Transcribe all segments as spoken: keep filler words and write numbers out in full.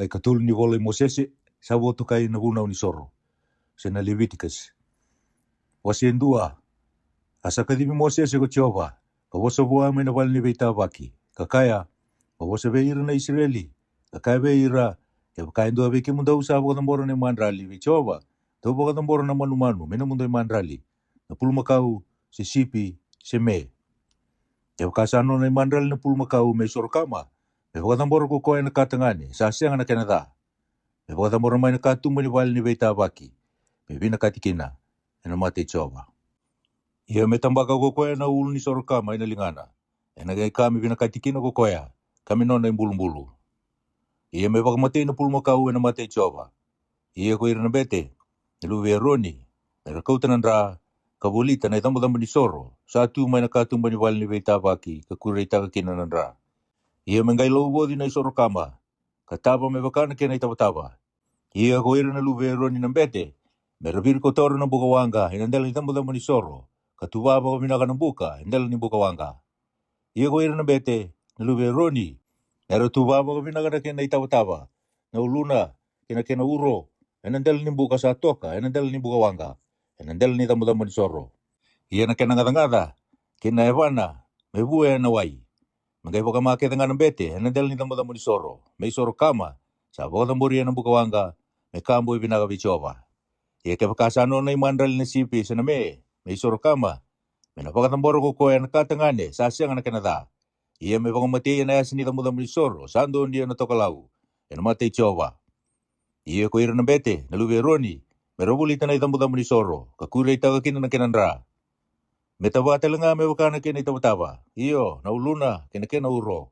Na ikatolu ni vola i Mosese, sa votokai na vunau ni soro, se na Leviticus. Wase dua. A sa kacivi Mosese ko Jiova, ka vosa vua mai na vale ni veitavaki, ka kaya, Mo vosa vei ira na Isireli, ka kaya vei ira, Kevaka e dua vei kemudou sa vakacabora na imadrali vei Jiova, dou vakacabora na manumanu me nomudou imadrali, na pulumakau, se sipi, se me. Kevaka sa nona imadrali na pulumakau me isoro kama, me vakacabora ko koya na ka tagane sa sega na kena ca. Me vakacabora mai na katuba ni vale ni veitavaki, me vinakati kina e na mata i Jiova. Ia me tabaka ko koya na ulu ni soro kama e na ligana, e na qai ka me vinakati kina ko koya, ka me nona ibulubulu. Ia me vakamatei na pulumakau e na mata i Jiova. Ia ko ira na bete, na luve i Eroni, me ra kauta na dra, ka volita na icabocabo ni soro sa tu mai na katuba ni vale ni veitavaki, ka kureitaka kina na dra. Ia me qai lauvoci na isoro kama, ka tava me vaka na kena itavatava. Ia ko ira na luve i Eroni na bete, me ra virikotora na buka waqa e na dela ni icabocabo ni soro, ka tuva vakavinaka na buka e dela ni buka waqa. Ia ko ira na bete, na luve i Eroni, me ra tuva vakavinaka na kena itavatava, na uluna, kei na kena uro, e na dela ni buka sa toka e na dela ni buka waqa, e na dela ni icabocabo ni soro. Ia na kena gacagaca, kei na yavana, me vua e na wai. Me qai vakama kece ga na bete e na dela ni icabocabo ni soro, me isoro kama, sa vakacaboria na buka waqa, me ka boi vinaka vei Jiova. Ia kevaka sa nona imadrali na sipi se na me, me isoro kama, me na vakacabora ko koya na ka tagane sa sega na kena ca. Ia me vakamatei e na yasa ni icabocabo ni soro sa donuya na tokalau, e na mata i Jiova. Ia ko ira na bete, na luve i Eroni, me ra volita na icabocabo ni soro, ka kureitaka kina na kena dra. Me tava tale ga me vaka na kena itavatava, io, na uluna, kei na kena uro.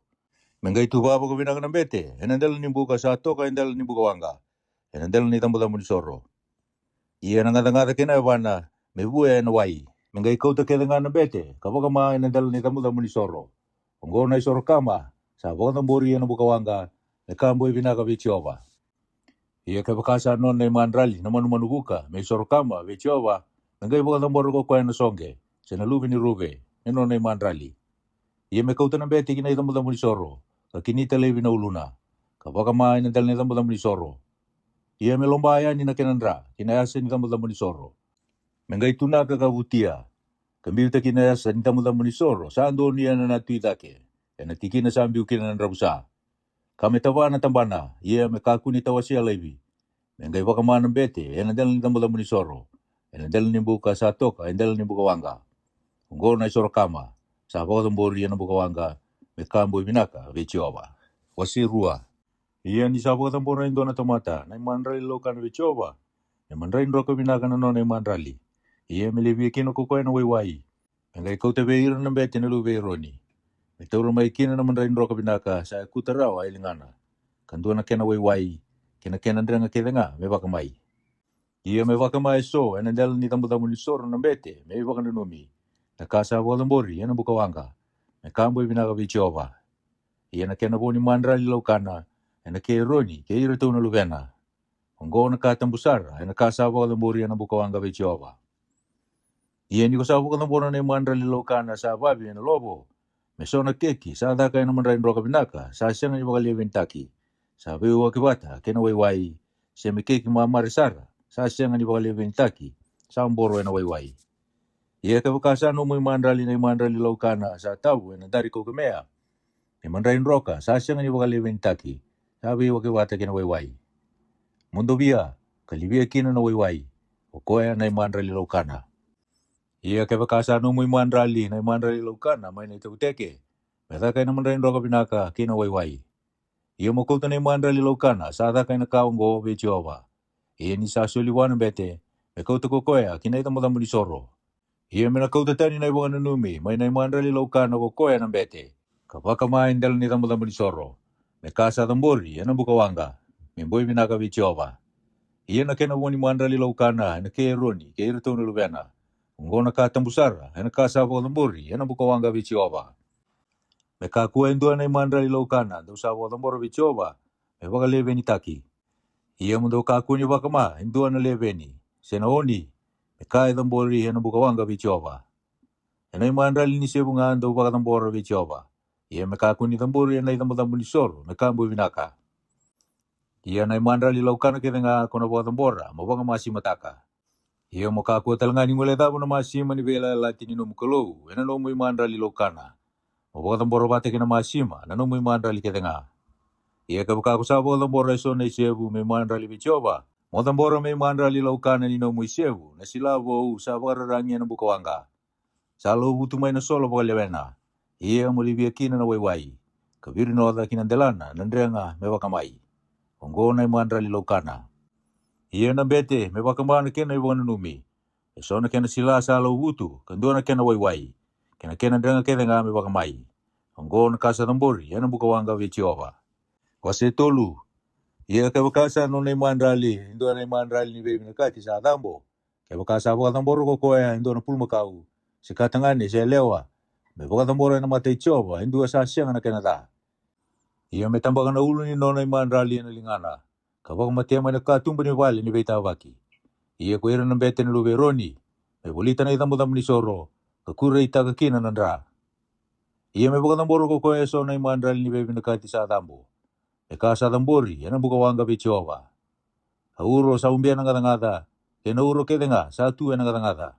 Me qai tuva vakavinaka na bete e na dela ni buka sa toka e dela ni buka waqa, e na dela ni icabocabo ni soro. Ia na gacagaca kei na yavana, me vua e na wai. Me qai kauta kece ga na bete ka vakama e na dela ni icabocabo ni soro. Oqo na isoro kama, sa vakacabori e na buka waqa, me ka boi vinaka vei Jiova. Ia kevaka sa nona imadrali na manumanu vuka me isoro kama vei Jiova, me qai vakacabora ko koya na soqe, se na luve ni ruve, me nona imadrali. Ia me kauta na bete ki na icabocabo ni soro, ka kinita laivi na uluna, ka vakama e na dela ni icabocabo ni soro. Ia me loba yani na kena dra ki na yasa ni icabocabo ni soro, me qai tunaka ka vutia, ka biuta ki na yasa ni icabocabo ni soro sa donuya na natu i cake, e na tikina sa biu kina na dravusa. Ka me tava na tabana, ia me kakua ni tawasia laivi. Me qai vakama na bete e na dela ni icabocabo ni soro, e na dela ni buka sa toka e dela ni buka waqa. Oqo na isoro kama, sa vakacabori e na buka waqa, me ka boi vinaka vei Jiova. Wase rua. Ia ni sa vakacabora e dua na tamata na imadrali laukana vei Jiova, me madrai droka vinaka na nona imadrali. Ia me levia kina ko koya na waiwai. Me qai kauta vei ira na bete na luve i Eroni. Me taura mai kina na madrai droka vinaka sa yakuta rawa e ligana, ka dua na kena waiwai, kei na kena drega kece ga me vakamai. Ia me vakama eso e na dela ni icabocabo ni soro na bete me ivakananumi, na ka sa vakacabori e na buka waqa, me ka boi vinaka vei Jiova. Ia na kena vo ni madrali laukana, e na kei Eroni kei iratou na luvena. Oqo na ka tabu sara e na ka sa vakacabori e na buka waqa vei Jiova. Ia ni ko sa vakacabora na imadrali laukana sa vavi e na lovo, me so na keki sa caka e na madrai droka vinaka sa sega ni vakalevenitaki, sa veiwaki vata kei na waiwai, se me keki mamare sara sa sega ni vakalevenitaki, sa boro e na waiwai. Ia kevaka sa nomu imadrali na imadrali laukana sa tavu e na dari kaukemea, na imadrali droka sa sega ni vakalevenitaki, sa veiwaki vata kei na waiwai. Mo dovia, ka livia kina na waiwai, o koya na imadrali laukana. Ia kevaka sa nomu imadrali na imadrali laukana mai na itekuteke, me caka e na madrai droka vinaka kei na waiwai. Ia mo kauta na imadrali laukana sa caka e na ka oqo vei Jiova. Ia ni sa soli vua na bete, me kauta ko koya ki na icabocabo ni soro. Ia me na kauta tani na ivakananumi mai na imadrali laukana ko koya na bete, ka vakama e dela ni icabocabo ni soro, me ka sa cabori e na buka waqa, me boi vinaka vei Jiova. Ia na kena vo ni madrali laukana e na kei Eroni kei iratou na luvena. Oqo na ka tabu sara e na ka sa vakacabori e na buka waqa vei Jiova. Me kakua e dua na imadrali laukana dou sa vakacabora vei Jiova me vakalevenitaki. Ia mo dou kakua ni vakama e dua na leveni, se na oni, me ka e cabori e na buka waqa vei Jiova. E na imadrali ni sevu ga dou vakacabora vei Jiova. Ia me kakua ni cabori e na icabocabo ni soro me ka boi vinaka. Ia na imadrali laukana kece ga ko na vakacabora mo vakamasimataka. Ia mo kakua tale ga ni guilecava na masima ni veiyalayalati ni nomu Kalou e na nomu imadrali laukana, mo vakacabora vata kei na masima na nomu imadrali kece ga. Ia kevaka ko sa vakacabora e so na isevu me imadrali vei Jiova, mo cabora me imadrali laukana ni nomu isevu na sila vou sa vakararagi e na bukawaqa, sa lauvutu mai na solo vakalewena, ia mo livia kina na waiwai, ka virinoca ki na delana na drega me vakamai. Oqo na imadrali laukana. Ia na bete me vakama na kena ivakananumi, e so na kena sila sa lauvutu, ka dua na kena waiwai, kei na kena drega kece ga me vakamai. Oqo na ka sa cabori e na bukawaqa vei Jiova. Wase tolu. Ia kevaka sa nona imadrali e dua na imadrali ni veivinakati sa cabo, kevaka sa vakacabora ko koya e dua na pulumakau, se ka tagane se yalewa, me vakacabora e na mata i Jiova e dua sa sega na kena ca. Ia me tabaka na ulu ni nona imadrali e na ligana, ka vakamatea mai na katuba ni vale ni veitavaki. Ia ko ira na bete na luve i Eroni, me volita na icabocabo ni soro, ka kureitaka kina na dra. Ia me vakacabora ko koya e so na imadrali ni veivinakati sa cabo, me ka sa cabori e na bukawaqa vei Jiova. A uro sa ubia na gacagaca, kei na uro kece ga sa tu e na gacagaca,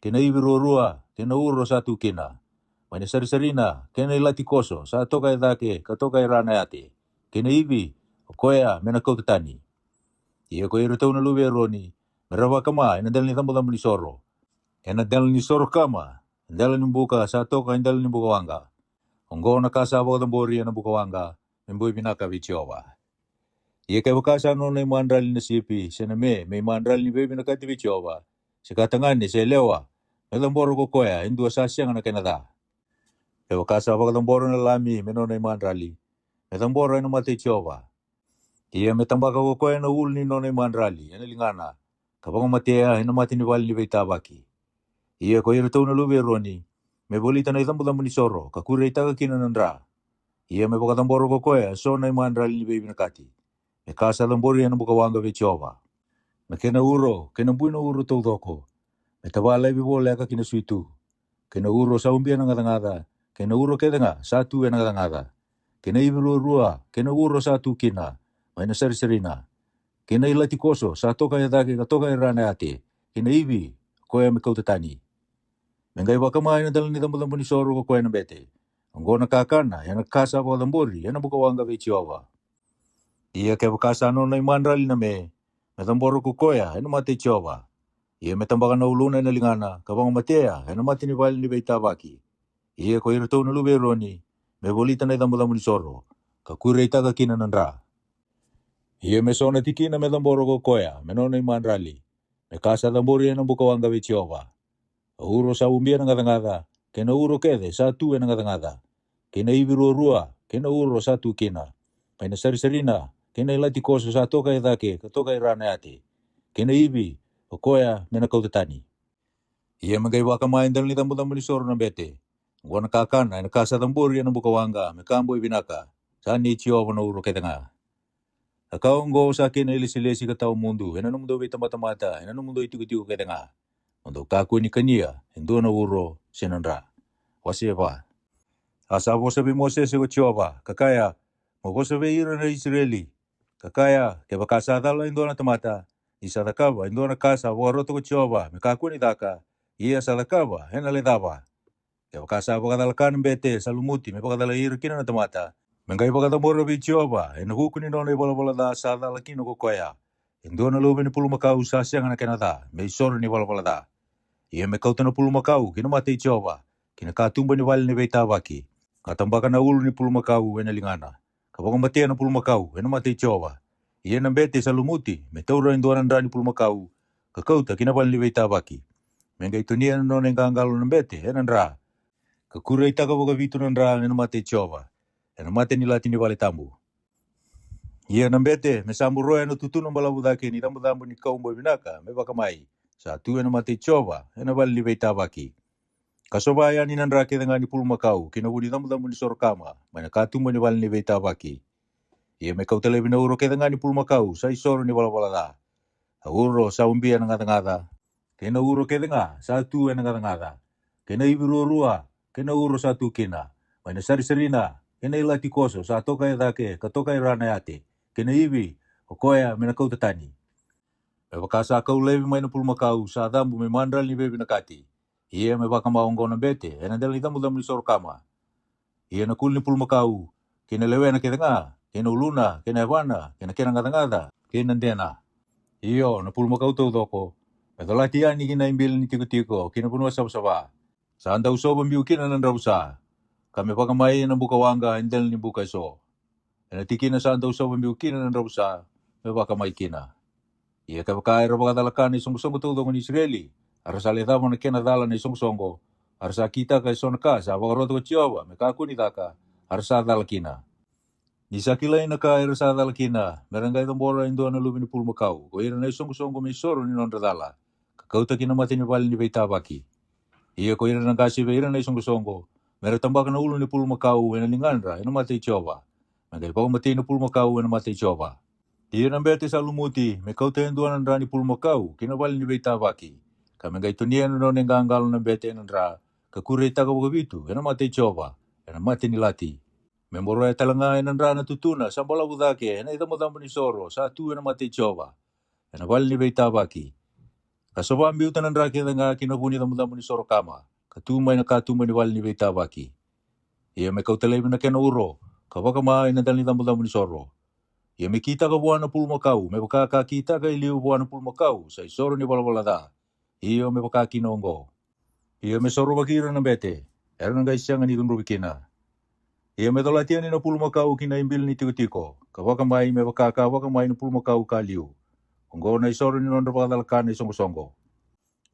kei na ivi ruarua, kei na uro sa tu kina, mai na sarisarina, kei na ilati koso sa toka e cake ka toka e ra na yate, kei na ivi, o koya me na kauta tani. Ia ko iratou na luve i Eroni, me ra vakama e na dela ni cabocabo ni soro, e na dela ni soro kama, e dela ni buka sa toka e dela ni bukawaqa. Oqo na ka sa vakacabori e na bukawaqa, me boi vinaka vei Jiova. Ia kevaka sa nona imadrali na sipi se na me me imadrali ni veivinakati vei Jiova, se ka tagane se yalewa, me cabora ko koya e dua sa sega na kena ca. Kevaka sa vakacabora na lami me nona imadrali, me cabora e na mata i Jiova. Ia me tabaka ko koya na ulu ni nona imadrali e na ligana, ka vakamatea e na mata ni vale ni veitavaki. Ia ko iratou na luve i Eroni, me volita na icabocabo ni soro ka kureitaka kina na dra. Ia me vakacabora ko koya e so na imadrali ni veivinakati, me ka sa cabori e na bukawaqa vei Jiova, na kena uro, kei na bui na uro taucoko, me tavalevi voleka ki na suitu, kei na uro sa ubia na gacagaca, kei na uro kece ga sa tu e na gacagaca, kei na ivi ruarua, kei na uro sa tu kina, mai na sarisarina, kei na ilati koso sa toka e cake ka toka e ra na yate, kei na ivi, o koya me kauta tani. Me qai vakama e na dela ni cabocabo ni soro ko koya na bete. Oqo na kakana e na ka sa vakacabori e na bukawaqa vei Jiova. Ia kevaka sa nona imadrali na me, me cabora ko koya e na mata i Jiova. Ia me tabaka na uluna e na ligana ka vakamatea e na mata ni vale ni veitavaki. Ia ko iratou na luve i Eroni, me volita na icabocabo ni soro, ka kureitaka kina na dra. Ia me so na tikina me cabora ko koya me nona imadrali, me ka sa cabori e na bukawaqa vei Jiova. A uro sa ubia na gacagaca, kei na uro kece sa tu e na gacagaca, kei na ivi ruarua, kei na uro sa tu kina, mai na sarisarina, kei na ilati koso sa toka e cake ka toka e ra na yate, kei na ivi, o koya me na kauta tani. Ia me qai vakama e dela ni cabocabo ni soro na bete. Oqo na kakana e na ka sa cabori e na bukawaqa me ka boi vinaka, sa nei Jiova na uro kece ga. A ka oqo sa kei na ilesilesi ka tawa mudu e na nomudou veitabatamata e na nomudou itikotiko kece ga, mo dou kakua ni kania e dua na uro se na dra. Wase va. A sa vosa vei Mosese ko Jiova, ka kaya, Mo vosa vei ira na Isireli, ka kaya, Kevaka sa cala e dua na tamata, ni sa cakava e dua na ka sa vakarota ko Jiova me kakua ni caka, ia sa cakava e na le cava. Kevaka sa vakacala ka na bete, sa lumuti me vakacalai ira kina na tamata, me qai vakacabora vei Jiova e na vuku ni nona ivalavala ca sa cala kina ko koya, e dua na luve ni pulumakau sa sega na kena ca me isoro ni valavala ca. Ia me kauta na pulumakau ki na mata i Jiova, ki na katuba ni vale ni veitavaki, ka tabaka na ulu ni pulumakau e na ligana, ka vakamatea na pulumakau e na mata i Jiova. Ia na bete sa lumuti me taura e dua na dra ni pulumakau, ka kauta ki na vale ni veitavaki. Me qai tonia na nona iqaqalo na bete e na dra, ka kureitaka vakavitu na dra e na mata i Jiova, e na mata ni lati ni vale tabu. Ia na bete me sa boroya na tutuna balavu cake ni cabocabo ni kau boi vinaka me vakamai, sa tu e na mata i Jiova e na vale ni veitavaki. Ka sova yani na dra kece ga ni pulumakau ki na vu ni cabocabo ni soro kama, mai na katuba ni vale ni veitavaki. Ia me kauta laivi na uro kece ga ni pulumakau sa isoro ni valavala ca. A uro sa ubia na gacagaca, kei na uro kece ga sa tu e na gacagaca, kei na ivi ruarua, kei na uro sa tu kina, mai na sarisarina, kei na ilati koso sa toka e cake ka toka e ra na yate, kei na ivi, ko koya me na kauta tani. Me vaka sa kau laivi mai na pulumakau sa cabu me madrali ni veivinakati, ia me vakama oqo na bete e na dela ni cabocabo ni soro kama. Ia na kuli ni pulumakau, kei na lewena kece ga, kei na uluna, kei na yavana, kei na kena gacagaca, kei na dena, io, na pulumakau taucoko, me colati yani ki na ibili ni tikotiko ki na vanua savasava, sa dau sova biu kina na dravusa, ka me vakamai e na buka waqa e dela ni buka eso, e na tikina sa dau sova biu kina na dravusa, me vakamai kina. Ia kevaka era vakacalaka na isoqosoqo taucoko ni Isireli, a ra sa lecava na kena cala na isoqosoqo, a ra sa kitaka eso na ka sa vakarota ko Jiova me kakua ni caka, a ra sa cala kina. Ni sa kilai na ka era sa cala kina, me ra qai cabora e dua na luve ni pulumakau ko ira na isoqosoqo me isoro ni nodra cala, ka kauta ki na mata ni vale ni veitavaki. Ia ko ira na qase vei ira na isoqosoqo, me ra tabaka na ulu ni pulumakau e na ligadra e na mata i Jiova, me qai vakamatei na pulumakau e na mata i Jiova. Ia na bete sa lumuti me kauta e dua na dra ni pulumakau ki na vale ni veitavaki, ka me qai tonia na nona iqaqalo na bete e na dra, ka kureitaka vakavitu e na mata i Jiova, e na mata ni lati. Me boroya tale ga e na dra na tutuna sa balavu cake e na icabocabo ni soro sa tu e na mata i Jiova, e na vale ni veitavaki. Ka sova biuta na dra kece ga ki na vu ni cabocabo ni soro kama, ka tu mai na katuba ni vale ni veitavaki. Ia me kauta laivi na kena uro, ka vakama e na dela ni cabocabo ni soro. Ia me kitaka vua na pulumakau me vaka ka kitaka e liu vua na pulumakau sa isoro ni valavala ca, io, me vaka kina oqo. Ia me sorovaki ira na bete, era na qai sega ni cudruvi kina. Ia me colati yani na pulumakau ki na ibili ni tikotiko, ka vakamai me vaka ka vakamai na pulumakau ka liu. Oqo na isoro ni nodra vakacalaka na isoqosoqo.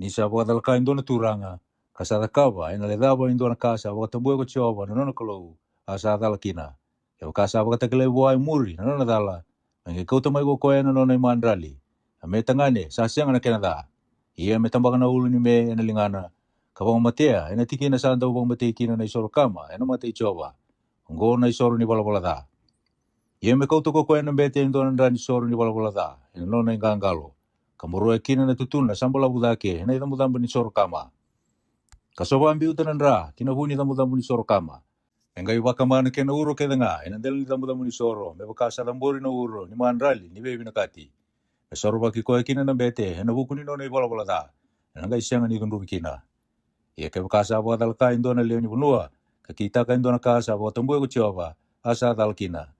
Ni sa vakacalaka e dua na turaga, ka sa cakava e na lecava e dua na ka sa vakatabuya ko Jiova na nona Kalou, a sa cala kina, kevaka sa vakatakilai vua e muri na nona cala, me qai kauta mai ko koya na nona imadrali, a me tagane sa sega na kena ca. Ia me tabaka na ulu ni me e na ligana, ka vakamatea e na tikina sa dau vakamatei kina na isoro kama e na mata i Jiova. Oqo na isoro ni valavala ca. Ia me kauta ko koya na bete e dua na dra ni soro ni valavala ca e na nona iqaqalo, ka boroya kina na tutuna sa balavu cake e na icabocabo ni soro kama, ka sova biuta na dra ki na vu ni cabocabo ni soro kama. Me qai vakama na kena uro kece ga e na dela ni cabocabo ni soro me vaka sa cabori na uro ni madrali ni veivinakati. Me sorovaki koya kina na bete e na vuku ni nona ivalavala ca, e na qai sega ni cudruvi kina. Ia kevaka sa vakacalaka e dua na lewe ni vanua, ka kitaka e dua na ka sa vakatabuya ko Jiova, a sa cala kina,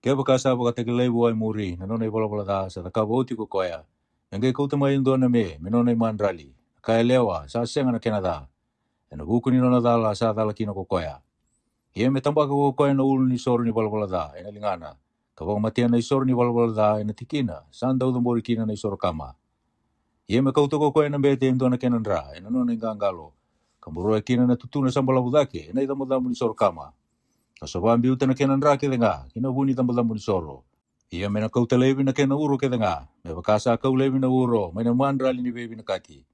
kevaka sa vakatakilai vua e muri na nona ivalavala ca sa cakava oti ko koya, me qai kauta mai e dua na me me nona imadrali, na ka yalewa sa sega na kena ca, e na vuku ni nona cala sa cala kina ko koya. Ia me tabaka ko koya na ulu ni soro ni valavala ca e na ligana, ka vakamatea na isoro ni valavala ca e na tikina sa dau cabori kina na isoro kama. Ia me kauta ko koya na bete e dua na kena dra e na nona iqaqalo, ka boroya kina na tutuna sa balavu cake e na icabocabo ni soro kama, ka sova biuta na kena dra kece ga ki na vu ni cabocabo ni soro. Ia me na kauta laivi na kena uro kece ga, me vaka sa kau laivi na uro mai na madrali ni veivinakati.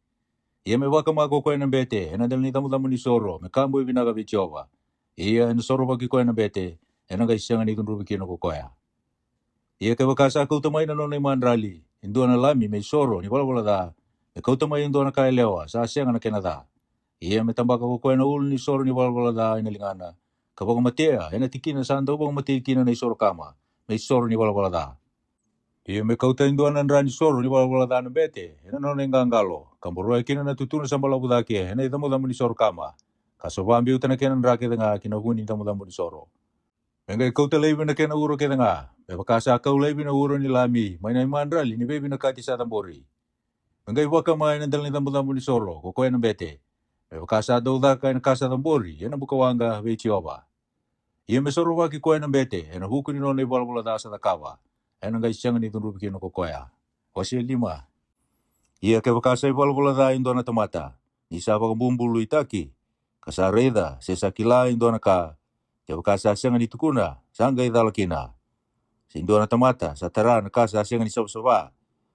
Ia me vakama ko koya na bete e na dela ni cabocabo ni soro me ka boi vinaka vei Jiova. Ia e na sorovaki koya na bete, e na qai sega ni cudruvi kina ko koya. Ia kevaka sa kauta mai na nona imadrali e dua na lami me isoro ni valavala ca, me kauta mai e dua na ka yalewa sa sega na kena ca. Ia me tabaka ko koya na ulu ni soro ni valavala ca e na ligana, ka vakamatea e na tikina sa dau vakamatei kina na isoro kama, me isoro ni valavala ca. Ia me kauta e dua na dra ni soro ni valavala ca na bete e na nona iqaqalo, ka boroya kina na tutuna sa balavu cake e na icabocabo ni soro kama, ka sova biuta na kena dra kece ga ki na vu ni cabocabo ni soro. Me qai kauta laivi na kena uro kece ga, me vaka sa kau laivi na uro ni lami mai na imadrali ni veivinakati sa cabori. Me qai vakama e na dela ni cabocabo ni soro ko koya na bete, me vaka sa dau caka e na ka sa cabori e na buka waqa vei Jiova. Ia me sorovaki koya na bete e na vuku ni nona ivalavala ca sa cakava, e na qai sega ni cudruvi kina ko koya. Wase lima. Ia kevaka sa ivalavala ca e dua na tamata, ni sa vakabubuluitaki, ka sa raica se sa kila e dua na ka, kevaka sa sega ni tukuna, sa qai cala kina. Se dua na tamata sa tara na ka sa sega ni savasava,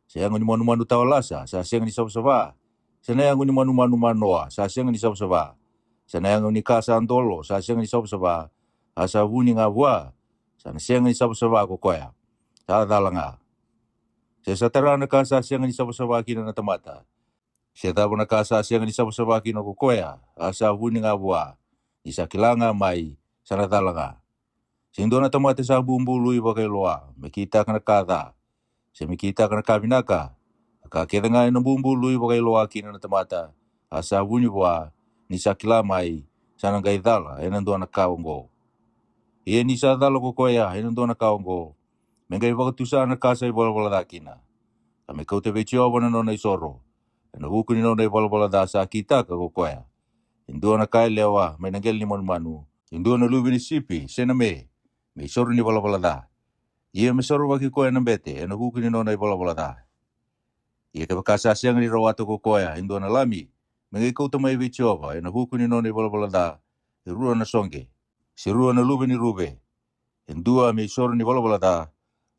se yago ni manumanu tawalasa sa sega ni savasava, se na yago ni manumanu manoa sa sega ni savasava, se na yago ni ka sa dolo sa sega ni savasava, a sa vuni ga vua, sa na sega ni savasava ko koya, sa cala ga. Se sa tara na ka sa sega ni savasava kina na tamata, se cava na ka sa sega ni savasava kina ko koya, a sa vuni ga vua, ni sa kila ga mai, sa na cala ga. Se dua na tamata sa bubului vakailoa me kitaka na ka ca, se me kitaka na ka vinaka. A ka kece ga ena bubului vakailoa kina na tamata, a sa vuni vua, ni sa kila mai, sa na qai cala ena dua na ka oqo. Ia ni sa cala ko koya ena dua na ka oqo, me qai vakatusa na ka sa ivalavala ca kina, ka me kauta vei Jiova na nona isoro ena vuku ni nona ivalavala ca sa kitaka ko koya, e dua na ka yalewa mai na qele ni manumanu, e dua na luve ni sipi se na me, me isoro ni valavala ca. Ia me sorovaki koya na bete ena vuku ni nona ivalavala ca. Ia kevaka sa sega ni rawata ko koya e dua na lami, me qai kauta mai vei Jiova ena vuku ni nona ivalavala ca e rua na soqe, se rua na luve ni ruve, e dua me isoro ni valavala ca,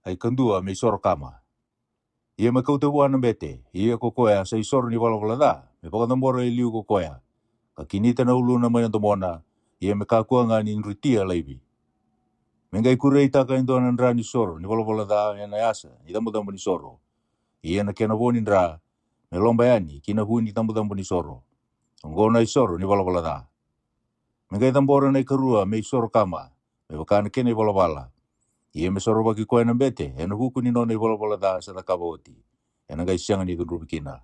ai kadua me isoro kama. Ia me kauta vua na bete, ia ko koya sa isoro ni valavala ca, me vakacabora e liu ko koya, ka kinita na uluna mai na domona, ia me kakua ga ni drutia laivi. Me qai kureitaka e dua na dra ni soro ni valavala ca ena yasa ni cabocabo ni soro, ia na kena vo ni dra me loba yani ki na vu ni cabocabo ni soro. Oqo na isoro ni valavala ca. Me qai cabora na ikarua me isoro kama, me vaka na kena ivalavala. Ia me sorovaki koya na bete ena vuku ni nona ivalavala ca sa cakava oti, ena qai sega ni cudruvi kina.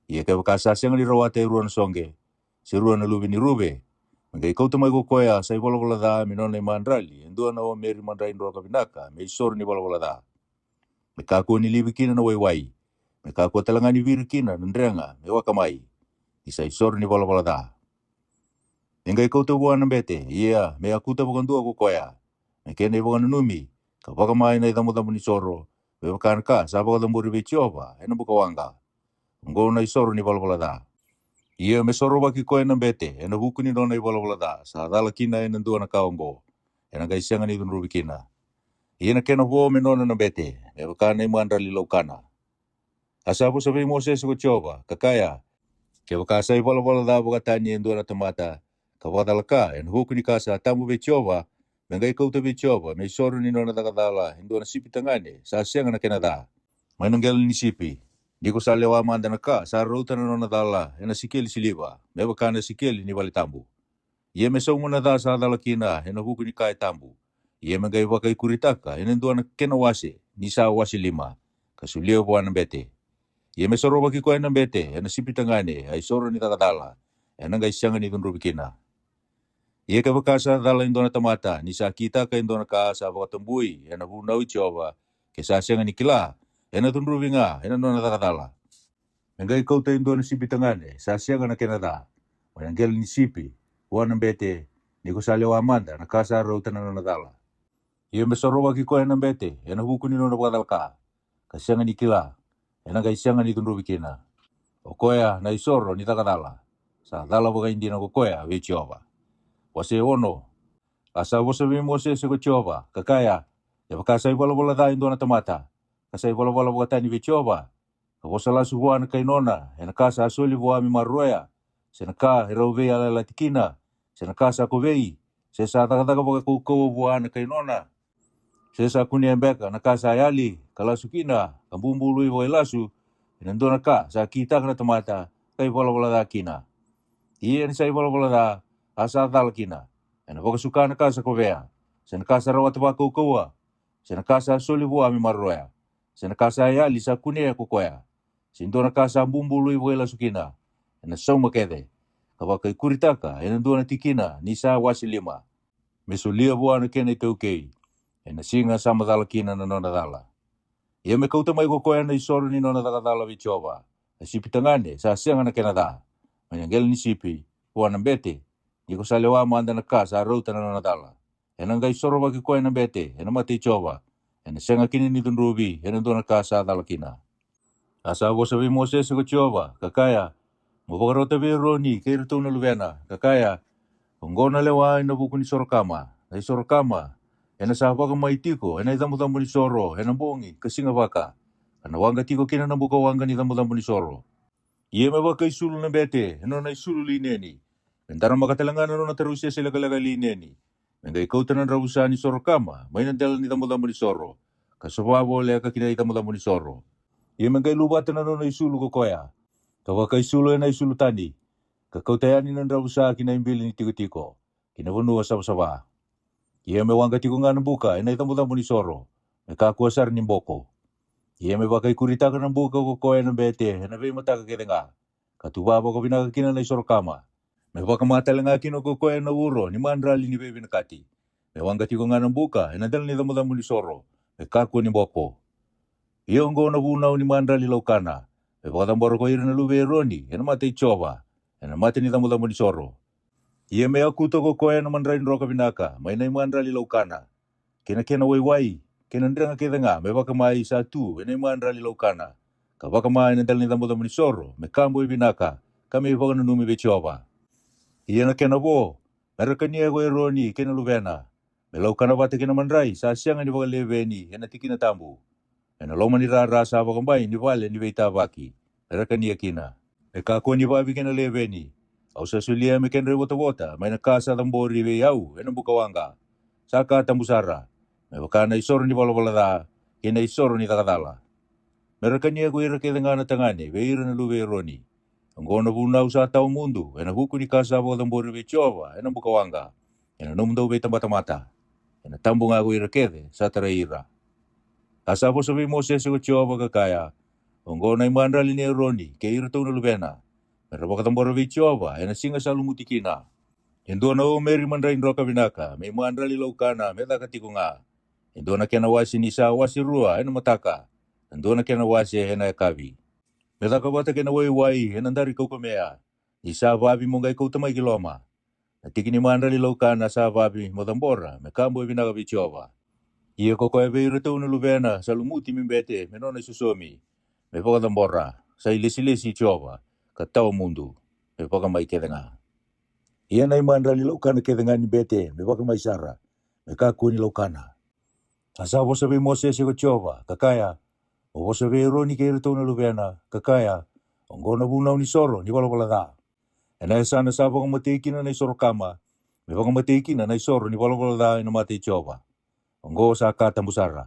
Ia kevaka sa sega ni rawata e rua na soqe, se rua na luve ni ruve, me qai kauta mai ko koya sa ivalavala ca me nona imadrali e dua na omeri madrai droka vinaka me isoro ni valavala ca. Me kakua ni livi kina na waiwai, me kakua tale ga ni viri kina na drega me waka mai, ni sa isoro ni valavala ca. Me qai kauta vua na bete, ia me yakuta vakadua ko koya, me kena ivakananumi, ka vakamai na icabocabo ni soro, me vaka na ka sa vakacabori vei Jiova ena buka waqa. Oqo na isoro ni valavala ca. Ia me sorovaki koya na bete ena vuku ni nona ivalavala ca sa cala kina ena dua na ka oqo, ena qai sega ni cudruvi kina. Ia na kena vo me nona na bete, me vaka na imadrali laukana. A sa vosa vei Mosese ko Jiova, ka kaya, kevaka sa ivalavala ca vakatani e dua na tamata, ka vakacalaka ena vuku ni ka sa tabu vei Jiova, me qai kauta vei Jiova me isoro ni nona cakacala e dua na sipi tagane sa sega na kena ca, mai na qele ni sipi, ni ko sa lewa mada na ka sa rauta na nona cala ena sikeli siliva, me vaka na sikeli ni vale tabu. Ia me sauma na ca sa cala kina ena vuku ni ka e tabu. Ia me qai vakaikuritaka ena dua na kena wase ni sa wase lima, ka solia vua na bete. Ia me sorovaki koya na bete ena sipi tagane a isoro ni cakacala, ena qai sega ni cudruvi kina. Ia kevaka sa cala e dua na tamata ni sa kitaka e dua na ka sa vakatabui ena vunau i Jiova, ke sa sega ni kila, ena cudruvi ga ena nona cakacala. Me qai kauta e dua na sipi tagane sa sega na kena ca, mai na qele ni sipi, vua na bete, ni ko sa lewa mada na ka sa rauta na nona cala. Ia me sorovaki koya na bete ena vuku ni nona vakacalaka, ka sega ni kila, ena qai sega ni cudruvi kina. O koya na isoro ni cakacala, sa cala vakaidina ko koya vei Jiova. Wase ono. A sa vosa vei Mosese ko Jiova, ka kaya, kevaka sa ivalavala ca e dua na tamata, ka sa ivalavala vakatani vei Jiova, ka vosa lasu vua na kai nona ena ka sa soli vua me maroroya, se na ka e rau veiyalayalati kina, se na ka sa kovei, se sa cakacaka vakakaukauwa vua na kai nona, se sa kunea beka na ka sa yali ka lasu kina, ka bubului vakailasu, ena dua na ka sa kitaka na tamata, ka ivalavala ca kina. Ia ni sa ivalavala ca, a sa cala kina, ena vakasuka na ka sa kovea, se na ka sa rawata vakakaukauwa, se na ka sa soli vua me maroroya, se na ka sa yali sa kunea ko koya, se dua na ka sa bubului vakailasu kina, ena sauma kece, ka vakaikuritaka ena dua na tikina ni sa wase lima, me solia vua na kena itaukei, ena siga sa macala kina na nona cala. Ia me kauta mai ko koya na isoro ni nona cakacala vei Jiova, na sipi tagane sa sega na kena ca, mai na qele ni sipi, vua na bete, ni ko sa lewa mada na ka sa rauta na nona cala. Ena qai sorovaki koya na bete ena mata i Jiova, ena sega kina ni cudruvi ena dua na ka sa cala kina. A sa vosa vei Mosese ko Jiova, ka kaya, mo vakarota vei Eroni kei iratou na luvena, ka kaya, oqo na lewa ena vuku ni soro kama, na isoro kama, ena sa vakamai tiko ena icabocabo ni soro ena bogi ka siga vaka, ka na waqa tiko kina na buka waqa ni cabocabo ni soro. Ia me vakaisulu na bete ena nona isulu lineni, me daramaka tale ga na nona tarausese lekaleka lineni, me qai kauta na dravusa ni soro kama mai na dela ni cabocabo ni soro, ka sova voleka ki na icabocabo ni soro. Ia me qai luvata na nona isulu ko koya, ka vakaisulu ena isulu tani, ka kauta yani na dravusa ki na ibili ni tikotiko, ki na vanua savasava. Ia me waqa tiko ga na buka ena icabocabo ni soro, me kakua sara ni boko. Ia me vakaikuritaka na buka ko koya na bete ena veimataka kece ga, ka tuva vakavinaka kina na isoro kama. Me vakama tale ga kina ko koya na uro ni madrali ni veivinakati. Me waqa tiko ga na buka ena dela ni cabocabo ni soro, me kakua ni boko. Ia oqo na vunau ni madrali laukana, me vakacabora ko ira na luve i Eroni ena mata i Jiova, ena mata ni cabocabo ni soro. Ia me yakuta ko koya na madrai droka vinaka mai na imadrali laukana, kei na kena waiwai, kei na drega kece ga me vakamai sa tu ena imadrali laukana, ka vakama ena dela ni cabocabo ni soro, me ka boi vinaka, ka me ivakananumi vei Jiova. Ia na kena vo, me ra kania ko Eroni kei na luvena, me laukana vata kei na madrai sa sega ni vakaleveni ena tikina tabu, ena loma ni rara sa vakabai ni vale ni veitavaki, me ra kania kina. Me kakua ni vavi kei na leveni. Au sa solia me kedra ivotavota mai na ka sa cabori vei au ena bukawaqa, sa ka tabu sara, me vaka na isoro ni valavala ca, kei na isoro ni cakacala. Me ra kania ko ira kece ga na tagane vei ira na luve i Eroni. Oqo na vunau sa tawa mudu ena vuku ni ka sa vakacabori vei Jiova ena bukawaqa, ena nomudou veitabatamata, ena tabu ga ko ira kece sa tarai ira. A sa vosa vei Mosese ko Jiova, ka kaya, Oqo na imadrali ni Eroni kei iratou na luvena, me ra vakacabora vei Jiova ena siga sa lumuti kina. E dua na omeri madrai droka vinaka me imadrali laukana me caka tiko ga. E dua na kena wase ni sa wase rua ena mataka, na dua na kena wase ena yakavi. Me caka vata kei na waiwai ena dari kaukamea, ni sa vavi mo qai kauta mai ki loma. Na tiki ni madrali laukana sa vavi mo cabora me ka boi vinaka vei Jiova. Ia ko koya vei iratou na luvena sa lumuti me bete me nona isosomi, me vakacabora, sa ilesilesi i Jiova, ka tawa mudu, me vakamai kece ga. Ia na imadrali laukana kece ga ni bete me vakamai sara, me kakua ni laukana. A sa vosa vei Mosese ko Jiova, ka kaya, Mo vosa vei Eroni kei iratou na luvena, ka kaya, Oqo na vunau ni soro ni valavala ca. Ena yasana sa vakamatei kina na isoro kama, me vakamatei kina na isoro ni valavala ca ena mata i Jiova. Oqo sa ka tabu sara.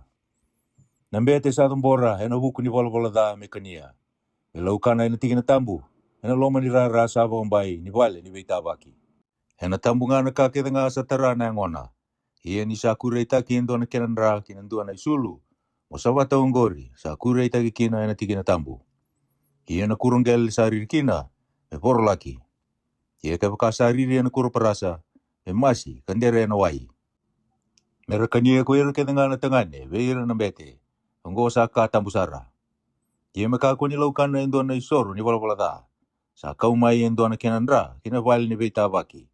Na bete sa cabora ena vuku ni valavala ca me kania, me laukana ena tikina tabu, ena loma ni rara sa vakabai ni vale ni veitavaki. Ena tabu ga na ka kece ga sa tara na yagona. Ia ni sa kureitaki e dua na kena dra ki na dua na isulu, mo savata oqori sa kureitaki kina ena tikina tabu. Ia na kuro qele sa riri kina, me vorolaki. Ia kevaka sa riri ena kuro parasa, me masi ka dere ena wai. Me ra kania ko ira kece ga na tagane vei ira na bete. Oqo sa ka tabu sara. Ia me kakua ni laukana e dua na isoro ni valavala ca. Sa kau mai e dua na kena dra ki na vale ni veitavaki,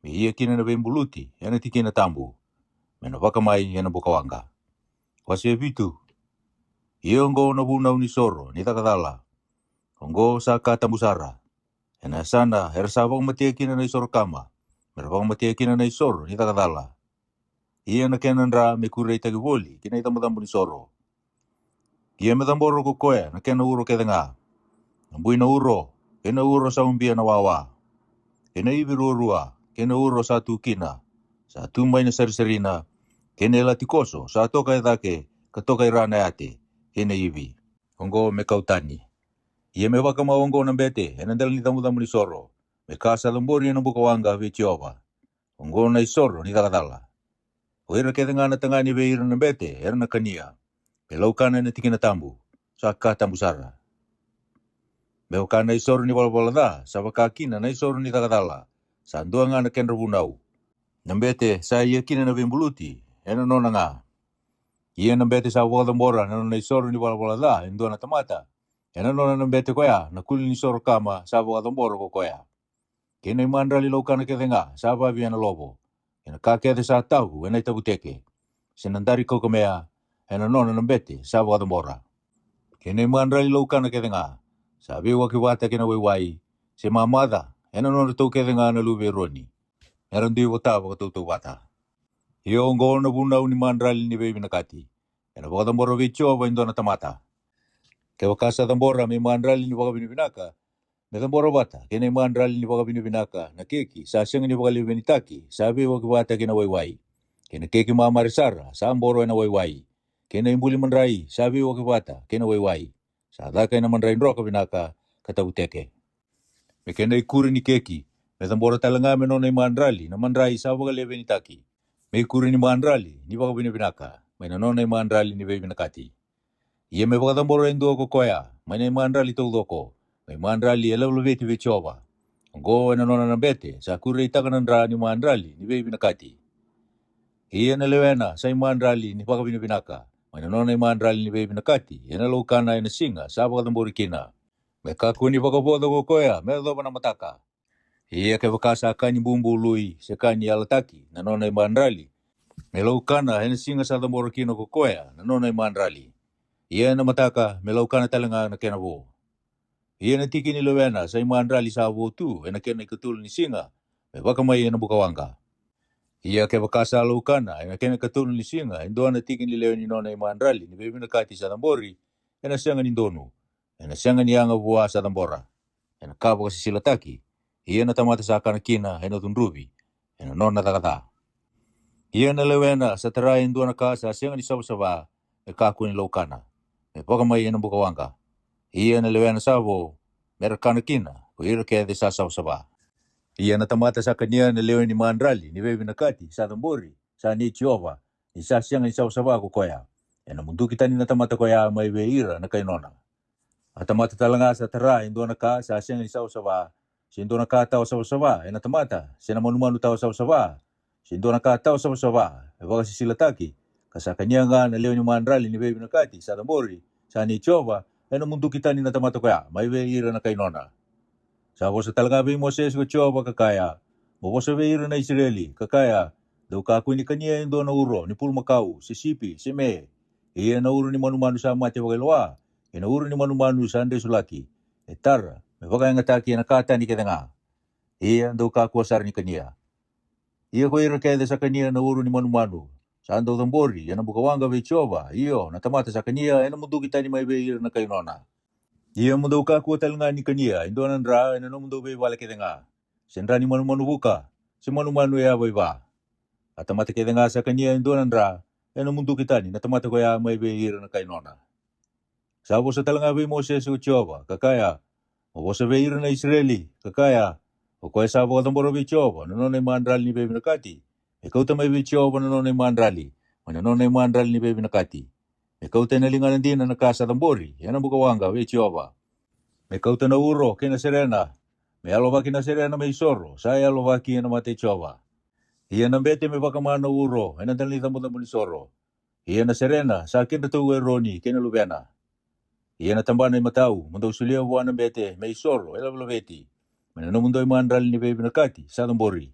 me ia kina na veibuluti ena tikina tabu, me na vakamai ena bukawaqa. Wase vitu. Ia oqo na vunau ni soro ni cakacala. Oqo sa ka tabu sara. Ena yasana era sa vakamatea kina na isoro kama, me ra vakamatea kina na isoro ni cakacala. Ia na kena dra me kureitaki voli ki na icabocabo ni soro. Ia me cabora ko koya na kena uro kece ga, na bui na uro, kei na uro sa ubia na wawa, kei na ivi ruarua, kei na uro sa tu kina, sa tu mai na sarisarina, kei na ilati koso sa toka e cake ka toka i ra na yate, kei na ivi. Oqo me kau tani. Ia me vakama oqo na bete ena dela ni icabocabo ni soro, me ka sa cabori ena bukawaqa vei Jiova. Oqo na isoro ni cakacala. O ira kece ga na tagane vei ira na bete era na kania, me laukana ena tikina tabu, sa ka tabu sara. Me vaka na isoro ni valavala ca sa vaka kina na isoro ni cakacala, sa dua ga na kedra vunau. Na bete sa ia kina na veibuluti, ena nona ga. Ia na bete sa vakacabora na nona isoro ni valavala ca e dua na tamata, ena nona na bete koya na kuli ni soro kama sa vakacabora ko koya. Kei na imadrali laukana kece ga sa vavi ena lovo, kei na ka kece sa tavu ena itavuteke, se na dari kaukamea, ena nona na bete sa vakacabora. Kei na imadrali laukana kece ga sa veiwaki vata kei na waiwai, se mamaca, ena nodratou kece ga na luve i Eroni, era dui vota vakatautauvata. Ia oqo na vunau ni madrali ni veivinakati, ena vakacabora vei Jiova e dua na tamata. Kevaka sa cabora me imadrali ni vakavinavinaka, me cabora vata kei na imadrali ni vakavinavinaka na keki sa sega ni vakalevenitaki sa veiwaki vata kei na waiwai, kei na keki mamare sara sa boro ena waiwai, kei na ibuli madrai sa veiwaki vata kei na waiwai, sa caka ena madrai droka vinaka ka tavuteke. Me kena ikuri ni keki, me cabora tale ga me nona imadrali na madrai sa vakalevenitaki, me ikuri ni madrali ni vakavinavinaka mai na nona imadrali ni veivinakati. Ia me vakacabora e dua ko koya mai na imadrali taucoko, na imadrali e lavelaveti vei Jiova. Oqo e na nona na bete sa kureitaka na dra ni madrali ni veivinakati. Ia na lewena sa imadrali ni vakavinavinaka mai na nona imadrali ni veivinakati e na laukana e na siga sa vakacabori kina, me kakua ni vakavoca ko koya me yacova na mataka. Ia kevaka sa ka ni bubului se ka ni yalataki na nona imadrali, me laukana e na siga sa cabora kina ko koya na nona imadrali. Ia e na mataka me laukana tale ga na kena vo. Ia na tiki ni lewena sa imadrali sa vo tu e na kena ikatolu ni siga, me vakamai e na bukawaqa. Ia kevaka sa laukana e na kena ikatolu ni siga e dua na tiki ni lewe ni nona imadrali ni veivinakati sa cabori, e na sega ni donu, e na sega ni yaga vua sa cabora, e na ka vakasisilataki. Ia na tamata sa kana kina e na cudruvi, e na nona caka ca. Ia na lewena sa tara e dua na ka sa sega ni savasava, me kakua ni laukana, me vakamai e na bukawaqa. Ia na lewena sa vo, me ra kana kina ko ira kece sa savasava. Ia na tamata sa kania na lewe ni madrali ni veivinakati sa cabori, sa nei Jiova, ni sa sega ni savasava ko koya, e na muduki tani na tamata koya mai vei ira na kai nona. A tamata tale ga sa tara e dua na ka sa sega ni savasava, se dua na ka tawa savasava e na tamata, se na manumanu tawa savasava, se dua na ka tawa savasava e vakasisilataki, ka sa kania ga na lewe ni madrali ni veivinakati sa cabori, sa nei Jiova, e na muduki tani na tamata koya mai vei ira na kai nona. Sa vosa tale ga vei Mosese ko Jiova ka kaya, Mo vosa vei ira na Isireli ka kaya, Dou kakua ni kania e dua na uro ni pulumakau se sipi se me, ia na uro ni manumanu sa mate vakailoa, kei na uro ni manumanu sa dresulaki, e tara me vakayagataki e na ka tani kece ga. Ia dou kakua sara ni kania. Ia ko ira kece sa kania na uro ni manumanu, sa dau cabori e na bukawaqa vei Jiova, io, na tamata sa kania e na muduki tani mai vei ira na kai nona. Ia mo dou kakua tale ga ni kania e dua na dra e na nomudou veivale kece ga, se dra ni manumanu vuka, se manumanu e yavai va. A tamata kece ga sa kania e dua na dra, e na muduki tani na tamata koya mai vei ira na kai nona. Sa vosa tale ga vei Mosese ko Jiova ka kaya, Mo vosa vei ira na Isireli ka kaya, O koya sa vakacabora vei Jiova na nona imadrali ni veivinakati, me kauta mai vei Jiova na nona imadrali mai na nona imadrali ni veivinakati, me kauta e na ligana dina na ka sa cabori e na bukawaqa vei Jiova, me kauta na uro kei na serena, me yalovaki na serena me isoro sa yalovaki e na mata i Jiova. Ia na bete me vakama na uro e na dela ni cabocabo ni soro. Ia na serena sa kedratou ko Eroni kei na luvena. Ia na tabana i matau mo dou solia vua na bete me isoro e lavelaveti, mai na nomudou imadrali ni veivinakati sa cabori.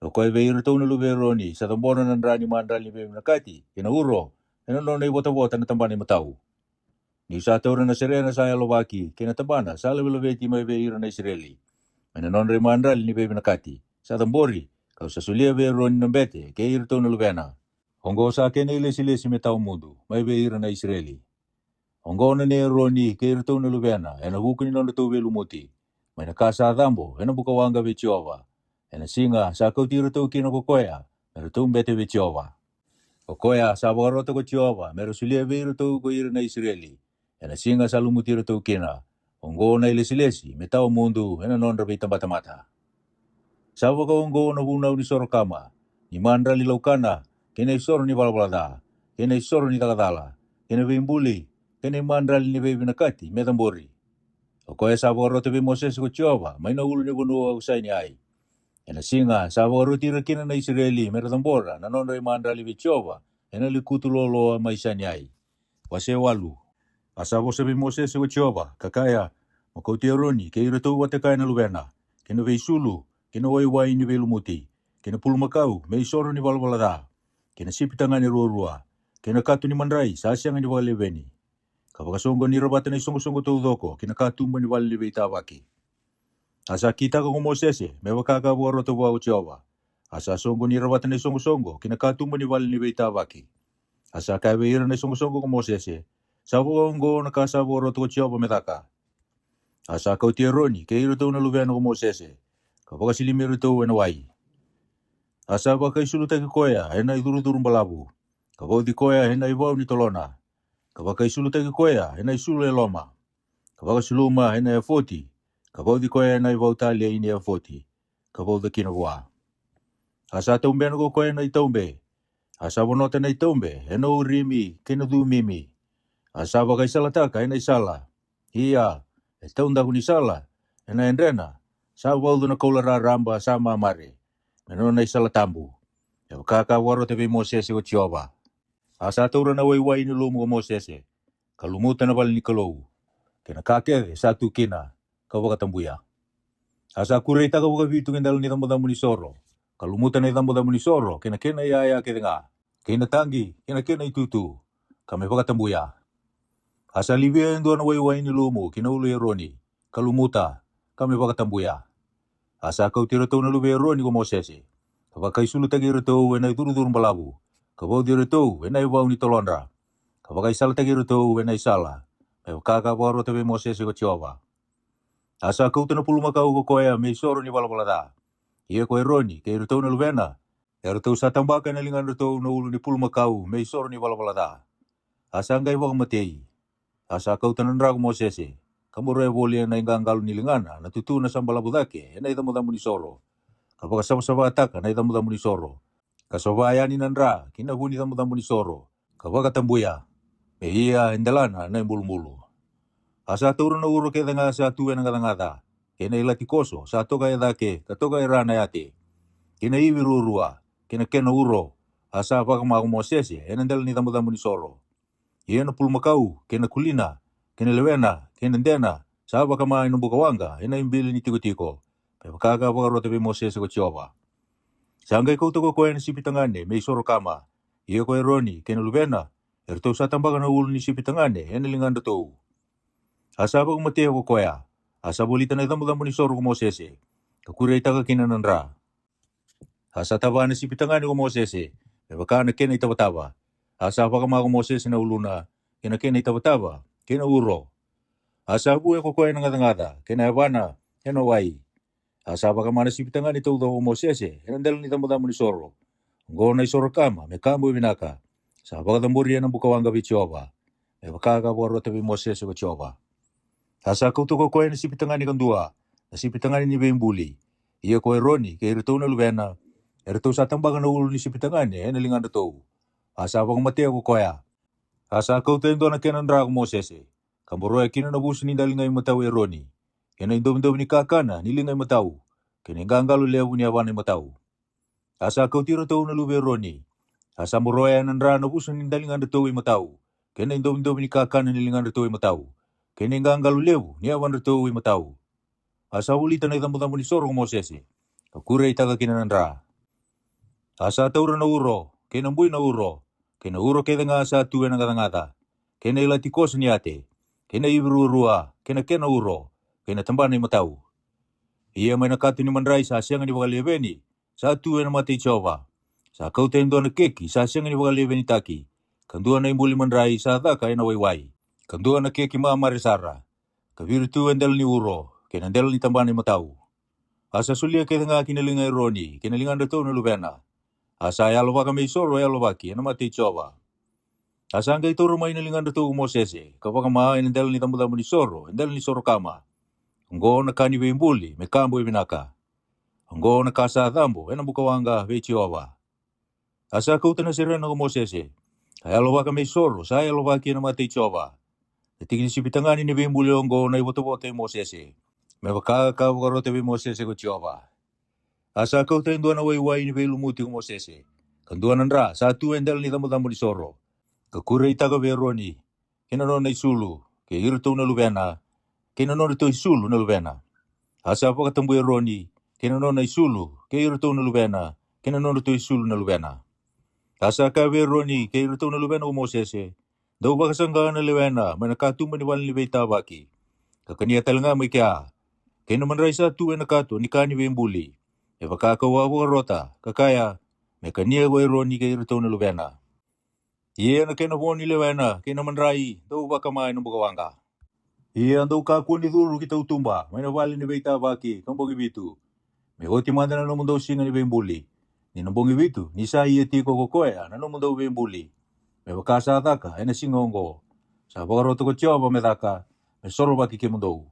O koya vei iratou na luve i Eroni sa cabora na dra ni madrali ni veivinakati kei na uro e na nona ivotavota na tabana i matau. Ni'u sa taura na serena sa yalovaki kei na tabana sa lavelaveti mai vei ira na Isireli, mai na nodra imadrali ni veivinakati sa cabori, ka'u sa solia vei Eroni na bete kei iratou na luvena. Oqo sa kena ilesilesi me tawa mudu mai vei ira na Isireli. Oqo na nei Eroni kei iratou na luvena e na vuku ni nodratou veilumuti, mai na ka sa cabo e na bukawaqa vei Jiova, e na siga sa kauti iratou kina ko koya me ratou bete vei Jiova. O koya sa vakarota ko Jiova me ra solia vei iratou ko ira na Isireli, e na siga sa lumuti iratou kina. Oqo na ilesilesi me tawa mudu e na nodra veitabatamata. Sa vakaoqo na vunau ni soro kama, ni madrali laukana, kei na isoro ni valavala ca, kei na isoro ni caka cala, kei na veibuli, kei na imadrali ni veivinakati me cabori. O koya sa vakarota vei Mosese ko Jiova mai na ulu ni vanua ko Saineai, e na siga sa vakaroti ira kina na Isireli me ra cabora na nodra imadrali vei Jiova e na lekutu loaloa mai Saineai. Wase walu. A sa vosa vei Mosese ko Jiova ka kaya, Mo kauti Eroni kei iratou vata kaya na luvena, kei na veisulu, kei na waiwai ni veilumuti, kei na pulumakau me isoro ni valavala ca, kei na sipi tagane ruarua, kei na kato ni madrai sa sega ni vakaleveni, ka vakasoqoni ira vata na isoqosoqo taucoko ki na katuba ni vale ni veitavaki. A sa kitaka ko Mosese me vaka ka vakarota vua ko Jiova. A sa soqoni ira vata na isoqosoqo ki na katuba ni vale ni veitavaki. A sa kaya vei ira na isoqosoqo ko Mosese, Sa vakaoqo na ka sa vakarota ko Jiova me caka. A sa kauti Eroni kei iratou na luvena ko Mosese, ka vakasilimi iratou e na wai. A sa vakaisulutaki koya e na icurucuru balavu, ka vauci koya e na ivau ni tolona, ka vakaisulutaki koya e na isulu e loma, ka vakasuluma e na efoti, ka vauci koya e na ivau talei ni efoti, ka vauca kina vua. A sa taubena ko koya na itaube. A sa vonota na itaube e na Urimi kei na Cumimi. A sa vakaisalataka e na i sala, ia e taudaku ni sala e na yadrena sa vauca na koula raraba sa mamare, me nona i sala tabu, me vaka ka vakarota vei Mosese ko Jiova. A sa taura na waiwai ni lumu ko Mosese, ka lumuta na vale ni Kalou, kei na ka kece sa tu kina, ka vakatabuya. A sa kureitaka vakavitu ki dela ni cabocabo ni soro, ka lumuta na i cabocabo ni soro kei na kena i yaya kece ga, kei na taqi kei na kena i tutu, ka me vakatabuya. A sa livia e dua na waiwai ni lumu ki na ulu i Eroni, ka lumuta, ka me vakatabuya. A sa kauti iratou na luve i Eroni ko Mosese, ka vakaisulutaki iratou e na i curucuru balavu, ka vauci iratou e na i vau ni tolodra, ka vakaisalataki iratou e na i sala, me vaka ka vakarota vei Mosese ko Jiova. A sa kauta na pulumakau ko koya me i soro ni valavala ca. Ia ko Eroni kei iratou na luvena, eratou sa tabaka e na ligadratou na ulu ni pulumakau me i soro ni valavala ca. A sa qai vakamatei. A sa kauta na dra ko Mosese, ka boroya voli e na i qaqalo ni ligana na tutuna sa balavu cake e na i cabocabo ni soro, ka vakasavasavataka na i cabocabo ni soro, ka sova yani na dra ki na vu ni cabocabo ni soro, ka vakatabuya, me ia e delana na i bulubulu. A sa taura na uro kece ga sa tu e na gacagaca, kei na i lati koso sa toka e cake ka toka e ra na yate, kei na ivi ruarua, kei na kena uro, a sa vakama ko Mosese e na dela ni cabocabo ni soro. Ia na pulumakau kei na kulina, kei na lewena kei na dena, sa vakama e na bukawaqa e na i bili ni tikotiko, me vaka ka vakarota vei Mosese ko Jiova. Sa qai kauta ko koya na sipi tagane me i soro kama. Ia ko Eroni kei na luvena, eratou sa tabaka na ulu ni sipi tagane e na ligadratou. A sa vakamatea ko koya. A sa volita na i cabocabo ni soro ko Mosese, ka kureitaka kina na dra. A sa tava na sipi tagane ko Mosese, me vaka na kena i tavatava. A sa vakama ko Mosese na uluna, kei na kena i tavatava, kei na uro. A sa vue ko koya na gacagaca kei na yavana e na wai. A sa vakama na sipi tagane taucoko ko Mosese e na dela ni cabocabo ni soro, oqo na i soro kama me ka boi vinaka, sa vakacabori e na bukawaqa vei Jiova, me vaka ka vakarota vei Mosese ko Jiova. A sa kauta ko koya na sipi tagane kadua, na sipi tagane ni veibuli. Ia ko Eroni kei iratou na luvena, eratou sa tabaka na ulu ni sipi tagane e na ligadratou. A sa vakamatea ko koya. A sa kauta e dua na kena dra ko Mosese, ka boroya kina na vusu ni daliga i matau i Eroni, kei na i dovidovi ni kakana ni liga i matau, kei na i qaqalo levu ni yavana i matau. A sa kauti iratou na luve i Eroni. A sa boroya e na dra na vusu ni daligadratou i matau, kei na i dovidovi ni kakana ni ligadratou i matau, kei na i qaqalo levu ni yavadratou i matau. A sa volita na i cabocabo ni soro ko Mosese, ka kureitaka kina na dra. A sa taura na uro, kei na bui na uro, kei na uro kece ga sa tu e na gacagaca, kei na i lati koso ni yate, kei na ivi ruarua, kei na kena uro, kei na tabana i matau. Ia mai na kato ni madrai sa sega ni vakaleveni, sa tu e na mata i Jiova, sa kauta e dua na keki sa sega ni vakalevenitaki, ka dua na i buli madrai sa caka e na waiwai, ka dua na keki mamare sara, ka viri tu e dela ni uro kei na dela ni tabana i matau. A sa solia kece ga ki na liga i Eroni kei na ligadratou na luvena. A sa yalovaka me i soro yalovaki e na mata i Jiova. A sa qai taura mai na ligadratou ko Mosese, ka vakama e na dela ni cabocabo ni soro e dela ni soro kama. Oqo na ka ni veibuli me ka boi vinaka. Oqo na ka sa cabo e na bukawaqa vei Jiova. A sa kauta na serena ko Mosese, a yalovaka me i soro sa yalovaki e na mata i Jiova. Na tiki ni sipi tagane ni veibuli oqo na i votavota i Mosese, me vaka ka vakarota vei Mosese ko Jiova. A sa kauta e dua na waiwai ni veilumuti ko Mosese, ka dua na dra sa tu e dela ni cabocabo ni soro, ka kureitaka vei Eroni, kei na nona i sulu, kei iratou na luvena, kei na nodratou i sulu na luvena. A sa vakatabuya Eroni, kei na nona i sulu, kei iratou na luvena, kei na nodratou i sulu na luvena. A sa kaya vei Eroni kei iratou na luvena ko Mosese, dou vakasaqa na lewena mai na katuba ni vale ni veitavaki, ka kania tale ga mai kea, kei na madrai sa tu e na kato ni ka ni veibuli, me vaka ka'u a vakarota, ka kaya, me kania ko Eroni kei iratou na luvena. Ia na kena vo ni lewena kei na madrai dou vakama e na bukawaqa. Ia dou kakua ni curu ki tautuba mai na vale ni veitavaki ka bogi vitu, me oti mada na nomudou siga ni veibuli, ni na bogi vitu ni sa ia tiko ko koya na nomudou veibuli, me vaka sa caka e na siga oqo, sa vakarota ko Jiova me caka, me sorovaki kemudou.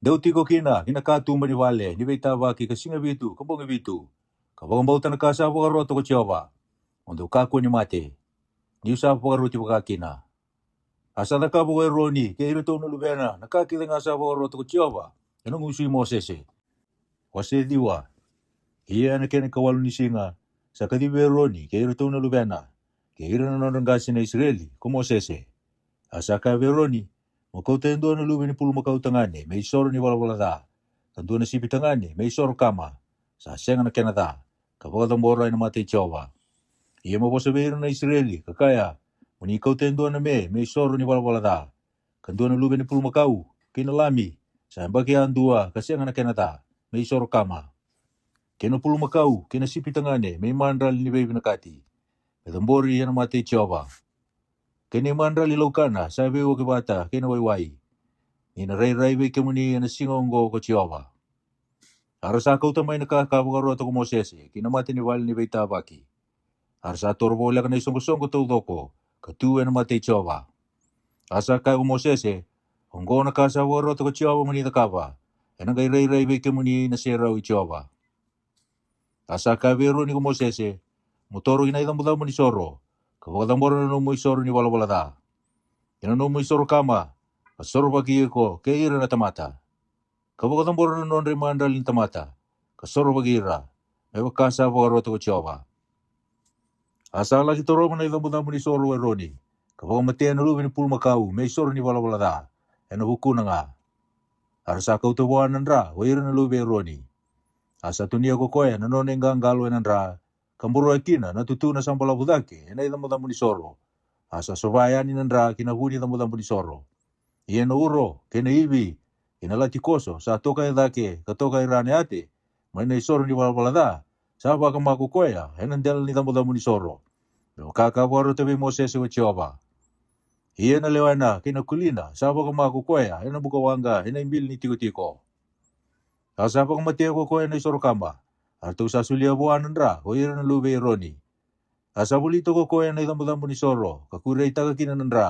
Dou tiko kina ki na katuba ni vale ni veitavaki ka siga vitu ka bogi vitu, ka vakabauta na ka sa vakarota ko Jiova, mo dou kakua ni mate, ni'u sa vakaroti vakakina. A sa cakava ko Eroni kei iratou na luvena na ka kece ga sa vakarota ko Jiova e na gusu i Mosese. Wase ciwa. Ia e na kena ikawalu ni siga, sa kacivi Eroni kei iratou na luvena, kei ira na nodra qase na Isireli, ko Mosese. A sa kaya vei Eroni, Mo kauta e dua na luve ni pulumakau tagane me isoro ni valavala ca, ka dua na sipi tagane me isoro kama, sa sega na kena ca, ka vakacabora e na mata i Jiova. Ia mo vosa vei ira na Isireli, ka kaya, Mo ni kauta e dua na me me isoro ni valavala ca, ka dua na luve ni pulumakau, kei na lami, sa yabaki yadua ka sega na kena ca, me isoro kama, kei na pulumakau kei na sipi tagane me imadrali ni veivinakati, me cabori e na mata i Jiova. Kei na imadrali laukana sa veiwaki vata kei na waiwai, ni na rairai vei kemuni e na siga oqo ko Jiova. A ra sa kauta mai na ka ka vakarota ko Mosese ki na mata ni vale ni veitavaki. A ra sa toro voleka na isoqosoqo taucoko ka tu e na mata i Jiova. A sa kaya ko Mosese, Oqo na ka sa vakarota ko Jiova mo ni cakava, e na qai rairai vei kemuni na serau i Jiova. A sa kaya vei Eroni ko Mosese, Mo toro ki na icabocabo ni soro, ka vakacabora na nomu isoro ni valavala ca, kei na nomu isoro kama, ka sorovaki iko kei ira na tamata, ka vakacabora na nodra imadrali na tamata, ka sorovaki ira, me vaka sa vakarota ko Jiova. A sa laki torova na icabocabo ni soro o Eroni, ka vakamatea na luve ni pulumakau me isoro ni valavala ca, e na vukuna ga. A ra sa kauta vua na dra ko ira na luve i Eroni. A sa tunia ko koya na nona iqaqalo e na dra, ka boroya kina na tutuna sa balavu cake e na icabocabo ni soro. A sa sova yani na dra ki na vu ni cabocabo ni soro. Ia na uro, kei na ivi, kei na lati koso sa toka e cake ka toka e ra na yate, mai na isoro ni valavala ca, sa vakama ko koya e na dela ni cabocabo ni soro, me vaka ka vakarota vei Mosese ko Jiova. Ia na lewena kei na kulina sa vakama ko koya e na bukawaqa e na ibili ni tikotiko. A sa vakamatea ko koya na isoro kama, a ratou sa solia vua na dra ko ira na luve i Eroni. A sa volita ko koya na icabocabo ni soro ka kureitaka kina na dra.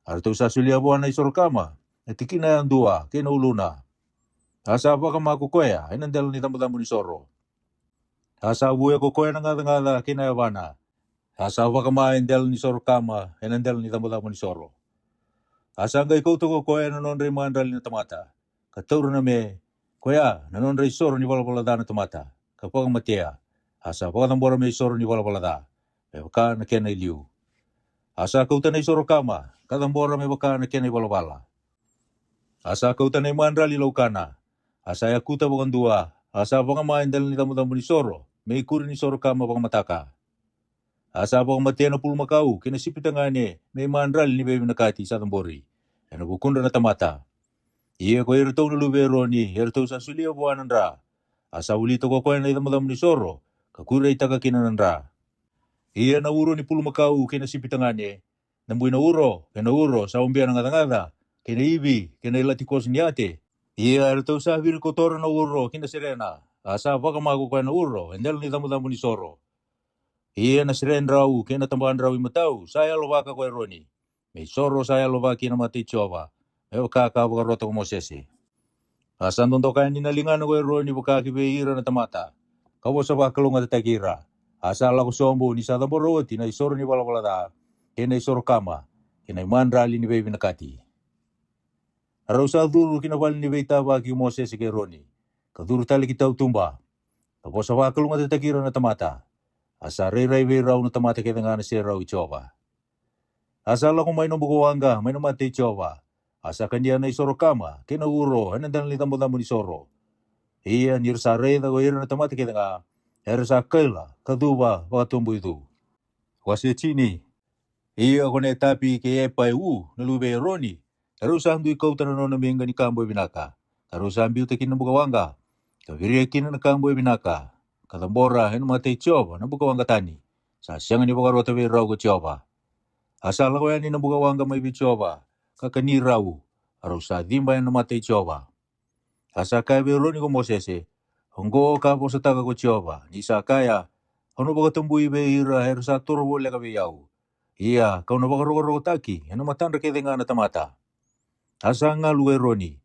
A ratou sa solia vua na isoro kama na tikina yadua kei na uluna. A sa vakama ko koya e na dela ni cabocabo ni soro. A sa vuya ko koya na gacagaca kei na yavana. A sa vakama e dela ni soro kama e na dela ni cabocabo ni soro. A sa qai kauta ko koya na nodra imadrali na tamata, ka taura na me, koya na nodra isoro ni valavala ca na tamata, ka vakamatea. A sa vakacabora me isoro ni valavala ca, me vaka na kena i liu. A sa kauta na isoro kama, ka cabora me vaka na kena i valavala. A sa kauta na imadrali laukana, a sa yakuta vakadua, a sa vakama e dela ni cabocabo ni soro me ikuri ni soro kama vakamataka. A sa vakamatea na pulumakau kei na sipi tagane me imadrali ni veivinakati sa cabori e na vukudra na tamata. Ia ko iratou na luve i Eroni e ratou sa solia vua na dra. A sa volita ko koya na icabocabo ni soro ka kureitaka kina na dra. Ia na uro ni pulumakau kei na sipi tagane, na bui na uro, kei na uro sa ubia na gacagaca, kei na ivi, kei na ilati koso ni yate. Ia e ratou sa virikotora na uro ki na serena, a sa vakama ko koya na uro e dela ni cabocabo ni soro. Ia na seredrau kei na tabadrau i matau sa yalovaka ko Eroni, me isoro sa yalovaki e na mata i Jiova, me vaka ka vakarota ko Mosese. A sa dodoka yani na ligana ko Eroni vaka ki vei ira na tamata, ka vosa vakalougatataki ira. A sa lako sobu ni sa cabora oti na isoro ni valavala ca, kei na isoro kama, kei na imadrali ni veivinakati. A rau sa curu ki na vale ni veitavaki ko Mosese kei Eroni, ka curu tale ki tautuba, ka vosa vakalougatataki ira na tamata. A sa rairai vei rau na tamata kece ga na serau i Jiova. A sa lako mai na bukawaqa mai na mata i Jiova. A sa kania na isoro kama kei na uro e na dela ni cabocabo ni soro. Ia ni ra sa raica ko ira na tamata kece ga, era sa kaila ka cuva vakatoboicu. Wase tini. Ia ko Netapi kei Epaiu na luve i Eroni, erau sa dui kauta na nona miqa ni kabo e vinaka, ka rau sa biuta kina na bukawaqa, ka viria kina na kabo e vinaka, ka cabora e na mata i Jiova na bukawaqa tani. Sa sega ni vakarota vei rau ko Jiova. A sa lako yani na bukawaqa mai vei Jiova, ka kani rau, a rau sa ciba e na mata i Jiova. A sa kaya vei Eroni ko Mosese, Oqo ka vosataka ko Jiova, ni sa kaya, Au na vakatabui vei ira era sa toro voleka vei au. Ia kau na vakarokorokotaki e na matadra kece ga na tamata. A sa galu ko Eroni.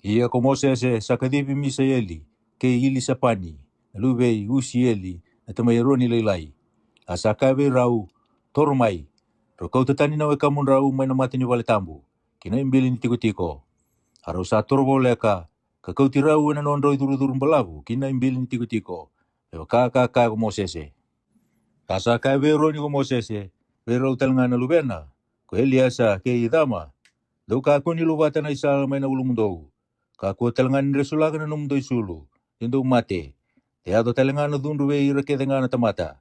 Ia ko Mosese sa kacivi Misaeli kei Ilisapani, na luve i Usieli, na tamai Eroni lailai. A sa kaya vei rau, Toro mai. Rau kauta tani na wekamudrau mai na mata ni vale tabu ki na ibili ni tikotiko. A rau sa toro voleka, ka kauti rau e na nodrau icurucuru balavu ki na ibili ni tikotiko, me vaka ka kaya ko Mosese. A sa kaya vei Eroni ko Mosese, vei rau tale ga na luvena, ko Eliesa kei Icama, dou kakua ni luvata na isala mai na ulumudou. Kakua tale ga ni dresulaka na nomudou isulu, ni dou mate, de yaco tale ga na cudru vei ira kece ga na tamata.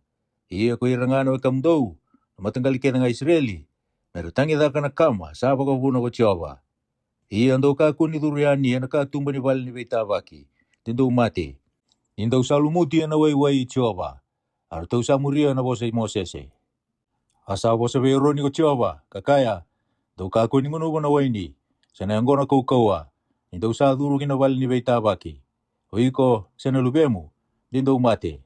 Ia ko ira ga na wekamudou, na mataqali kece ga Isireli, me ra tagicaka na kama sa vakavuna ko Jiova. Ia dou kakua ni curu yani e na katuba ni vale ni veitavaki, de dou mate, ni dou sa lumuti e na waiwai i Jiova. A ratou sa muria na vosa i Mosese. A sa vosa vei Eroni ko Jiova, ka kaya, dou kakua ni gunuva na waini, se na yaqona kaukauwa, ni dou sa curu ki na vale ni veitavaki, o iko se na luvemu, de dou mate.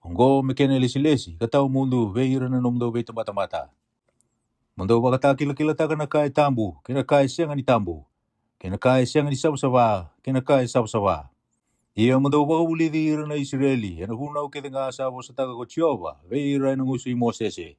Oqo me kena ilesilesi ka tawa mudu vei ira na nomudou veitabatamata. Mo dou vakatakilakilataka na ka e tabu kei na ka e sega ni tabu, kei na ka e sega ni savasava kei na ka e savasava. Ia mo dou vakavulici ira na Isireli e na vunau kece ga sa vosataka ko Jiova vei ira e na gusu i Mosese.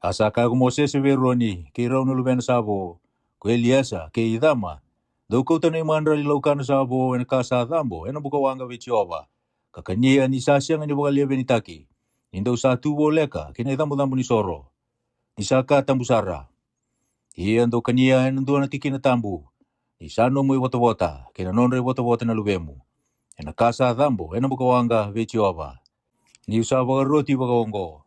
A sa kaya ko Mosese vei Eroni kei rau na luvena sa vo, ko Eliesa kei Icama, dou kauta na imadrali laukana sa vo e na ka sa cabo e na bukawaqa vei Jiova, ka kania ni sa sega ni vakalevenitaki, ni dou sa tu voleka ki na icabocabo ni soro, ni sa ka tabu sara. Ia dou kania e na dua na tikina tabu, ni sa nomu ivotavota kei na nodra ivotavota na luvemu, e na ka sa cabo e na bukawaqa vei Jiova, ni'u sa vakaroti vakaoqo.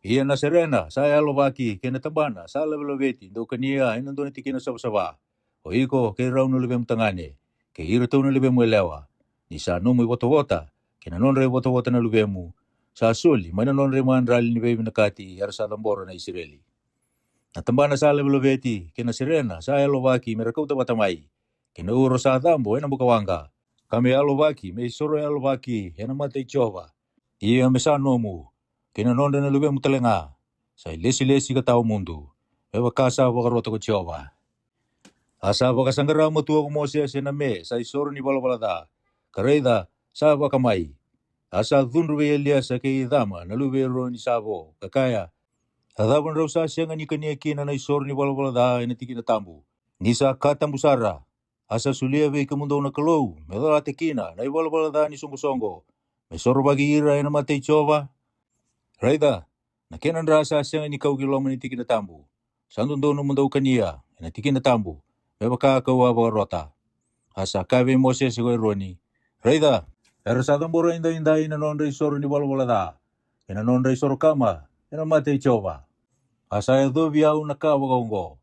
Ia na serena sa yalovaki kei na tabana sa lavelaveti dou kania e na dua na tikina savasava, o iko kei rau na luvemu tagane, kei iratou na luvemu yalewa, ni sa nomu ivotavota kei na nodra ivotavota na luvemu, sa soli mai na nodra imadrali ni veivinakati era sa cabora na Isireli. Na tabana sa lavelaveti kei na serena sa yalovaki me ra kauta vata mai, kei na uro sa cabo e na bukawaqa, ka me yalovaki me isoro yalovaki e na mata i Jiova, ia me sa nomu, kei na nodra na luvemu tale ga, sa ilesilesi ka tawa mudu, me vaka sa vakarota ko Jiova. A sa vakasaqara matua ko Mosese na me sa isoro ni valavala ca, ka raica, sa vakamai. A sa cudru vei Eliesa kei Icama na luve i Eroni sa vo, ka kaya, a cava drau sa sega ni kania kina na isoro ni valavala ca e na tikina tabu, ni sa ka tabu sara? A sa solia vei kemudou na Kalou me colata kina na ivalavala ca ni soqosoqo, me sorovaki ira e na mata i Jiova. Raica, na kena dra sa sega ni kau ki loma ni tikina tabu, sa dodonu mo dou kania e na tikina tabu, me vaka ka'u a vakarota. A sa kaya vei Mosese ko Eroni, raica, era sa cabora edaidai na nodra isoro ni valavala ca, e na nodra isoro kama, e na mata i Jiova. A sa yacovi au na ka vakaoqo.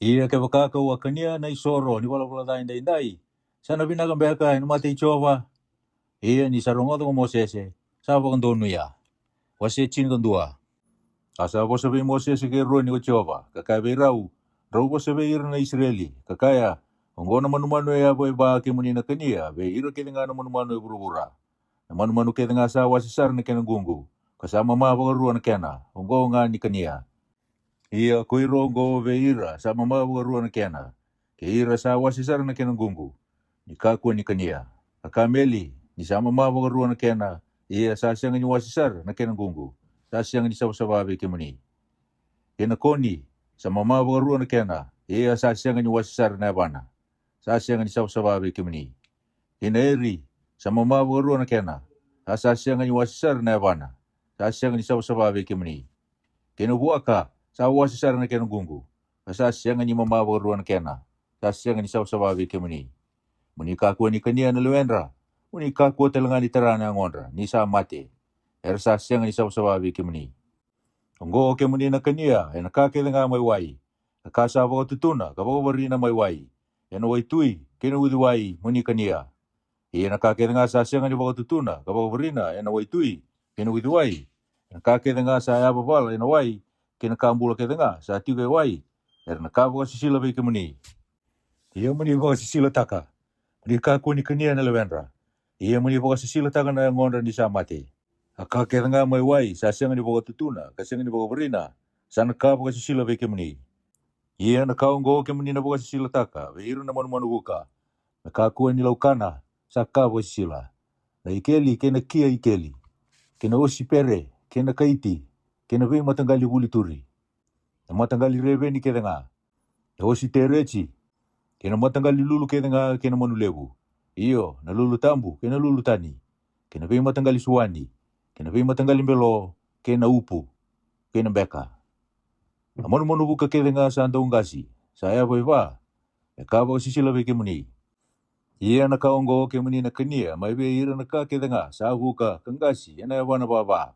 Ia kevaka ka'u a kania na isoro ni valavala ca edaidai, sa na vinaka beka e na mata i Jiova? Ia ni sa rogoca ko Mosese, sa vakadonuya. Wase tinikadua. A sa vosa vei Mosese kei Eroni ko Jiova, ka kaya vei rau, drau vosa vei ira na Isireli, ka kaya, oqo na manumanu e yava e va kemuni na kania vei ira kece ga na manumanu e vuravura. Na manumanu kece ga sa wase sara na kena ququ, ka sa mama vakarua na kena, oqo ga ni kania. Ia ko ira oqo vei ira sa mama vakarua na kena, kei ira sa wase sara na kena ququ, ni kakua ni kania. A kameli, ni sa mama vakarua na kena, ia sa sega ni wase sara na kena ququ, sa sega ni savasava vei kemuni. Kei na koni, sa mama vakarua na kena, ia sa sega ni wase sara na yavana, sa sega ni savasava vei kemuni. Kei na eri, sa mama vakarua na kena, a sa sega ni wase sara na yavana, sa sega ni savasava vei kemuni. Kei na vuaka, sa wase sara na kena ququ, a sa sega ni mama vakarua na kena, sa sega ni savasava vei kemuni. Mo ni kakua ni kania na lewedra, mo ni kakua tale ga ni tara na yagodra ni sa mate, era sa sega ni savasava vei kemuni. Oqo kemuni na kania e na ka kece ga mai wai, na ka sa vakatutuna ka vakavarina mai wai, e na waitui kei na uciwai mo ni kania. Ia na ka kece ga sa sega ni vakatutuna ka vakavarina e na waitui kei na uciwai, e na ka kece ga sa yavavala e na wai, kei na ka bula kece ga sa tiko e wai, era na ka vakasisila vei kemuni. Ia mo ni vakasisilataka, mo ni kakua ni kania na lewedra. Ia mo ni vakasisilataka na yagodra ni sa mate. A ka kece ga mai wai sa sega ni vakatutuna ka sega ni vakavarina, sa na ka vakasisila vei kemuni. Ia na ka oqo kemuni na vakasisilataka vei ira na manumanu vuka, na kakua ni laukana, sa ka vakasisila, na ikeli kei na kia ikeli, kei na osipere kei na kaiti, kei na veimataqali vuli turi. na mataqali reveni kece ga, na Ositereci, kei na mataqali lulu kece ga kei na manu levu, io, na lulu tabu kei na lulu tani, kei na veimataqali suani, kei na veimataqali belo, kei na upu, kei na beka. Na manumanu vuka kece ga sa dauqasi, sa yavai va, me ka vakasisila vei kemuni. Ia na ka oqo kemuni na kania mai vei ira na ka kece ga sa vuka ka qasi ena yavana vava,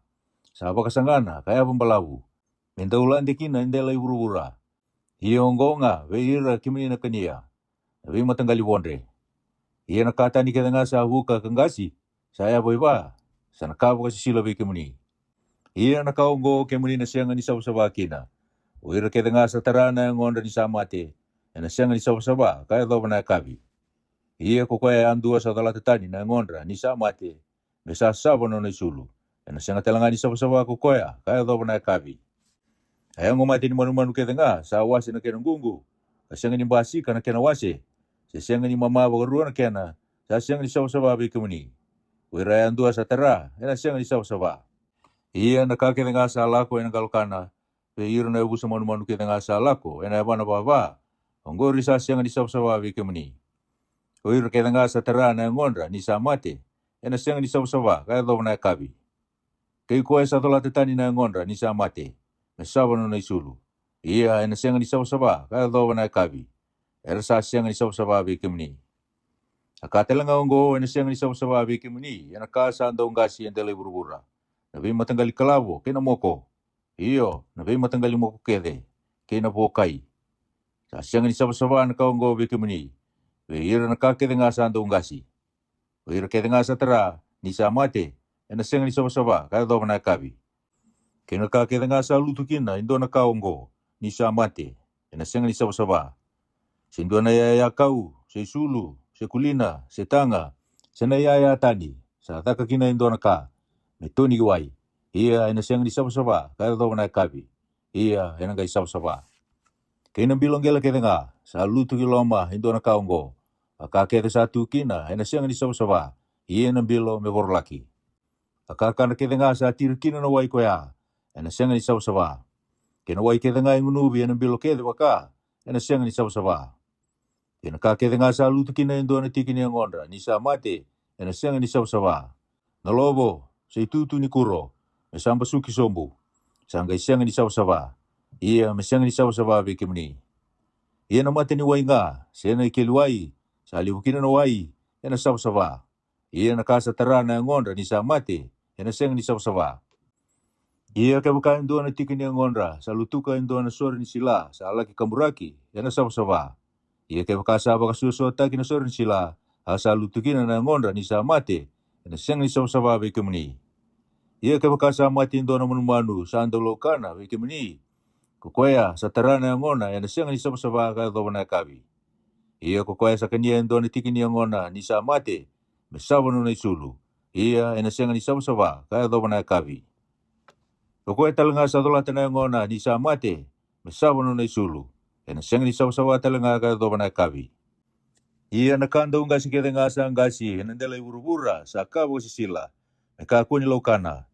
sa vakasagana ka yava balavu, me dau lade kina e dela i vuravura. Ia oqo ga vei ira kemuni na kania, na veimataqali vodre. Ia na ka tani kece ga sa vuka ka qasi, sa yavai va, sa na ka vakasisila vei kemuni. Ia na ka oqo kemuni na sega ni savasava kina, o ira kece ga sa tara na yagodra ni sa mate, ena sega ni savasava ka yacova na yakavi. Ia ko koya yadua sa colata tani na yagodra ni sa mate, me sa sava nona isulu, ena sega tale ga ni savasava ko koya ka yacova na yakavi. A yago mate ni manumanu kece ga sa wase na kena ququ, ka sega ni basika na kena wase, se sega ni mama vakarua na kena, sa sega ni savasava vei kemuni. O ira yadua sa tara, ena sega ni savasava. Ia na ka kece ga sa lako ena qalo kana, vei ira na yavusa manumanu kece ga sa lako ena yavana vava, oqori sa sega ni savasava vei kemuni. O ira kece ga sa tara na yagodra ni sa mate, ena sega ni savasava ka yacova na yakavi. Kei koya sa colata tani na yagodra ni sa mate, me sava nona isulu, ia ena sega ni savasava ka yacova na yakavi, era sa sega ni savasava vei kemuni. A ka tale ga oqo ena sega ni savasava vei kemuni ena ka sa dauqasi e dela i vuravura, na veimataqali kalavo kei na moko, io, na veimataqali moko kece, kei na vokai. Sa sega ni savasava na ka oqo vei kemuni, vei ira na ka kece ga sa dauqasi. O ira kece ga sa tara ni sa mate, ena sega ni savasava ka yacova na yakavi. Kei na ka kece ga sa lutu kina e dua na ka oqo ni sa mate, ena sega ni savasava. Se dua na iyaya kau, se isulu, se kulina, se taga, se na iyaya tani, sa caka kina e dua na ka, me toni ki wai, ia ena sega ni savasava ka yacova na yakavi, ia ena qai savasava. Kei na bilo qele kece ga sa lutu ki loma e dua na ka oqo, a ka kece sa tu kina ena sega ni savasava, ia na bilo me vorolaki. A kakana kece ga sa tiri kina na wai koya, ena sega ni savasava. Kei na wai kece ga e gunuvi ena bilo kece vaka, ena sega ni savasava. Kei na ka kece ga sa lutu kina e dua na tiki ni yagodra ni sa mate, ena sega ni savasava. Na lovo, se itutu ni kuro, me sa basuki sobu, sa qai sega ni savasava, ia me sega ni savasava vei kemuni. Ia na mata ni wai ga, se na ikeli wai, sa levu kina na wai, ena savasava. Ia na ka sa tara na yagodra ni sa mate, ena sega ni savasava. Ia kevaka e dua na tiki ni yagodra sa lutuka e dua na sore ni sila sa laki kaburaki, ena savasava. Ia kevaka sa vakasuasuataki na sore ni sila, a sa lutu kina na yagodra ni sa mate, ena sega ni savasava vei kemuni. Ia kevaka sa mate e dua na manumanu sa dau laukana vei kemuni, ko koya sa tara na yagona ena sega ni savasava ka yacova na yakavi. Ia ko koya sa kania e dua na tiki ni yagona ni sa mate, me sava nona isulu, ia ena sega ni savasava ka yacova na yakavi. Ko koya tale ga sa colata na yagona ni sa mate, me sava nona isulu, ena sega ni savasava tale ga ka yacova na yakavi. Ia na ka dauqasi kece ga sa qasi ena dela i vuravura sa ka vakasisila, me kakua ni laukana.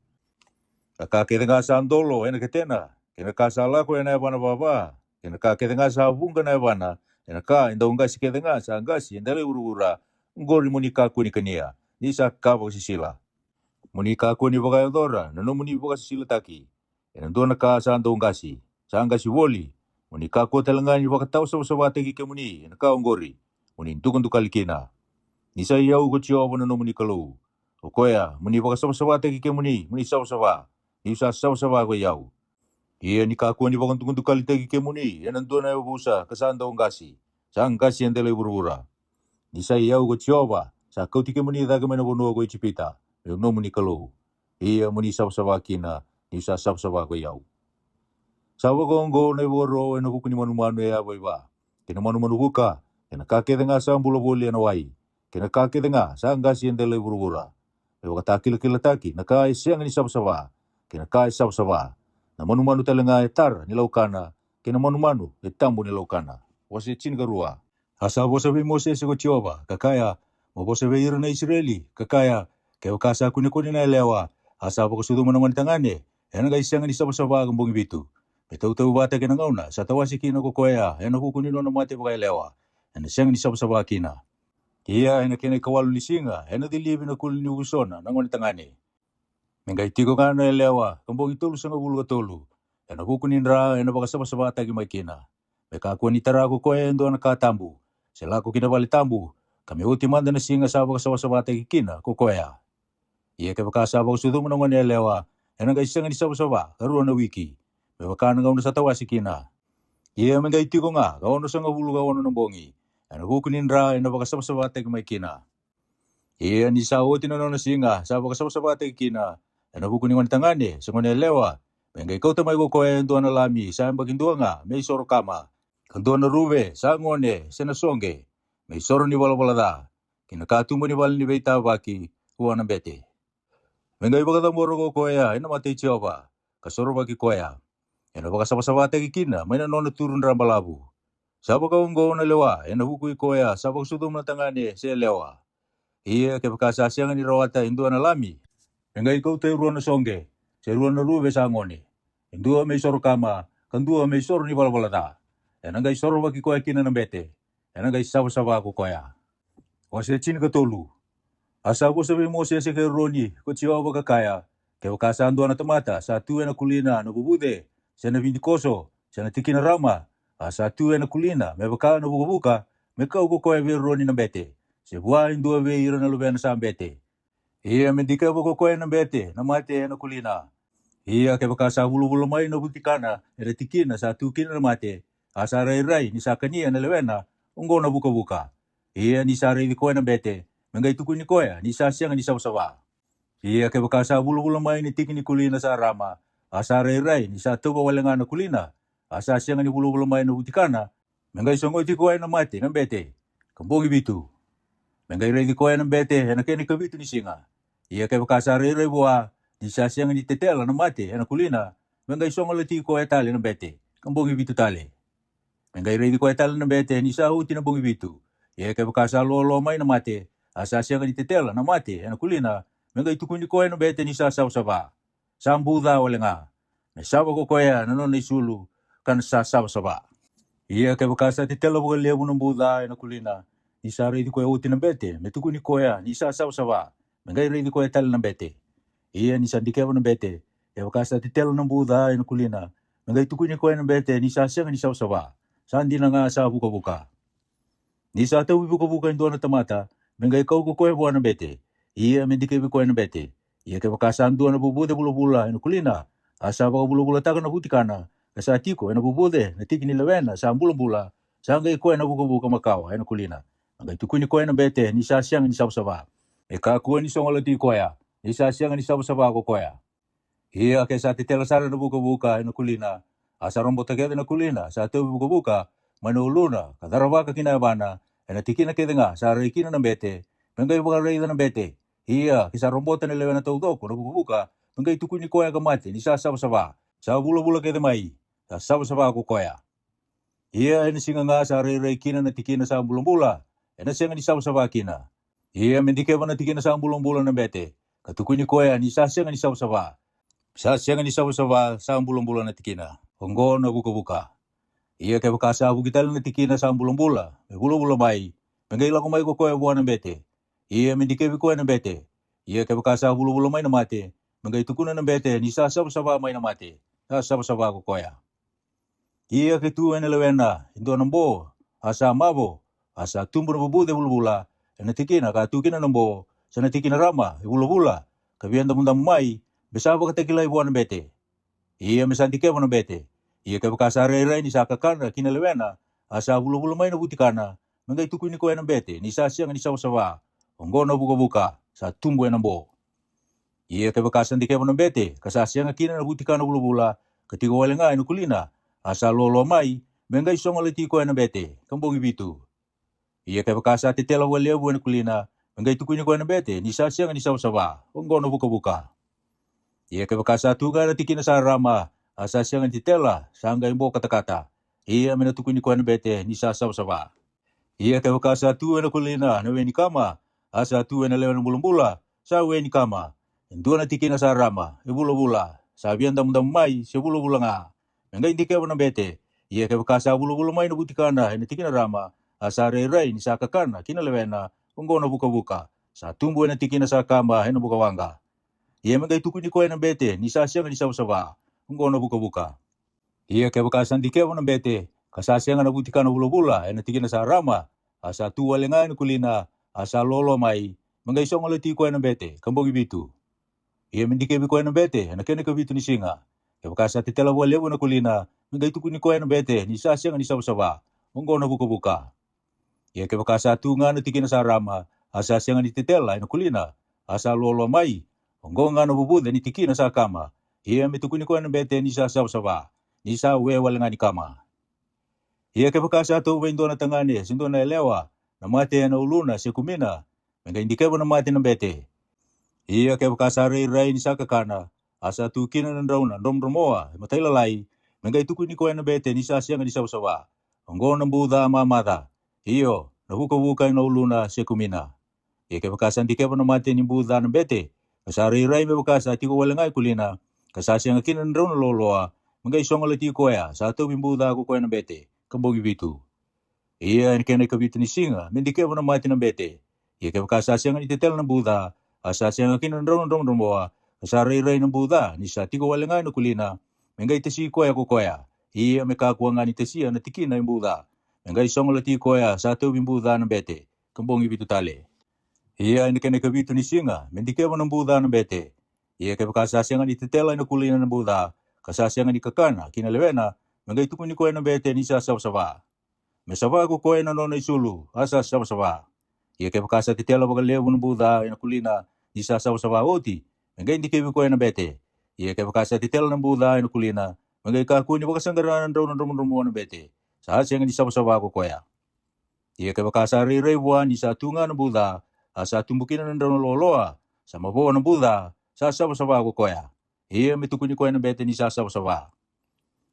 A ka kece ga sa dolo ena ketena, kei na ka sa lako ena yavana vava, kei na ka kece ga sa vuqa na yavana, ena ka e dauqasi kece ga sa qasi e dela i vuravura, oqori mo ni kakua ni kania, ni sa ka vakasisila. Mo ni kakua ni vakayacora na nomuni vakasisilataki ena dua na ka sa dauqasi, sa qasi voli, mo ni kakua tale ga ni vakatawa savasavataki kemuni ena ka oqori, mo ni dukadukali kina. Ni sa i au ko Jiova na nomuni Kalou, o koya mo ni vakasavasavataki kemuni mo ni savasava, niu sa savasava ko i au. Ia ni kakua ni vakadukadukalitaki kemuni ena dua na yavusa ka sa dauqasi, sa qasi e dela i vuravura. Ni sa i au ko Jiova sa kauti kemuni cake mai na vanua ko Ijipita, meu nomuni Kalou. Ia mo ni savasava kina, niu sa savasava ko i au. Sa vakaoqo na ivakaro ena vuku ni manumanu e yavai va, kei na manumanu vuka, kei na ka kece ga sa bula voli ena wai, kei na ka kece ga sa qasi e dela i vuravura, me vakatakilakilataki na ka e sega ni savasava kei na ka e savasava, na manumanu tale ga e tara ni laukana kei na manumanu e tabu ni laukana. Wase tinikarua. A sa vosa vei Mosese ko Jiova, ka kaya, mo vosa vei ira na Isireli, ka kaya, kevaka sa kunekune na yalewa, a sa vakasucuma na gonetagane, ena qai sega ni savasava ka bogi vitu. Me tautauvata kei na gauna sa tawase kina ko koya ena vuku ni nona mate vakayalewa, ena sega ni savasava kina. Ia ena kena ikawalu ni siga ena cilivi na kuli ni vusona na gone tagane. Me qai tiko ga na yalewa ka bogi tolusagavulu ka tolu, ena vuku ni dra ena vakasavasavataki mai kina. Me kakua ni tara ko koya e dua na ka tabu, se lako ki na vale tabu, ka me oti mada na siga sa vakasavasavataki kina ko koya. Ia kevaka sa vakasucuma na gone yalewa, ena qai sega ni savasava ka rua na wiki, me vaka na gauna sa tawase kina. Ia me qai tiko ga ka onosagavulu ka ono na bogi, ena vuku ni dra ena vakasavasavataki mai kina. Ia ni sa oti na nona siga sa vakasavasavataki kina, ena vuku ni gone tagane se gone yalewa, me qai kauta mai ko koya e dua na lami sa yabaki dua ga me isoro kama, ka dua na ruve sa gone se na soqe, me isoro ni valavala ca, ki na katuba ni vale ni veitavaki, vua na bete. Me qai vakacabora ko koya ena mata i Jiova, ka sorovaki koya. Ena vakasavasavataki kina mai na nona turu dra balavu. Sa vakaoqo na lewa ena vuku i koya sa vakasucuma na tagane se yalewa. Ia kevaka sa sega ni rawata e dua na lami, me qai kauta e rua na soqe, se rua na ruve sa gone, e dua me isoro kama, ka dua me isoro ni valavala ca. Ena qai sorovaki koya kina na bete, ena qai savasava ko koya. Wase tinikatolu. A sa vosa vei Mosese kei Eroni ko Jiova ka kaya, kevaka sa dua na tamata sa tu ena kulina na vuvuce, se na vidikoso, se na tikina rama, a sa tu ena kulina me vaka na vukavuka, me kau ko koya vei Eroni na bete, se vua e dua vei ira na luvena sa bete. Ia me dikeva ko koya na bete na mate ena kulina. Ia kevaka sa vulavula mai na vutikana ena tikina sa tu kina na mate, a sa rairai ni sa kania na lewena, oqo na vukavuka. Ia ni sa raici koya na bete, me qai tukuni koya ni sa sega ni savasava. Ia kevaka sa vulavula mai na tiki ni kulina sa rama, a sa rairai ni sa tauva wale ga na kulina, a sa sega ni vulavula mai na vutikana, me qai sogoti koya na mate na bete, ka bogi vitu. Me qai raici koya na bete ena kena ikavitu ni siga. Ia kevaka sa rairai vua ni sa sega ni tetela na mate ena kulina, me qai sogolati koya tale na bete, ka bogi vitu tale. Me qai raici koya tale na bete ni sa oti na bogi vitu. Ia kevaka sa loaloa mai na mate, a sa sega ni tetela na mate ena kulina, me qai tukuni koya na bete ni sa savasava. Sa bu ca wale ga. Me sava ko koya na nona isulu, ka na sa savasava. Ia kevaka sa tetela vakalevu na bu ca ena kulina, ni sa raici koya oti na bete, me tukuni koya ni sa savasava, me qai raici koya tale na bete. Ia ni sa dikeva na bete, kevaka sa tetela na bu ca ena kulina, me qai tukuni koya na bete ni sa sega ni savasava. Sa dina ga sa vukavuka. Ni sa tauvi vukavuka e dua na tamata, me qai kau ko koya vua na bete, ia me dikevi koya na bete. Ia kevaka sa dua na vuvuce vulavula ena kulina, a sa vakavulavulataka na vutikana, ka sa tiko ena vuvuce na tiki ni lewena sa bulabula, sa qai koya na vukavuka makawa ena kulina, a qai tukuni koya na bete ni sa sega ni savasava. Me kakua ni sogolati koya, ni sa sega ni savasava ko koya. Ia ke sa tetela sara na vukavuka ena kulina, a sa robota kece na kulina sa tauvi vukavuka mai na uluna ka caravaka ki na yavana, ena tikina kece ga sa rai kina na bete, me qai vakaraica na bete. Ia ke sa robota na lewena taucoko na vukavuka, me qai tukuni koya ka mate ni sa savasava, sa vulavula kece mai, sa savasava ko koya. Ia ena siga ga sa rairai kina na tikina sa bulabula, ena sega ni savasava kina. Ia me dikeva na tikina sa bulabula na bete, ka tukuni koya ni sa sega ni savasava. Sa sega ni savasava, sa bulabula na tikina, oqo na vukavuka. Ia kevaka sa vuki tale na tikina sa bulabula me vulavula mai, me qai lako mai ko koya vua na bete. Ia me dikevi koya na bete. Ia kevaka sa vulavula mai na mate, me qai tukuna na bete ni sa savasava mai na mate, sa savasava ko koya. Ia ke tu ena lewena e dua na bo, a sa mavo, a sa tubu na vuvuce vulavula ena tikina ka tu kina na bo, se na tikina rama e vulavula, ka via damudamu mai, me sa vakatakilai vua na bete. Ia me sa dikeva na bete. Ia kevaka sa rairai ni sa kakana ki na lewena, a sa vulavula mai na vutikana, me qai tukuni koya na bete ni sa sega ni savasava, oqo na vukavuka, sa tubu ena bo. Ia kevaka sa dikeva na bete ka sa sega kina na vutikana vulavula, ka tiko wale ga ena kulina, a sa loaloa mai, me qai sogolati koya na bete, ka bogi vitu. Ia kevaka sa tetela vakalevu ena kulina, me qai tukuni koya na bete ni sa sega ni savasava, oqo na vukavuka. Ia kevaka sa tu ga na tikina sa rama, a sa sega ni tetela, sa qai bo katakata, ia me na tukuni koya na bete ni sa savasava. Ia kevaka sa tu ena kulina na we ni kama, a sa tu ena lewena bulabula sa we ni kama, e dua na tikina sa rama e vulavula, sa via damudamu mai se vulavula ga, me qai dikeva na bete. Ia kevaka sa vulavula mai na vutikana ena tikina Rama, a sa rairai ni sa kakana ki na lewena, oqo na vukavuka sa tubu ena tikina sa kama ena bukawaqa. Ia me qai tukuni koya na bete ni sa sega ni savasava, oqo na vukavuka. Ia kevaka sa dikeva na bete, ka sa sega na vutikana vulavula ena tikina sa Rama, a sa tu wale ga ena kulina, a sa loaloa mai, me qai sogolati koya na bete ka bogi vitu. Ia me dikevi koya na bete ena kena ikavitu ni siga. Kevaka sa tetela vakalevu ena kulina, me qai tukuni koya na bete ni sa sega ni savasava, oqo na vukavuka. Ia kevaka sa tu ga na tikina sa Rama, a sa sega ni tetela ena kulina, a sa loaloa mai, oqo ga na vuvuce ni tikina sa kama. Ia me tukuni koya na bete ni sa savasava, ni sa we wale ga ni kama. Ia kevaka sa tauva e dua na tagane se dua na yalewa na mate ena uluna se kumina, me qai dikeva na mate na bete. Ia kevaka sa rairai ni sa kakana, a sa tu kina na drau na dromodromoa e matailalai, me qai tukuni koya na bete ni sa sega ni savasava, oqo na buca mamaca, io, na vukavuka ena uluna se kumina. Ia kevaka sa dikeva na mate ni buca na bete, ka sa rairai me vaka sa tiko wale ga e kulina, ka sa sega kina na drau na loaloa, me qai sogolati koya sa tauvi buca ko koya na bete ka bogi vitu. Ia ena kena ikavitu ni siga me dikeva na mate na bete. Ia kevaka sa sega ni tetela na buca, a sa sega kina na drau na dromodromoa, ka sa rairai na buca ni sa tiko wale ga ena kulina, me qai tasi koya ko koya. Ia me kakua ga ni tasia na tikina e buca, me qai sogolati koya sa tauvi buca na bete ka bogi vitu tale. Ia ena kena ikavitu ni siga me dikeva na buca na bete. Ia kevaka sa sega ni tetela ena kulina na buca, ka sa sega ni kakana ki na lewena, me qai tukuni koya na bete ni sa savasava, me sava ko koya na nona isulu, a sa savasava. Ia kevaka sa tetela vakalevu na buca ena kulina, ni sa savasava oti, me qai dikevi koya na bete. Ia kevaka sa tetela na buca ena kulina, me qai kakua ni vakasaqara na drau na dromodromoa na bete, sa sega ni savasava ko koya. Ia kevaka sa rairai vua ni sa tu ga na buca, a sa tubu kina na drau na loaloa, sa mavoa na buca, sa savasava ko koya. Ia me tukuni koya na bete ni sa savasava.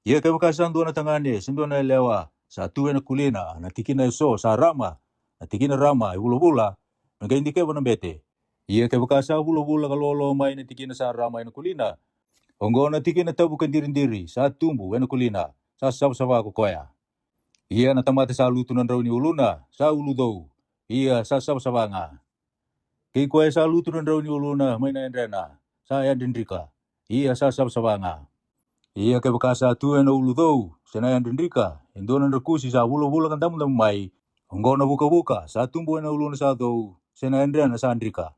Ia kevaka sa dua na tagane se dua na yalewa sa tu ena kulina na tikina eso sa Rama, na tikina Rama e vulavula, me qai dikeva na bete. Ia kevaka sa vulavula ka loaloa mai na tikina sa Rama ena kulina, oqo na tikina tavuka diridiri sa tubu ena kulina, sa savasava ko koya. Ia na tamata sa lutu na drau ni uluna sa ulucou, ia sa savasava ga. Kei koya sa lutu na drau ni uluna mai na yadrena, sa yadredrika, ia sa savasava ga. Ia kevaka sa tu ena ulucou se na yadredrika e dua na drakusi sa vulavula ka damudamu mai, oqo na vukavuka sa tubu ena uluna sa cou se na yadrena sa drika.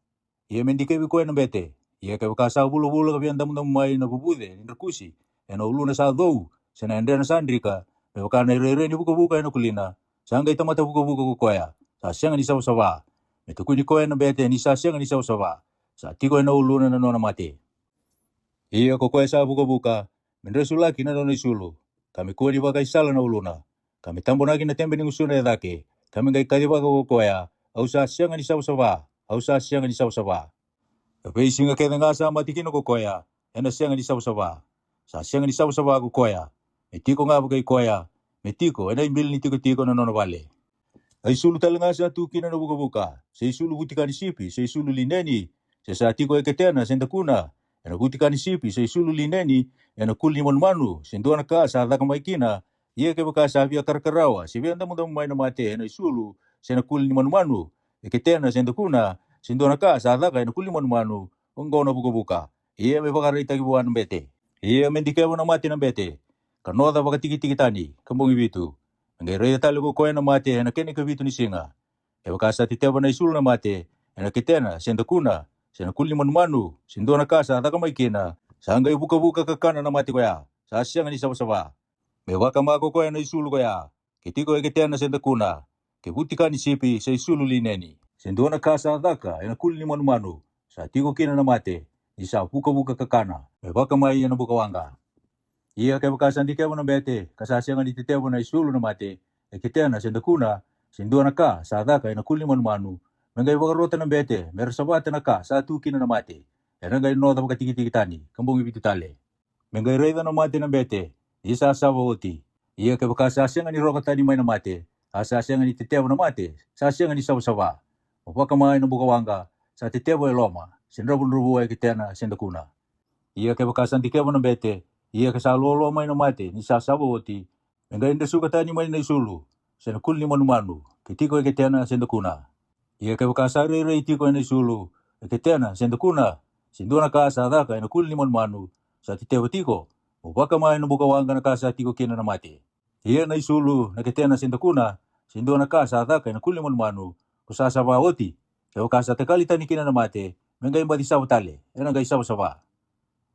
Ia me dikevi koya na bete. Ia kevaka sa vulavula ka via damudamu mai na vuvuce ni drakusi ena uluna sa cou se na yadrena sa drika, me vaka na irairai ni vukavuka ena kulina, sa qai tamata vukavuka ko koya, sa sega ni savasava. Me tukuni koya na bete ni sa sega ni savasava, sa tiko ena uluna na nona mate. Ia ko koya sa vukavuka, me dresulaki na nona isulu, ka me kua ni vakaisala na uluna, ka me tabonaki na tebe ni gusuna e cake, ka me qai kacivaka ko koya, au sa sega ni savasava, au sa sega ni savasava. Na veisiga kece ga sa mate kina ko koya, ena sega ni savasava, sa sega ni savasava ko koya. Me tiko ga vakai koya, me tiko ena ibili ni tikotiko na nona vale. Na isulu tale ga sa tu kina na vukavuka, se isulu vutika ni sipi, se isulu lineni, se sa tiko e ketena se dakuna ena vutika ni sipi se isulu lineni, ena kuli ni manumanu, se dua na ka sa caka mai kina. Ia kevaka sa via karakarawa se via damudamu mai na mate ena isulu se na kuli ni manumanu, e ketena se dakuna, se dua na ka sa caka ena kuli ni manumanu, oqo na vukavuka. Ia me vakaraitaki vua na bete. Ia me dikeva na mate na bete, ka noca vakatikitiki tani ka bogi vitu. Me qai raica tale ko koya na mate ena kena ikavitu ni siga. Kevaka sa teteva na isulu na mate ena ketena se dakuna se na kuli ni manumanu, se dua na ka sa caka mai kina, sa qai vukavuka kakana na mate koya, sa sega ni savasava. Me vakama ko koya na isulu koya, ke tiko e ketena se dakuna, ke vutika ni sipi se isulu lineni, se dua na ka sa caka ena kuli ni manumanu, sa tiko kina na mate, ni sa vukavuka kakana, me vakamai ena bukawaqa. Ia kevaka sa dikeva na bete, ka sa sega ni teteva na isulu na mate e ketena se dakuna, se dua na ka sa caka ena kuli ni manumanu, me qai vakarota na bete me ra savata na ka sa tu kina na mate, era qai noca vakatikitiki tani ka bogi vitu tale. Me qai raica na mate na bete ni sa sava oti. Ia kevaka sa sega ni roka tani mai na mate, a sa sega ni teteva na mate, sa sega ni savasava, mo vakama ena bukawaqa, sa teteva e loma, se dravudravua e ketena se dakuna. Ia kevaka sa dikeva na bete, Ia ke sa loaloa mai na mate ni sa sava oti, me qai dresuka tani mai na isulu, se na kuli ni manumanu, ke tiko e ketena se dakuna. Ia kevaka sa rairai tiko e na isulu, e ketena se dakuna, se dua na ka sa caka e na kuli ni manumanu, sa teteva tiko, mo vakama e na buka waqa na ka sa tiko kina na mate. Ia na isulu, na ketena se dakuna, se dua na ka sa caka e na kuli ni manumanu, ko sa sava oti, kevaka sa takali tani kina na mate, me qai baci sava tale, e na qai savasava.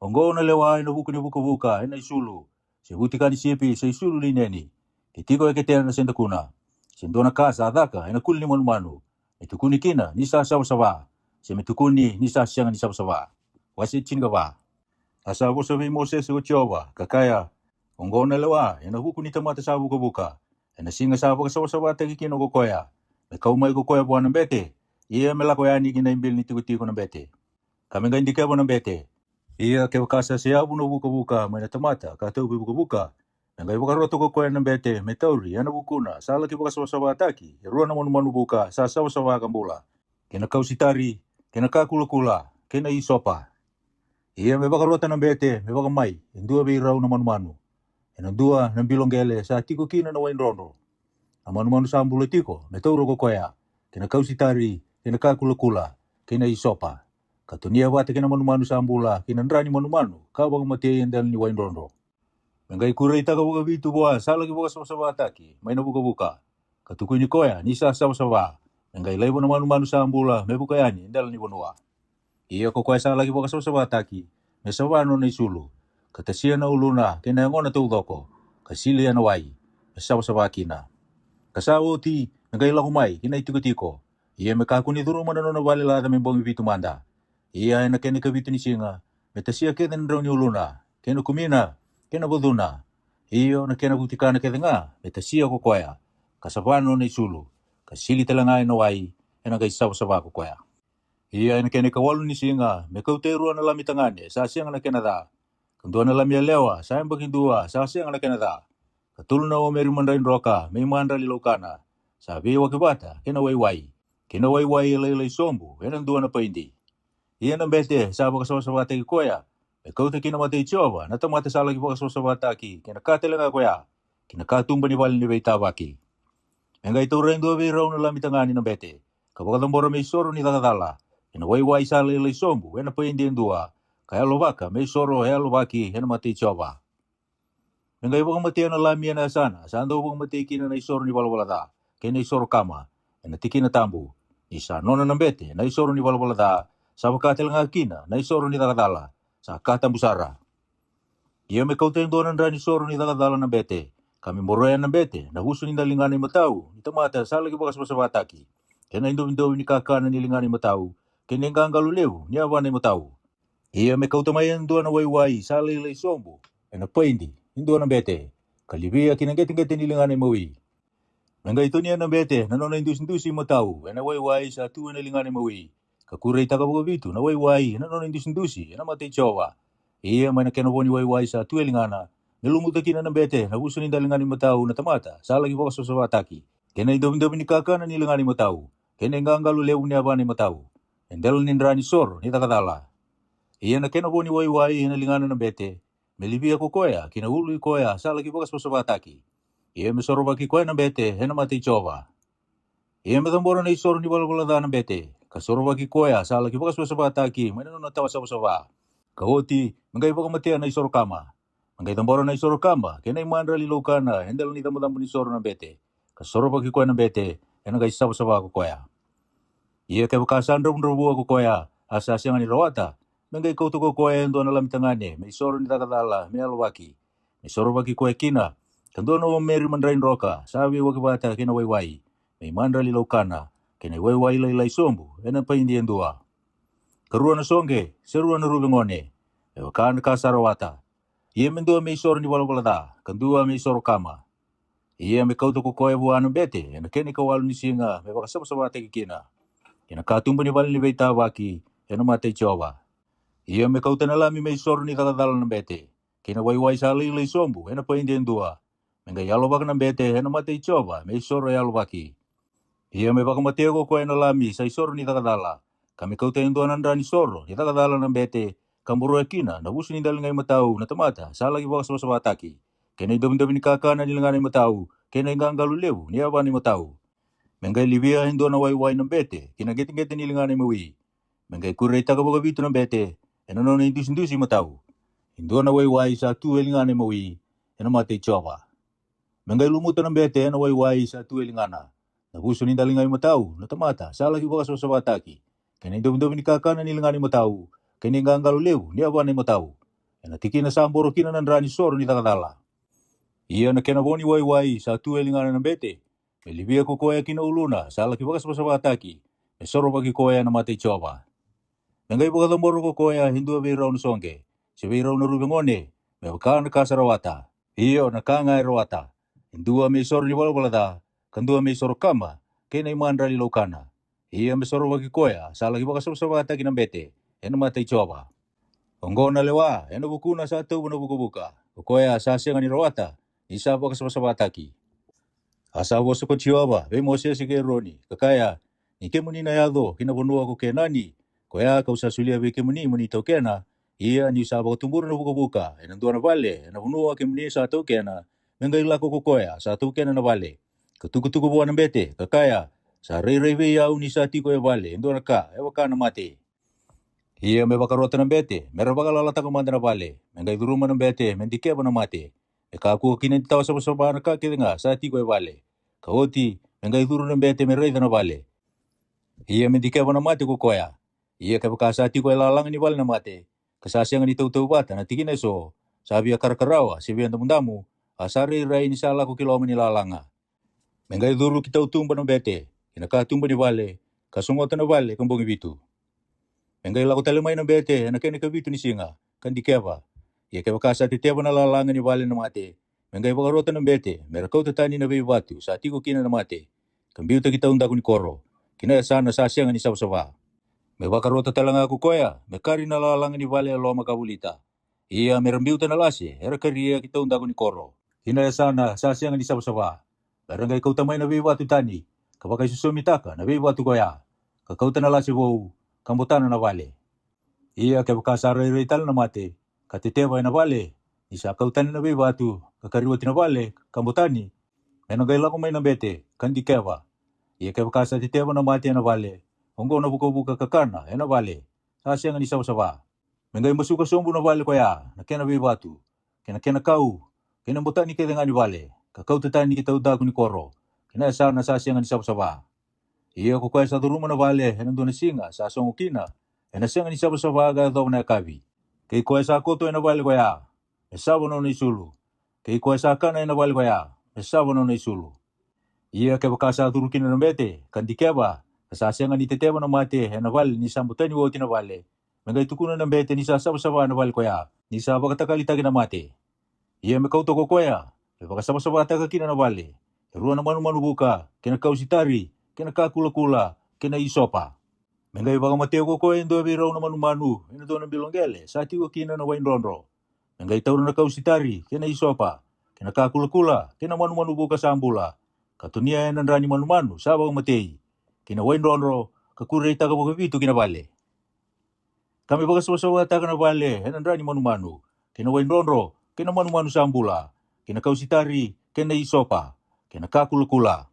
Oqo na lewa e na vuku ni vukavuka e na isulu, se vutika ni sipi se isulu lineni, ke tiko e ketena se dakuna, se dua na ka sa caka e na kuli ni manumanu, me tukuni kina ni sa savasava, se me tukuni ni sa sega ni savasava. Wase tinikava. A sa vosa vei Mosese ko Jiova, ka kaya, Oqo na lewa e na vuku ni tamata sa vukavuka, e na siga sa vakasavasavataki kina ko koya, me kau mai ko koya vua na bete, ia me lako yani ki na ibili ni tikotiko na bete, ka me qai dikeva na bete. Ia kevaka sa seavu na vukavuka mai na tamata ka tauvi vukavuka, me qai vakarota ko koya na bete me tauri e na vukuna sa laki vakasavasavataki e rua na manumanu vuka sa savasava ka bula, kei na kausitari, kei na kakulakula, kei na isopa. Ia me vakarota na bete me vakamai e dua vei rau na manumanu, e na dua na bilo qele sa tiko kina na waidrodro, na manumanu sa bula tiko me taura ko koya, kei na kausitari, kei na kakulakula, kei na isopa, ka tonia vata kei na manumanu sa bula kei na dra ni manumanu ka vakamatei e dela ni waidrodro. Me qai kureitaka vakavitu vua sa laki vakasavasavataki mai na vukavuka, ka tukuni koya ni sa savasava, me qai laiva na manumanu sa bula me vuka yani e dela ni vanua. Ia ko koya sa laki vakasavasavataki, me sava nona isulu, ka tasia na uluna kei na yagona taucoko, ka sili e na wai, me savasava kina. Ka sa oti, me qai lako mai ki na itikotiko, ia me kakua ni curuma na nona vale laca me bogi vitu mada. Ia e na kena ikavitu ni siga, me tasia kece na drau ni uluna, kei na kumina, kei na vucuna, io na kena vutikana kece ga me tasia ko koya, ka sava nona isulu, ka sili tale ga e na wai, e na qai savasava ko koya. Ia e na kena ikawalu ni siga, me kauta e rua na lami tagane sa sega na kena ca, ka dua na lami yalewa sa yabaki dua sa sega na kena ca, ka tolu na omeri madrai droka me imadrali laukana, sa veiwaki vata kei na waiwai, kei na waiwai e lailai sobu e na dua na paidi. Ia na bete sa vakasavasavataki koya, me kauta ki na mata i Jiova na tamata sa laki vakasavasavataki kei na ka tale ga koya, ki na katuba ni vale ni veitavaki. Me qai taura e dua vei rau na lami tagane na bete, ka vakacabora me isoro ni caka cala, kei na waiwai sa lailai sobu e na paidi e dua, ka yalovaka me isoro e yalovaki e na mata i Jiova. Me qai vakamatea na lami e na yasana sa dau vakamatei kina na isoro ni valavala ca, kei na isoro kama, e na tikina tabu, ni sa nona na bete na isoro ni valavala ca, sa vaka tale ga kina na isoro ni caka cala, sa ka tabu sara. Ia me kauta e dua na dra ni soro ni caka cala na bete, ka me boroya na bete na vusu ni daligana i matau ni tamata sa laki vakasavasavataki, kei na idovidovi ni kakana ni ligana i matau, kei na iqaqalo levu ni yavana i matau. Ia me kauta mai e dua na waiwai sa lailai sobu e na paidi e dua na bete, ka livia ki na qeteqete ni ligana i mawi. Me qai tonia na bete na nona idusidusi i matau e na waiwai sa tu e na ligana i mawi, ka kureitaka vakavitu na waiwai na nona idusidusi e na mata i Jiova. Ia mai na kena vo ni waiwai sa tu e ligana, me lumuta kina na bete na vusu ni daligana i matau na tamata sa laki vakasavasavataki, kei na idovidovi ni kakana ni ligana i matau, kei na iqaqalo levu ni yavana i matau, e dela ni dra ni soro ni caka cala. Ia na kena vo ni waiwai e na ligana na bete, me livia ko koya ki na ulu i koya sa laki vakasavasavataki. Ia me sorovaki koya na bete e na mata i Jiova. Ia me cabora na isoro ni valavala ca na bete, ka sorovaki koya sa laki vakasavasavataki mai na nona tawa savasava, ka oti me qai vakamatea na isoro kama. Me qai cabora na isoro kama kei na imadrali laukana e dela ni cabocabo ni soro na bete, ka sorovaki koya na bete, e na qai savasava ko koya. Ia kevaka sa dravudravua ko koya, a sa sega ni rawata, me qai kauta ko koya e dua na lami tagane me isoro ni caka cala me yalovaki, me sorovaki koya kina, ka dua na omeri madrai droka sa veiwaki vata kei na waiwai, me imadrali laukana, kei na iwaiwai lailai sobu e na paidi e dua, ka rua na soqe se rua na ruve gone, me vaka na ka sa rawata. Ia me dua me isoro ni valavala ca, ka dua me isoro kama. Ia me kauta ko koya vua na bete e na kena ikawalu ni siga me vakasavasavataki kina, ki na katuba ni vale ni veitavaki e na mata i Jiova. Ia me kauta na lami me isoro ni caka cala na bete, kei na waiwai sa lailai sobu e na paidi e dua, me qai yalovaka na bete e na mata i Jiova me isoro e yalovaki. Ia me vakamatea ko koya na lami sa isoro ni caka cala, ka me kauta e dua na dra ni soro ni caka cala na bete, ka boroya kina na vusu ni daliga i matau na tamata sa laki vakasavasavataki, kei na idavidavi ni kakana ni ligana i matau, kei na iqaqalo levu ni yavana i matau. Me qai livia e dua na waiwai na bete ki na qeteqete ni ligana i mawi. Me qai kureitaka vakavitu na bete e na nona idusidusi i matau, e dua na waiwai sa tu e ligana i mawi, e na mata i Jiova. Me qai lumuta na bete e na waiwai sa tu e ligana, na vusu ni daliga i matau na tamata sa laki vakasavasavataki, kei na idavidavi ni kakana ni ligana i matau, kei na iqaqalo levu ni yavana i matau, e na tikina sa boro kina na dra ni soro ni caka cala. Ia na kena vo ni waiwai sa tu e ligana na bete, me livia ko koya ki na uluna sa laki vakasavasavataki, me sorovaki koya e na mata i Jiova. Me qai vakacabora ko koya e dua vei rau na soqe, se vei rau na ruve gone, me vaka na ka sa rawata, io, na ka ga e rawata, e dua me isoro ni valavala ca, ka dua me isoro kama, kei na imadrali laukana. Ia me sorovaki koya sa laki vakasavasavataki na bete e na mata i Jiova. Oqo na lewa e na vukuna sa tauva na vukavuka, ko koya sa sega ni rawata, ni sa vakasavasavataki. A sa vosa ko Jiova vei Mosese kei Eroni, ka kaya, Ni kemuni na yaco ki na vanua ko Kenani, koya ka'u sa solia vei kemuni mo ni taukena, ia ni'u sa vakatubura na vukavuka e na dua na vale e na vanua kemuni sa taukena, me qai lako ko koya sa taukena na vale, ka tukutuku vua na bete, ka kaya, Sa rairai vei au ni sa tiko e vale e dua na ka e vaka na mate. Ia me vakarota na bete me ra vakalalataka mada na vale, me qai curuma na bete me dikeva na mate, me kakua kina ni tawa savasava na ka kece ga sa tiko e vale. Ka oti me qai curu na bete me raica na vale. Ia me dikeva na mate ko koya. Ia kevaka sa tiko e lalaga ni vale na mate, ka sa sega ni tautauvata na tikina eso, sa via karakarawa se via damudamu, a sa rairai ni sa lako ki loma ni lalaga. Me qai curu ki tautuba na bete, ki na katuba ni vale, ka sogota na vale ka bogi vitu. Me qai lako tale mai na bete e na kena ikavitu ni siga, ka dikeva. Ia kevaka sa teteva na lalaga ni vale na mate, me qai vakarota na bete me ra kauta tani na veivatu sa tiko kina na mate, ka biuta ki taudaku ni koro, ki na yasana sa sega ni savasava. Me vakarota tale ga ko koya me kari na lalaga ni vale e loma ka volita. Ia me ra biuta na lase era karia ki taudaku ni koro, ki na yasana sa sega ni savasava. Me ra qai kauta mai na veivatu tani, ka vakaisosomitaka na veivatu koya, ka kauta na lase vou, ka botana na vale. Ia kevaka sa rairai tale na mate, ka teteva e na vale, ni sa kau tani na veivatu, ka kari oti na vale ka botani, me na qai lako mai na bete ka dikeva. Ia kevaka sa teteva na mate e na vale, oqo na vukavuka kakana e na vale, sa sega ni savasava. Me qai masuka sobu na vale koya na kena veivatu, kei na kena kau, kei na botani kece ga ni vale, ka kauta tani ki taudaku ni koro, ki na yasana sa sega ni savasava. Ia ko koya sa curuma na vale e na dua na siga sa sogo kina, e na sega ni savasava ka yacova na yakavi. Kei koya sa koto e na vale koya, me sava nona isulu. Kei koya sa kana e na vale koya, me sava nona isulu. Ia kevaka sa curu kina na bete ka dikeva, ka sa sega ni teteva na mate e na vale ni sa botani oti na vale, me qai tukuna na bete ni sa savasava na vale koya, ni sa vakatakalitaki na mate. Ia me kauta ko koya me vakasavasavataka kina na vale e rua na manumanu vuka, kei na kau sitari, kei na ka kulakula, kei na isopa. Me qai vakamatei ko koya e dua vei rau na manumanu e na dua na bilo qele sa tiko kina na wai drodro. Me qai taura na kau sitari, kei na isopa, kei na ka kulakula, kei na manumanu vuka sa bula, ka tonia e na dra ni manumanu sa vakamatei, kei na wai drodro, ka kureitaka vakavitu ki na vale. Ka me vakasavasavataka na vale e na dra ni manumanu, kei na wai drodro, kei na manumanu sa bula, kei na kau sitari, kei na isopa, kei na ka kulakula.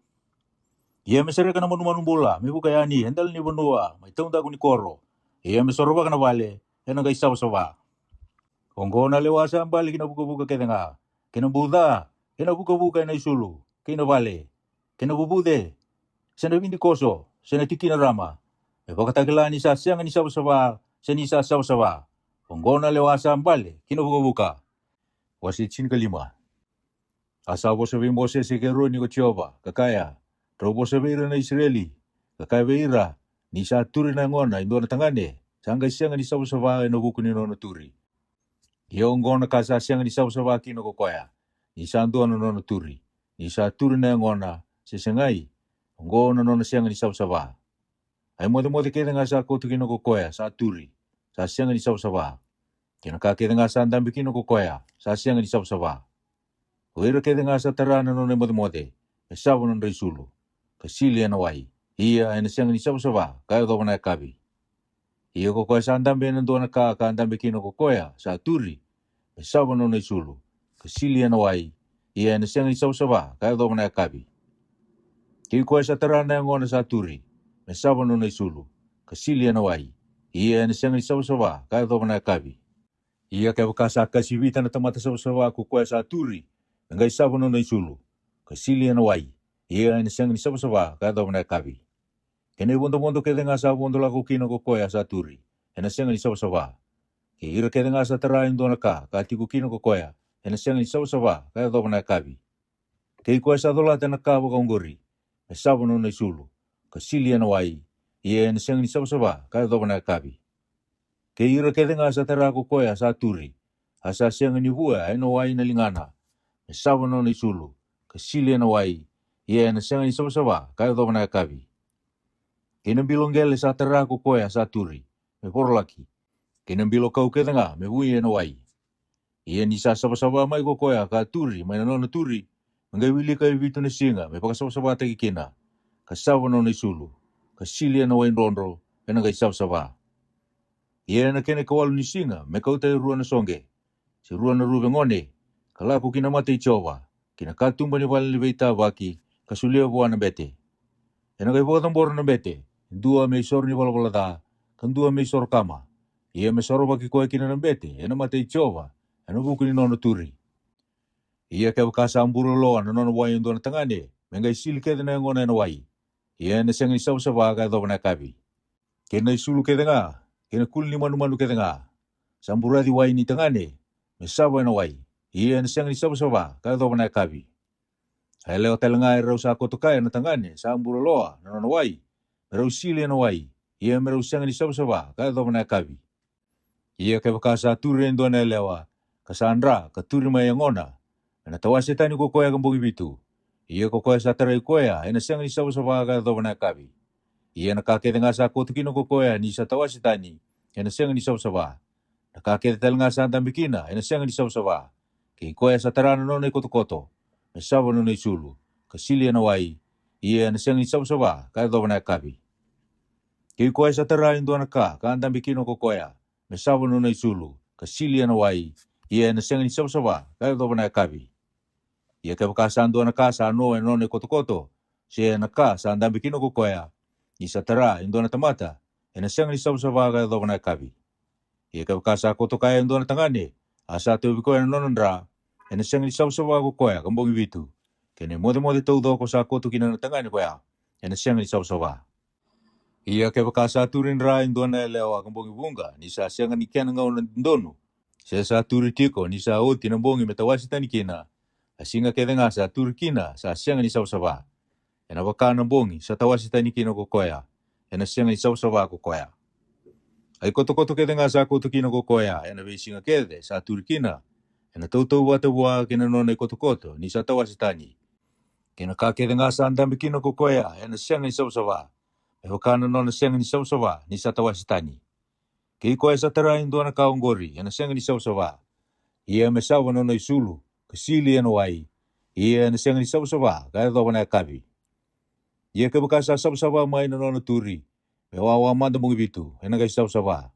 Ia me sereka na manumanu bula me vuka yani e dela ni vanua mai taudaku ni koro. Ia me sorovaka na vale, e na qai savasava. Oqo na lewa sa bale ki na vukavuka kece ga, kei na buca, kei na vukavuka e na isulu, kei na vale, kei na vuvuce, se na vidikoso, se na tikina rama, me vakatakila ni sa sega ni savasava, se ni sa savasava. Oqo na lewa sa bale ki na vukavuka. Wase tinikalima. A sa vosa vei Mosese kei Eroni ko Jiova, ka kaya, Drau vosa vei ira na Isireli, ka kaya vei ira, Ni sa turi na yagona e dua na tagane, sa qai sega ni savasava e na vuku ni nona turi. Ia oqo na ka sa sega ni savasava kina ko koya, ni sa dua na nona turi, ni sa turi na yagona, se segai, oqo na nona sega ni savasava. A imocemoce kece ga sa koto kina ko koya sa turi, sa sega ni savasava. Kei na ka kece ga sa dabe kina ko koya, sa sega ni savasava. O ira kece ga sa tara na nona imocemoce, me sava nodra isulu, ka sili e na wai, ia e na sega ni savasava ka yacova na yakavi. Ia ko koya sa dabe ena dua na ka ka dabe kina ko koya sa turi, me sava na nona isulu, ka sili ena wai, ia ena sega ni savasava ka yacova na yakavi. Kei koya sa tara na yagona sa turi, me sava na nona isulu, ka sili ena wai, ia ena sega ni savasava ka yacova na yakavi. Ia kevaka sa kasivita na tamata savasava ko koya sa turi, me qai sava na nona isulu, ka sili ena wai, ia ena sega ni savasava ka yacova na yakavi. Kei na ivodovodo kece ga sa vodo lako kina ko koya sa turi, ena sega ni savasava. Kei ira kece ga sa tara e dua na ka ka tiko kina ko koya, ena sega ni savasava ka yacova na yakavi. Kei koya sa colata na ka vakaoqori, me sava na nona isulu, ka sili ena wai, ia ena sega ni savasava ka yacova na yakavi. Kei ira kece ga sa tara ko koya sa turi, a sa sega ni vua ena wai na ligana, me sava na nona isulu, ka sili ena wai, ia ena sega ni savasava ka yacova na yakavi. Kei na bilo qele sa tara ko koya sa turi, me vorolaki, kei na bilo kau kece ga me vui ena wai. Ia ni sa savasava mai ko koya ka turi mai na nona turi, me qai wilika e vitu na siga me vakasavasavataki kina, ka sava na nona isulu, ka sili ena wai drodro, ena qai savasava. Ia ena kena ikawalu ni siga me kauta e rua na soqe, se rua na ruve gone, ka lako ki na mata i Jiova, ki na katuba ni vale ni veitavaki, ka solia vua na bete. Ena qai vakacabora na bete, e dua me isoro ni valavala ca, ka dua me isoro kama. Ia me sorovaki koya kina na bete ena mata i Jiova, ena vuku ni nona turi. Ia kevaka sa bura loa na nona wai e dua na tagane, me qai sili kece na yagona ena wai, ia ena sega ni savasava ka yacova na yakavi. Kei na isulu kece ga, kei na kuli ni manumanu kece ga, sa buraci wai ni tagane, me sava ena wai, ia ena sega ni savasava ka yacova na yakavi. A yalewa tale ga e rau sa koto kaya na tagane sa bura loa na nona wai, me rau sili ena wai, ia me rau sega ni savasava ka yacova na yakavi. Ia kevaka sa turi e dua na yalewa, ka sa dra ka turi mai yagona, ena tawase tani ko koya ka bogi vitu. Ia ko koya sa tarai koya ena sega ni savasava ka yacova na yakavi. Ia na ka kece ga sa koto kina ko koya ni sa tawase tani, ena sega ni savasava. Na ka kece tale ga sa dabe kina ena sega ni savasava. Kei koya sa tara na nona ikotokoto, me sava na nona isulu, ka sili ena wai, ia ena sega ni savasava ka yacova na yakavi. Kei koya sa tara e dua na ka ka dabe kina ko koya, me sava na nona isulu, ka sili ena wai, ia ena sega ni savasava ka yacova na yakavi. Ia kevaka sa dua na ka sa no ena nona ikotokoto, se na ka sa dabe kina ko koya, ni sa tara e dua na tamata, ena sega ni savasava ka yacova na yakavi. Ia kevaka sa koto kaya e dua na tagane, a sa tauvi koya na nona dra, ena sega ni savasava ko koya ka bogi vitu. Kei na imocemoce taucoko sa koto kina na tagane koya, ena sega ni savasava. Ia kevaka sa turi dra e dua na yalewa ka bogi vuqa ni sa sega ni kena gauna dodonu, se sa turi tiko ni sa oti na bogi me tawase tani kina, a siga kece ga sa turi kina sa sega ni savasava. Ena vaka na bogi sa tawase tani kina ko koya, ena sega ni savasava ko koya. A ikotokoto kece ga sa koto kina ko koya ena veisiga kece sa turi kina, ena tautauvata vua kei na nona ikotokoto ni sa tawase tani. Kei na ka kece ga sa dabe kina ko koya ena sega ni savasava, me vaka na nona sega ni savasava ni sa tawase tani. Kei koya sa tara e dua na ka oqori ena sega ni savasava. Ia me sava na nona isulu, ka sili ena wai, ia ena sega ni savasava ka yacova na yakavi. Ia kevaka sa savasava mai na nona turi, me wawa mada bogi vitu, ena qai savasava.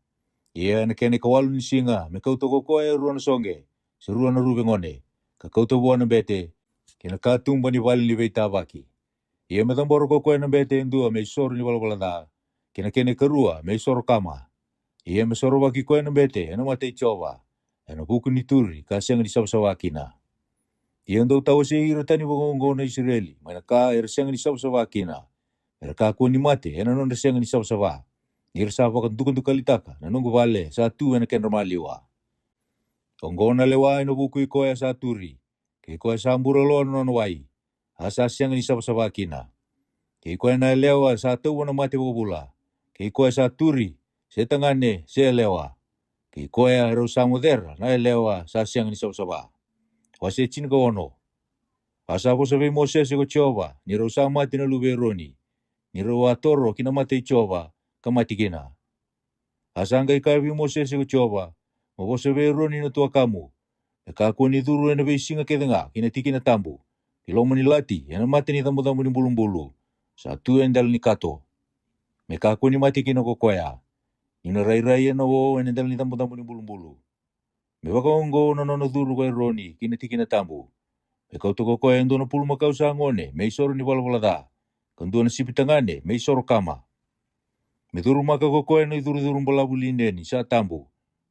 Ia ena kena ikawalu ni siga me kauta ko koya e rua na soqe, se rua na ruve gone, ka kauta vua na bete, kei na katuba ni vale ni veitavaki. Ia me cabora ko koya na bete e dua me isoro ni valavala ca, kei na kena ikarua me isoro kama. Ia me sorovaki koya na bete ena mata i Jiova, ena vuku ni turi ka sega ni savasava kina. Ia dou tawasei ira tani vakaoqo na Isireli mai na ka era sega ni savasava kina, me ra kakua ni mate ena nodra sega ni savasava, ni ra sa vakadukadukalitaka na noqu vale sa tu ena kedra maliwa. Oqo na lewa ena vuku i koya sa turi, kei koya sa bura loa na nona wai, a sa sega ni savasava kina. Kei koya na yalewa sa tauva na mate vakavula, kei koya sa turi, se tagane se yalewa, kei koya e rau sa gocera na yalewa sa sega ni savasava. Wase tinikaono. A sa vosa vei Mosese ko Jiova, ni rau sa mate na luve i Eroni, ni rau a toro ki na mata i Jiova, ka mate kina. A sa qai kaya vei Mosese ko Jiova, mo vosa vei Eroni na tuakamu, me kakua ni curu ena veisiga kece ga ki na tikina tabu, ki loma ni lati ena mata ni cabocabo ni bulubulu, sa tu e dela ni kato. Me kakua ni mate kina ko koya. ni na rairai ena o ena dela ni cabocabo ni bulubulu. Me vakaoqo na nona curu ko Eroni ki na tikina tabu. Me kauta ko koya e dua na pulumakau sa gone me isoro ni valavala ca, ka dua na sipi tagane me isoro kama. Me curumaka ko koya na icurucuru balavu lineni sa tabu,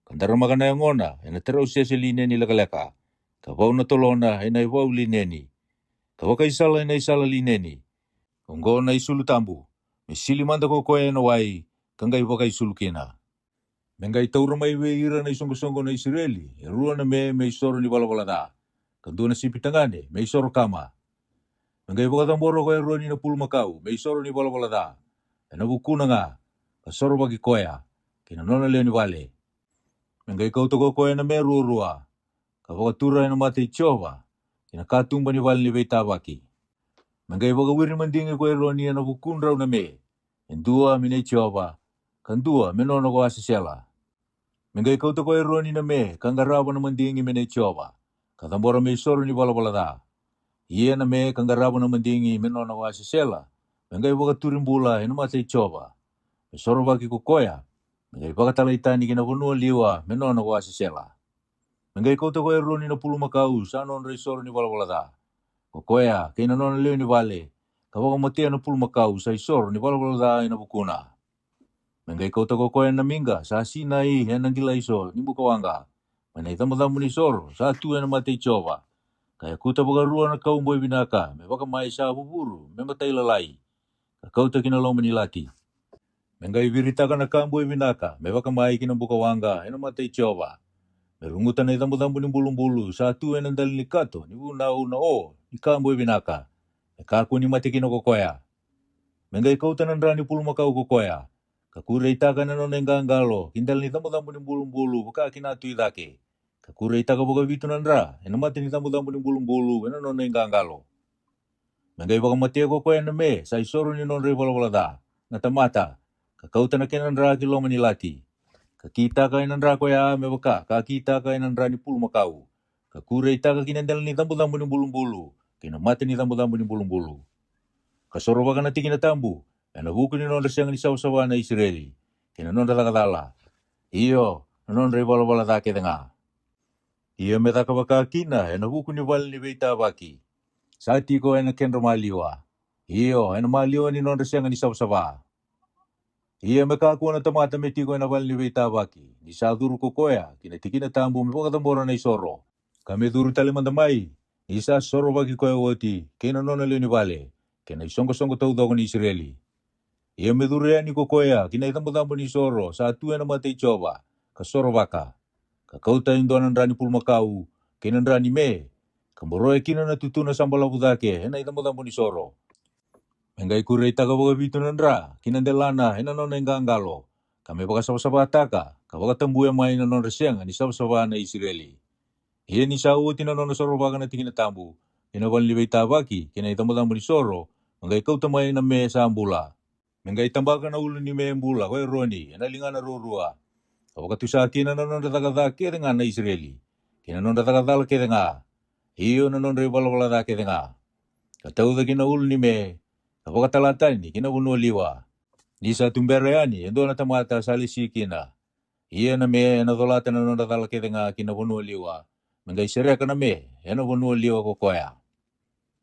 ka daramaka na yagona ena tarausese lineni lekaleka, ka vau na tolona ena ivau lineni, ka vakaisala ena isala lineni. Oqo na isulu tabu, me sili mada ko koya ena wai, ka qai vakaisulu kina. Me qai taura mai vei ira na isoqosoqo na Isireli e rua na me me isoro ni valavala ca, ka dua na sipi tagane me isoro kama. Me qai vakacabora ko Eroni na pulumakau me isoro ni valavala ca ena vukuna ga, ka sorovaki koya kei na nona lewe ni vale. Me qai kauta ko koya na me ruarua, ka vakatura ena mata i Jiova ki na katuba ni vale ni veitavaki. Me qai vakawiri madigi ko Eroni ena vukudrau na me, e dua me nei Jiova, ka dua me nona ko Asesela. Me qai kauta ko Eroni na me ka qarava na madigi me nei Jiova, ka cabora me isoro ni valavala ca. Ia na me ka qarava na madigi me nona ko Asesela, me qai vakaturi bula ena mata i Jiova, me sorovaki ko koya, me qai vakatalai tani ki na vanua liwa me nona ko Asesela. Me qai kauta ko Eroni na pulumakau sa nodra isoro ni valavala ca, ko koya kei na nona lewe ni vale, ka vakamatea na pulumakau sa isoro ni valavala ca ena vukuna. Me qai kauta ko koya na miqa sa sinai ena qilaiso ni bukawaqa, mai na icabocabo ni soro sa tu ena mata i Jiova, ka yakuta vakarua na kauboi vinaka me vakamai sa vuvuru me matailalai, ka kauta ki na loma ni lati. Me qai viritaka na kauboi vinaka me vakamai ki na bukawaqa ena mata i Jiova, me ruguta na icabocabo ni bulubulu sa tu ena dali ni kato ni vunau na o ni kauboi vinaka, me kakua ni mate kina ko koya. Me qai kauta na dra ni pulumakau ko koya, ka kureitaka ena nona iqaqalo ki dela ni cabocabo ni bulubulu vaka ki na tu i cake, ka kureitaka vakavitu na dra ena mata ni cabocabo ni bulubulu ena nona iqaqalo. Me qai vakamatea ko koya na me sa isoro ni nodra ivalavala ca na tamata, ka kauta na kena dra ki loma ni lati, ka kitaka ena dra koya me vaka ka kitaka ena dra ni pulumakau, ka kureitaka ki na dela ni cabocabo ni bulubulu kei na mata ni cabocabo ni bulubulu, ka sorovaka na tikina tabu ena vuku ni nodra sega ni savasava na Isireli, kei na nodra caka cala, io, na nodra ivalavala ca kece ga. Ia me caka vaka kina ena vuku ni vale ni veitavaki sa tiko ena kedra maliwa, io, ena maliwa ni nodra sega ni savasava. Ia me kakua na tamata me tiko ena vale ni veitavaki ni sa curu ko koya ki na tikina tabu me vakacabora na isoro, ka me curu tale mada mai ni sa sorovaki koya oti kei na nona lewe ni vale, kei na isoqosoqo taucoko ni Isireli. Ia me curu yani ko koya ki na icabocabo ni soro sa tu ena mata i Jiova, ka sorovaka, ka kauta e dua na dra ni pulumakau kei na dra ni me, ka boroya kina na tutuna sa balavu cake ena icabocabo ni soro. Me qai kureitaka vakavitu na dra ki na delana ena nona iqaqalo, ka me vakasavasavataka ka vakatabuya mai na nodra sega ni savasava na Isireli. Ia ni sa oti na nona sorovaka na tikina tabu, ki na vale ni veitavaki, ki na icabocabo ni soro, me qai kauta mai na me sa bula. Me qai tabaka na ulu ni me bula ko Eroni ena ligana ruarua, ka vakatusa kina na nodra caka ca kece ga na Isireli, kei na nodra caka cala kece ga, io, na nodra ivalavala ca kece ga, ka tauca ki na ulu ni me, ka vakatala tani ki na vanua liwa. Ni sa tubera yani e dua na tamata sa lesi kina, ia na me ena colata na nodra cala kece ga ki na vanua liwa, me qai sereka na me ena vanua liwa ko koya.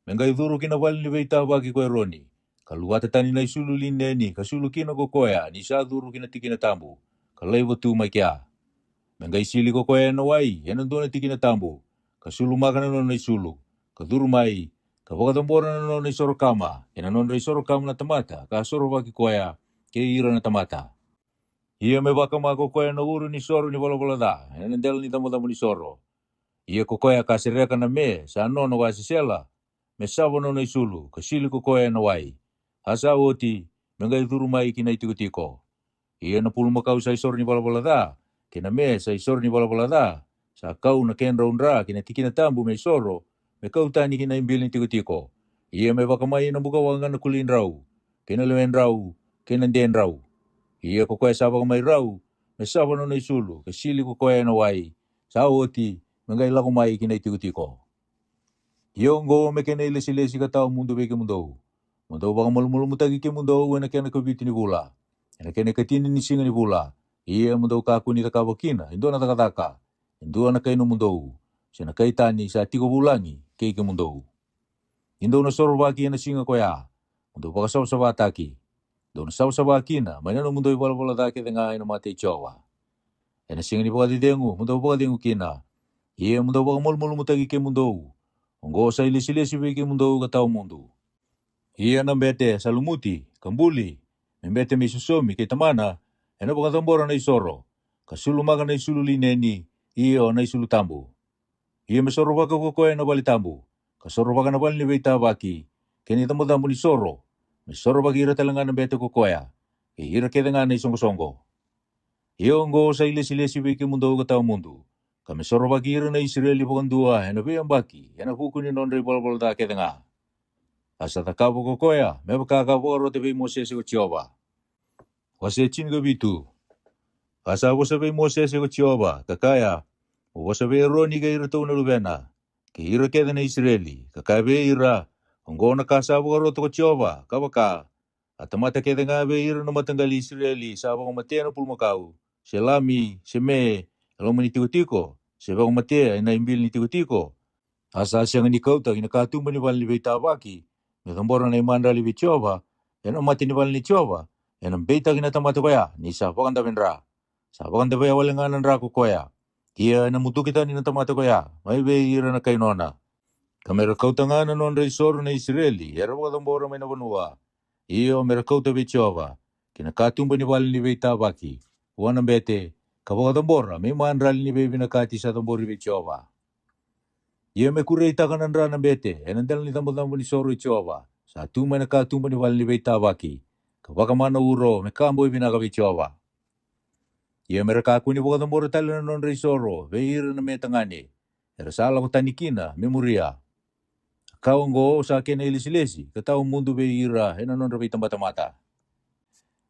Me qai curu ki na vale ni veitavaki ko Eroni, ka luvata tani na isulu lineni ka sulu kina ko koya ni sa curu ki na tikina tabu, ka laiva tu mai kea. Me qai sili ko koya ena wai ena dua na tikina tabu, ka sulumaka na nona isulu, ka curu mai, ka vakacabora na nona isoro kama kei na nodra isoro kama na tamata ka sorovaki koya, kei ira na tamata. Ia me vakama ko koya na uru ni soro ni valavala ca ena dela ni cabocabo ni soro. Ia ko koya ka sereka na me sa nona ko Asesela, me sava nona isulu ka sili ko koya ena wai, a sa oti, me qai curu mai ki na itikotiko. Ia na pulumakau sa isoro ni valavala ca, kei na me sa isoro ni valavala ca, sa kau na kedrau dra ki na tikina tabu me isoro, me kau tani ki na ibili ni tikotiko. Ia me vakamai ena bukawaqa na kulidrau, kei na lewedrau, kei na dedrau. Ia ko koya sa vakamai rau, me sava nona isulu ka sili ko koya ena wai, sa oti, me qai lako mai ki na itikotiko. Ia oqo me kena ilesilesi ka tawa mudu vei kemudou, mo dou vakamalumalumutaki kemudou ena kena kavitu ni vula, ena kena ikatini ni siga ni vula, Ia mo dou kakua ni cakava kina e dua na cakacaka e dua na kai nomudou, se na kai tani sa tiko vulagi kei kemudou. Ni dou na sorovaki e na siga ko ya, mo dou vakasavasavataki. Dou na savasava kina mai na nomudou i valavala ca kece ga e na mata i Jiova. E na siga ni vakacecegu mo dou vakacegu kina, ia mo dou vakamalumalumutaki kemudou. Oqo sa i lesilesi vei kemudou ka tawa mudu. Ia na bete sa lumuti ka buli, me bete me i sosomi kei tamana, e na vakacabora na i soro, ka sulumaka na i sulu lineni, io, na i sulu tabu. Ia me sorovaka ko koya na vale tabu, ka sorovaka na vale ni veitavaki, kei na i cabocabo ni soro, me sorovaki ira tale ga na bete ko koya, kei ira kece ga na i soqosoqo. Ia oqo sa i lesilesi vei kemudou ka tawa mudu, ka me sorovaki ira na Isireli vakadua e na veiyabaki e na vuku ni nodra i valavala ca kece ga. A sa cakava ko koya me vaka ka vakarota vei Mosese ko Jiova. Wase tinikavitu. A sa vosa vei Mosese ko Jiova, ka kaya, Mo vosa vei Eroni kei iratou na luvena, kei ira kece na Isireli, ka kaya vei ira, Oqo na ka sa vakarota ko Jiova, ka vaka, a tamata kece ga vei ira na mataqali Isireli sa vakamatea na pulumakau, se lami, se me, e loma ni tikotiko, se vakamatea e na i bili ni tikotiko, a sa sega ni kauta ki na katuba ni vale ni veitavaki, me cabora na i madrali vei Jiova, e na mata ni vale nei Jiova, e na beitaki na tamata ko ya ni sa vakadave dra. Sa vakadavea wale ga na dra ko koya. Ia e na muduki tani na tamata ko ya mai vei ira na kai nona. Ka me ra kauta ga na nodra i soro na Isireli era vakacabora mai na vanua, io, me ra kauta vei Jiova, ki na katuba ni vale ni veitavaki, vua na bete, ka vakacabora me i madrali ni veivinakati sa cabori vei Jiova. Ia me kureitaka na dra na bete e na dela ni cabocabo ni soro i Jiova sa tu mai na katuba ni vale ni veitavaki, ka vakamana uro me ka boi vinaka vei Jiova. Ia me ra kakua ni vakacabora tale na nodra i soro vei ira na me tagane, era sa lako tani kina me muria. A ka oqo sa kena i lesilesi ka tawa mudu vei ira e na nodra veitabatamata.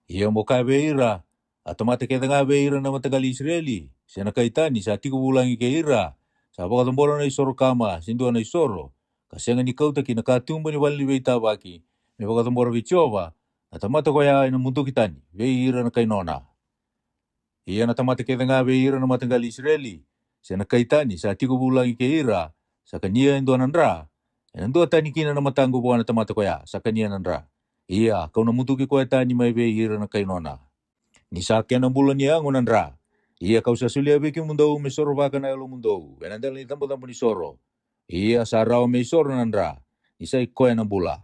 Ia mo kaya vei ira, A tamata kece ga vei ira na mataqali Isireli, se na kai tani sa tiko vulagi kei ira, sa vakacabora na i soro kama se dua na i soro, ka sega ni kauta ki na katuba ni vale ni veitavaki, me vakacabora vei Jiova, na tamata ko ya e na muduki tani vei ira na kai nona. Ia na tamata kece ga vei ira na mataqali Isireli, se na kai tani sa tiko vulagi kei ira, sa kania e dua na dra, e na dua tani kina na mataqu vua na tamata ko ya sa kania na dra. Ia ka'u na muduki koya tani mai vei ira na kai nona. Ni sa kena bula ni yago na dra. Ia ka'u sa solia vei kemudou me sorovaka na yalomudou e na dela ni cabocabo ni soro. Ia sa rawa me i soro na dra, ni sa i koya na bula.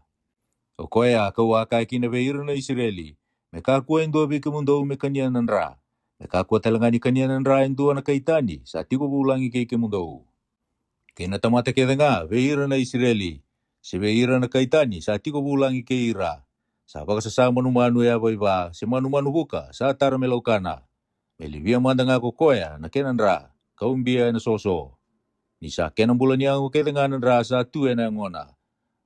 O koya ka'u a kaya kina vei ira na Isireli, Me kakua e dua vei kemudou me kania na dra. Me kakua tale ga ni kania na dra e dua na kai tani sa tiko vulagi kei kemudou. Kei na tamata kece ga vei ira na Isireli, se vei ira na kai tani sa tiko vulagi kei ira, sa vakasasa manumanu yavaiva se manumanu vuka sa tara me laukana, me livia mada ga ko koya na kena dra, ka ubia e na soso. Ni sa kena bula ni yago kece ga na dra sa tu e na yagona.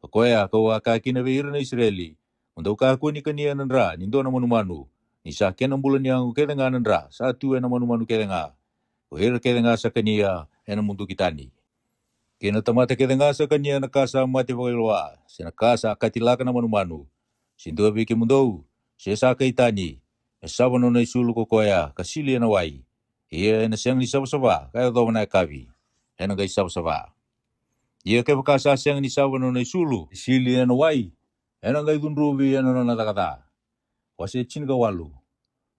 O koya ka'u a kaya kina vei ira na Isireli, Mo dou kakua ni kania na dra ni dua na manumanu, ni sa kena bula ni yago kece ga na dra sa tu e na manumanu kece ga. Ko ira kece ga sa kania e na muduki tani. Kei na tamata kece ga sa kania na ka sa mate vakailoa, se na ka sa katilaka na manumanu, se dua vei kemudou, se sa kai tani, me sava nona i sulu ko koya ka sili e na wai. Ia e na sega ni savasava ka yacova na yakavi, e na qai savasava. Ia kevaka sa sega ni sava nona i sulu, sili e na wai, e na qai cudruvi e na nona caka ca. Wase tinikawalu.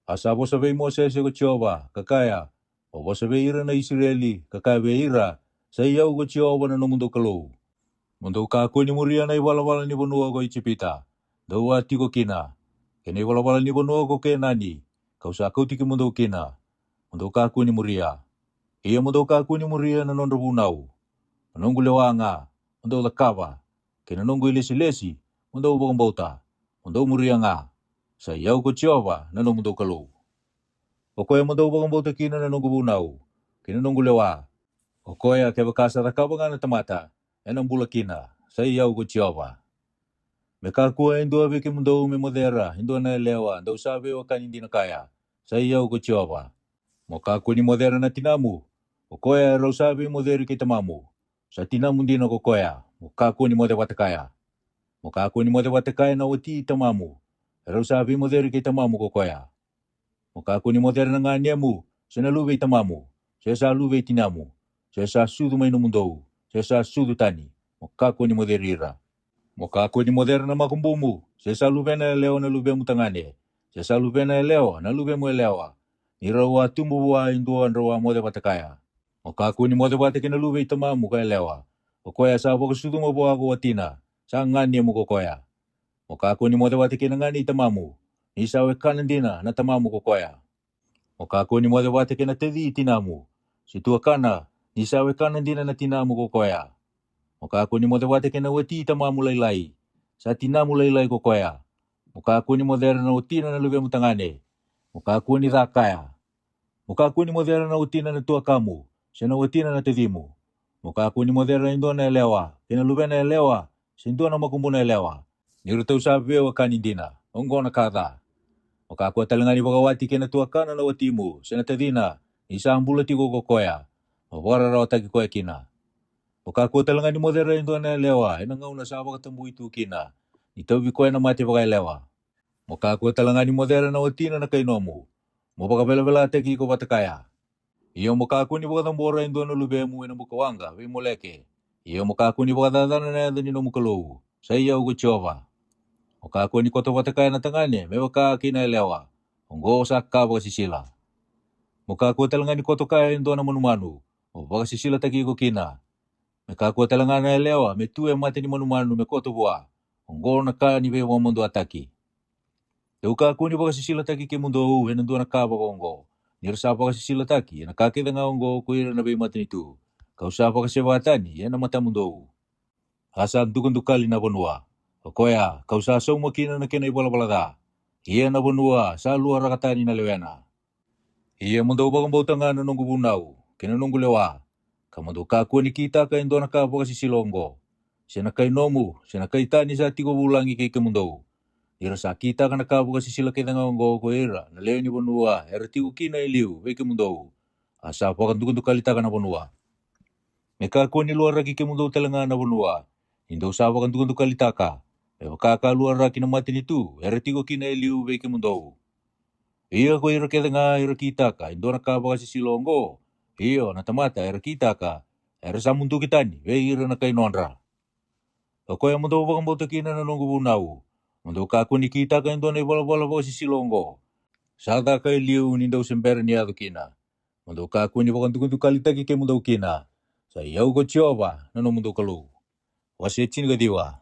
A sa vosa vei Mosese ko Jiova, ka kaya, Mo vosa vei ira na Isireli, ka kaya vei ira, Sa i au ko Jiova na nomudou Kalou. Mo dou kakua ni muria na i valavala ni vanua ko Ijipita, dou a tiko kina, kei na i valavala ni vanua ko Kenani, ka'u sa kauti kemudou kina. Mo dou kakua ni muria. Ia mo dou kakua ni muria na nodra vunau. Na noqu lewa ga mo dou cakava, kei na noqu i lesilesi mo dou vakabauta, mo dou muria ga. Sa i au ko Jiova na nomudou Kalou. O koya mo dou vakabauta kina na noqu vunau, kei na noqu lewa. O koya kevaka sa cakava ga na tamata, e na bula kina. Sa i au ko Jiova. Me kakua e dua vei kemudou me mocera e dua na yalewa dou sa veiwekani dina kaya. Sa i au ko Jiova. Mo kakua ni mocera na tinamu, o koya e rau sa veimoceri kei tamamu. Sa tinamu dina ko koya, mo kakua ni moce vata kaya. Mo kakua ni moce vata kaya na wati i tamamu, e rau sa veimoceri kei tamamu ko koya. Mo kakua ni mocere na ganemu, se na luve i tamamu, se sa luve i tinamu, se sa sucu mai nomudou, se sa sucu tani, mo kakua ni moceri ira. Mo kakua ni mocere na makubumu, se sa luvena yalewa na luvemu tagane, se sa luvena yalewa na luvemu yalewa, ni rau a tubu vua e dua drau a moce vata kaya. Mo kakua ni moce vata kei na luve i tamamu ka yalewa, o koya sa vakasucuma vua ko watina, sa ganemu ko koya. Mo kakua ni moce vata kei na gane i tamamu, ni sa wekana dina na tamamu ko koya. Mo kakua ni moce vata kei na taci i tinamu, se tuakana, ni sa wekana dina na tinamu ko koya. Mo kakua ni moce vata kei na wati i tamamu lailai, sa tinamu lailai ko koya. Mo kakua ni mocere na watina na luvemu tagane. Mo kakua ni ca kaya. Mo kakua ni mocere na watina na tuakamu, se na watina na tacimu. Mo kakua ni mocere e dua na yalewa kei na luvena yalewa, se dua na makubuna yalewa, ni ratou sa veiwekani dina, oqo na ka ca. Mo kakua tale ga ni vakawati kei na tuakana na watimu se na tacina, ni sa bula tiko ko koya, mo vakararawataki koya kina. Mo kakua tale ga ni mocere e dua na yalewa ena gauna sa vakatabui tu kina, ni tauvi koya na mate vakayalewa. Mo kakua tale ga ni mocere na watina na kai nomu, mo vakavelavelataki iko vata kaya. Ia mo kakua ni vakacabora e dua na luvemu ena bukawaqa vei Moleke. Ia mo kakua ni vakacacana na yaca ni nomu Kalou, sa i au ko Jiova. Mo kakua ni koto vata kaya na tagane me vaka kei na yalewa, oqo sa ka vakasisila. Mo kakua tale ga ni koto kaya e dua na manumanu, mo vakasisilataki iko kina. Me kakua tale ga na yalewa me tu e mata ni manumanu me koto vua, oqo na ka ni veivakamaduataki. Dou kakua ni vakasisilataki kemudou ena dua na ka vakaoqo, ni ra sa vakasisilataki ena ka kece ga oqo ko ira na veimatanitu, kau sa vakaseva tani ena matamudou. A sa dukadukali na vanua, o koya kau sa sauma kina na kena ivalavala ca. Ia na vanua sa luaraka tani na lewena. Ia mo dou vakabauta ga na noqu vunau kei na noqu lewa, ka mo dou kakua ni kitaka e dua na ka vakasisila oqo, se na kai nomu, se na kai tani sa tiko vulagi kei kemudou. Ni ra sa kitaka na ka vakasisila kece ga oqo ko ira na lewe ni vanua era tiko kina e liu vei kemudou, a sa vakadukadukalitaka na vanua. Me kakua ni luaraki kemudou tale ga na vanua, ni dou sa vakadukadukalitaka, me vaka ka luaraki na matanitu era tiko kina e liu vei kemudou. Ia ko ira kece ga era kitaka e dua na ka vakasisila oqo, io, na tamata era kitaka, era sa muduki tani vei ira na kai nodra. O koya mo dou vakabauta kina na noqu vunau, mo dou kakua ni kitaka e dua na ivalavala vakasisila oqo, sa caka e liu ni dou se bera ni yaco kina, mo dou kakua ni vakadukadukalitaki kemudou kina, sa i au ko Jiova na nomudou Kalou. Wase tinikaciwa.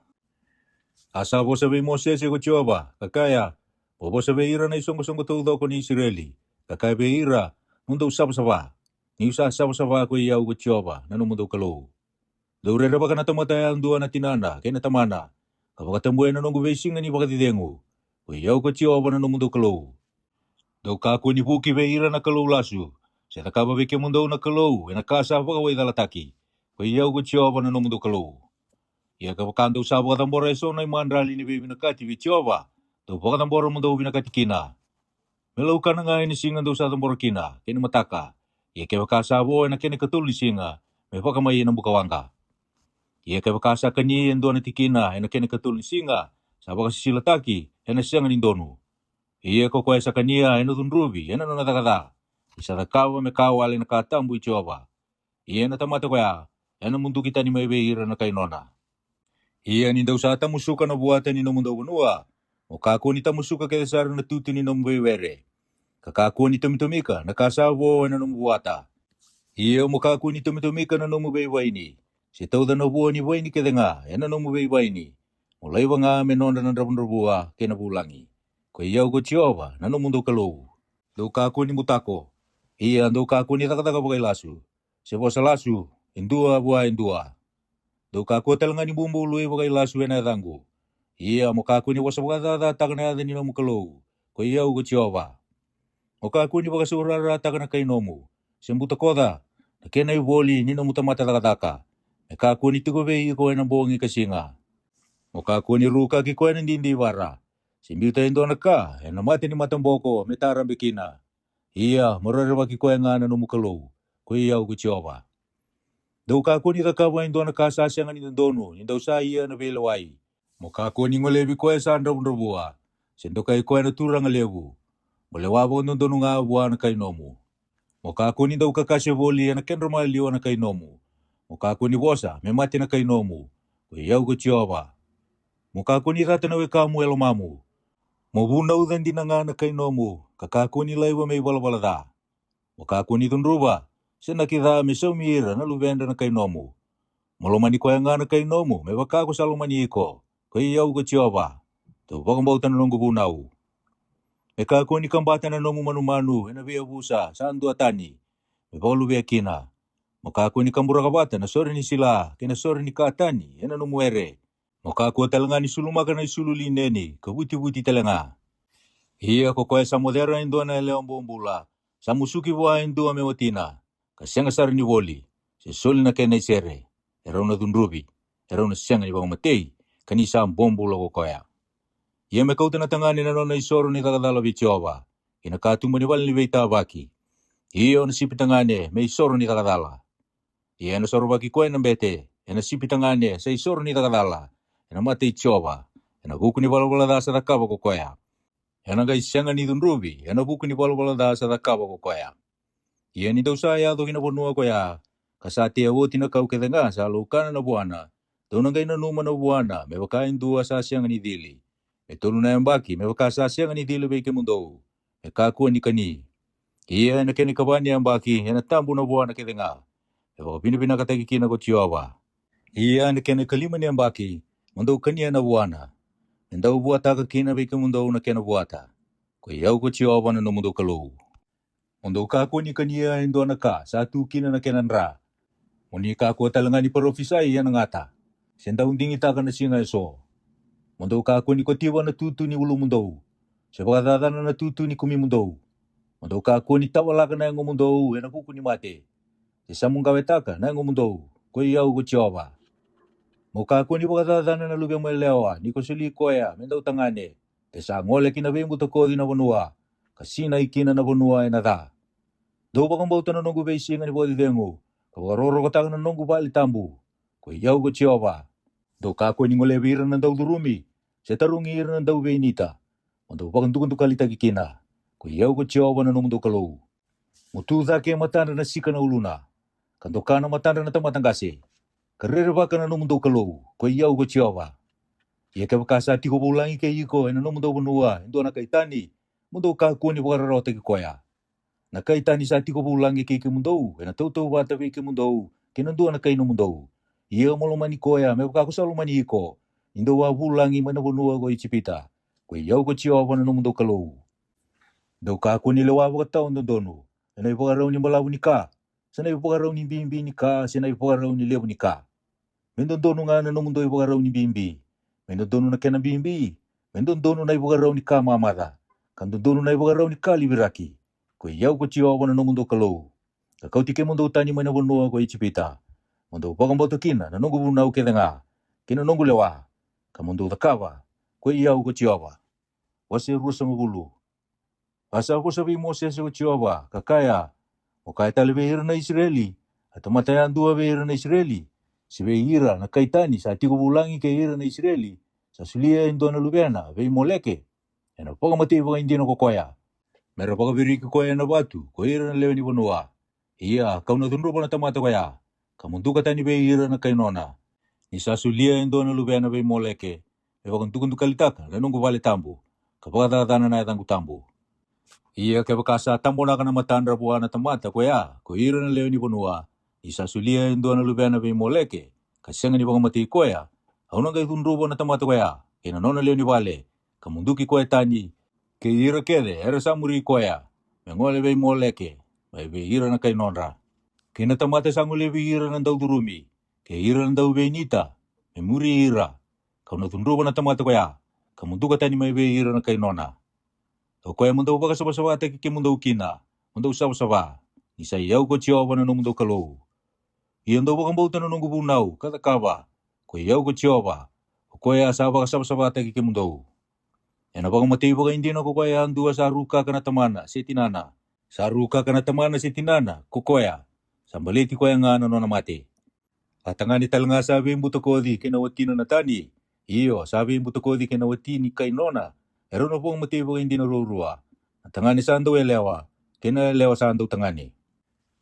A sa vosa vei Mosese ko Jiova, ka kaya, mo vosa vei ira na isoqosoqo taucoko ni Isireli, ka kaya vei ira, mo dou savasava, niu sa savasava ko i au ko Jiova na nomudou Kalou. Dou rerevaka na tamata yadua na tinana kei na tamana, ka vakatabuya na noqu veisiga ni vakacecegu, ko i au ko Jiova na nomudou Kalou. Dou kakua ni vuki vei ira na kalou lasu, se cakava vei kemudou na kalou ena ka sa vakawaicalataki, ko i au ko Jiova na nomudou Kalou. Ia kevaka dou sa vakacabora eso na imadrali ni veivinakati vei Jiova, dou vakacabora mo dou vinakati kina. Me laukana ga ena siga dou sa cabora kina, kei na mataka. Ia kevaka sa vo ena kena ikatolu ni siga, me vakamai ena bukawaqa. Ia kevaka sa kani e dua na tikina ena kena ikatolu ni siga, sa vakasisilataki, ena sega ni donu. Ia ko koya sa kania ena cudruvi ena nona caka ca, ni sa cakava me ka wale na ka tabu i Jiova. Ia na tamata koya ena muduki tani mai vei ira na kai nona. Ia ni dou sa tamusuka na vuata ni nomudou vanua, mo kakua ni tamusuka kece sara na tutu ni nomu veiwere, ka kakua ni tomitomika na ka sa vo ena nomu vuata. Ia mo kakua ni tomitomika na nomu veivaini, se tauca na vua ni vaini kece ga ena nomu veivaini, mo laiva ga me nodra na dravudravua kei na vulagi. Ko i au ko Jiova na nomudou Kalou. Dou kakua ni butako, ia dou kakua ni cakacaka vakailasu, se vosa lasu, e dua vua e dua. Dou kakua tale ga ni bubului vakailasu ena yacaqu. Ia mo kakua ni vosa vakacacataka na yaca ni nomu Kalou, ko i au ko Jiova. Mo kakua ni vakasaurarataka na kai nomu, se butakoca na kena ivoli ni nomu tamata cakacaka, me kakua ni tiko vei iko ena bogi ka siga. Mo kakua ni rukaki koya na didivara, se biuta e dua na ka ena mata ni mataboko me tarabe kina. Ia mo rerevaki koya ga na nomu Kalou, ko i au ko Jiova. Dou kakua ni cakava e dua na ka sa sega ni dodonu ni dou sa ia na veilewai. Mo kakua ni golevi koya sa dravudravua, se dokai koya na turaga levu. Mo lewa vakadodonu ga vua na kai nomu. Mo kakua ni dau kakase voli e na kedra maliwa na kai nomu. Mo kakua ni vosa me mate na kai nomu. Koi au ko Jiova. Mo kakua ni cata na wekamu e lomamu. Mo vunauca dina ga na kai nomu, ka kakua ni laiva me ivalavala ca. Mo kakua ni cudruva, se na ki ca me saumi ira na luvedra na kai nomu. Mo lomani koya ga na kai nomu me vaka ko sa lomani iko. Koi au ko Jiova. Dou vakabauta na noqu vunau. Me kakua ni kabata na nomu manumanu e na veiyavusa sa dua tani me vakaluvea kina. Mo kakua ni kaburaka vata na sore ni sila kei na sore ni ka tani e na nomu were. Mo kakua tale ga ni sulumaka na isulu lineni ka vutivuti tale ga. Ia ko koya sa mocera e dua na yalewa bobula, sa musuki vua e dua me watina, ka sega sara ni voli, se soli na kena isere, e rau na cudruvi, e rau na sega ni vakamatei, ka ni sa bobula ko koya. Ia me kauta na tagane na nona isoro ni cakacala vei Jiova, ki na katuba ni vale ni veitavaki. Io na sipi tagane me isoro ni cakacala. Ia e na sorovaki koya na bete e na sipi tagane sa isoro ni cakacala e na mata i Jiova, e na vuku ni valavala ca sa cakava ko koya. E na qai sega ni cudruvi e na vuku ni valavala ca sa cakava ko koya. Ia ni dou sa yaco ki na vanua koya, ka sa tea oti na kau kece ga sa laukana na vuana, dou na qai nanuma na vuana me vaka e dua sa sega ni cili, me tolu na yabaki me vaka sa sega ni cili vei kemudou, me kakua ni kani. Ia e na kena ikava ni yabaki e na tabu na vuana kece ga, me vakavinavinakataki kina ko Jiova. Ia e na kena ikalima ni yabaki, mo dou kania na vuana, me dau vuataka kina vei kemudou na kena vuata. Koi au ko Jiova na nomudou Kalou. Mo dou kakua ni kania e dua na ka sa tu kina na kena dra. Mo ni kakua tale ga ni parofisai e na gata, se dau digitaka na siga e so. Mo dou kakua ni kotiva na tutu ni ulumudou, se vakacacana na tutu ni kumimudou. Mo dou kakua ni tavalaka na yagomudou e na vuku ni mate, se samuqawetaka na yagomudou. Koi au ko Jiova. Mo kakua ni vakacacana na luvemu yalewa ni ko soli koya me dau tagane, de sa gole ki na veibutakoci na vanua, ka sinai kina na vanua e na ca. Dou vakabauta na noqu veisiga ni vakacecegu, ka vakarokorokotaka na noqu vale tabu. Koi au ko Jiova. Dou kakua ni golevi ira na daucurumi, se tarogi ira na dauveinita, mo dou vakadukadukalitaki kina. Koi au ko Jiova na nomudou Kalou. Mo tu cake e matadra na sika na uluna, ka doka na matadra na tamata qase, ka rerevaka na nomudou Kalou. Koi au ko Jiova. Ia kevaka sa tiko vulagi kei iko e na nomudou vanua e dua na kai tani, mo dou kakua ni vakararawataki koya. Na kai tani sa tiko vulagi kei kemudou e na tautauvata vei kemudou kei na dua na kai nomudou. Ia mo lomani koya me vaka ko sa lomani iko, ni dou a vulagi mai na vanua ko Ijipita. Koi au ko Jiova na nomudou Kalou. Dou kakua ni lewa vakatawadodonu e na ivakarau ni balavu ni ka, se na ivakarau ni bibi ni ka, se na ivakarau ni levu ni ka. Me dodonu ga na nomudou ivakarau ni bibi, me dodonu na kena bibi, me dodonu na ivakarau ni ka mamaca, ka dodonu na ivakarau ni ka liviraki. Koi au ko Jiova na nomudou Kalou, ka kauti kemudou tani mai na vanua ko Ijipita, mo dou vakabauta kina na noqu vunau kece ga, kei na noqu lewa, ka mo dou cakava. Koi au ko Jiova. Wase ruasagavulu. A sa vosa vei Mosese ko Jiova, ka kaya, Mo kaya tale vei ira na Isireli, a tamata yadua vei ira na Isireli, se vei ira na kai tani sa tiko vulagi kei ira na Isireli, sa solia e dua na luvena vei Moleke, e na vakamatei vakaidina ko koya, me ra vakaviriki koya e na vatu ko ira na lewe ni vanua. Ia ka'u na cudruva na tamata koya, ka muduka tani vei ira na kai nona, ni sa solia e dua na luvena vei Moleke, me vakadukadukalitaka na noqu vale tabu, ka vakacacana na yacaqu tabu. Ia kevaka sa tabonaka na matadra vua na tamata koya ko ira na lewe ni vanua, ni sa solia e dua na luvena vei Moleke, ka sega ni vakamatei koya, au na qai cudruva na tamata koya kei na nona lewe ni vale, ka muduki koya tani, kei ira kece era sa muri koya, me gole vei Moleke, mai vei ira na kai nodra, kei na tamata sa golevi ira na daucurumi, kei ira na dauveinita, me muri ira. Ka'u na cudruva na tamata koya, ka muduka tani mai vei ira na kai nona. O koya mo dou vakasavasavataki kemudou kina, mo dou savasava, ni sa i au ko Jiova na nomudou Kalou. Ia dou vakabauta na noqu vunau ka cakava, ko i au ko Jiova, o koya sa vakasavasavataki kemudou. Ena vakamatei vakaidina ko koya yadua sa rukaka na tamana se tinana, sa rukaka na tamana se tinana ko koya, sa baleti koya ga na nona mate. A tagane tale ga sa veibutakoci kei na watina na tani, io, sa veibutakoci kei na wati ni kai nona, erau na vakamatei vakaidina ruarua. Na tagane sa dauyalewa, kei na yalewa sa dautagane,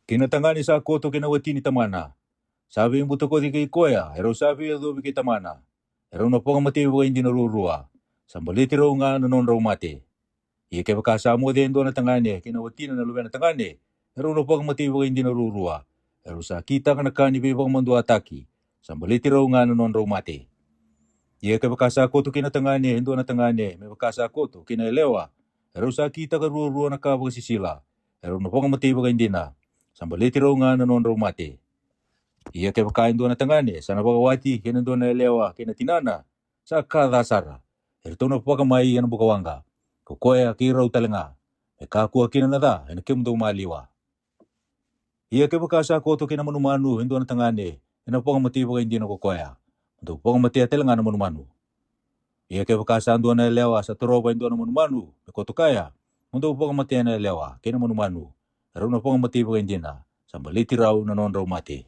kei na tagane sa koto kei na wati ni tamana, sa veibutakoci kei koya erau sa veiyacovi kei tamana, erau na vakamatei vakaidina ruarua, sa baleti rau ga na nodrau mate. Ia kevaka sa moce e dua na tagane kei na watina na luvena tagane, erau na vakamatei vakaidina ruarua, erau sa kitaka na ka ni veivakamaduataki, sa baleti rau ga na nodrau mate. Ia kevaka sa koto kei na tagane e dua na tagane me vaka sa koto kei na yalewa, erau sa kitaka ruarua na ka vakasisila, erau na vakamatei vakaidina, sa baleti rau ga na nodrau mate. Ia kevaka e dua na tagane sa na vakawati kei na dua na yalewa kei na tinana, sa ka ca sara, eratou na vakamai ena bukawaqa, ko koya kei rau tale ga, me kakua kina na ca ena kemudou maliwa. Ia kevaka sa koto kei na manumanu e dua na tagane, ena vakamatei vakaidina ko koya, mo dou vakamatea tale ga na manumanu. Ia kevaka sa dua na yalewa sa torova e dua na manumanu me koto kaya, mo dou vakamatea na yalewa kei na manumanu, erau na vakamatei vakaidina, sa baleti rau na nodrau mate.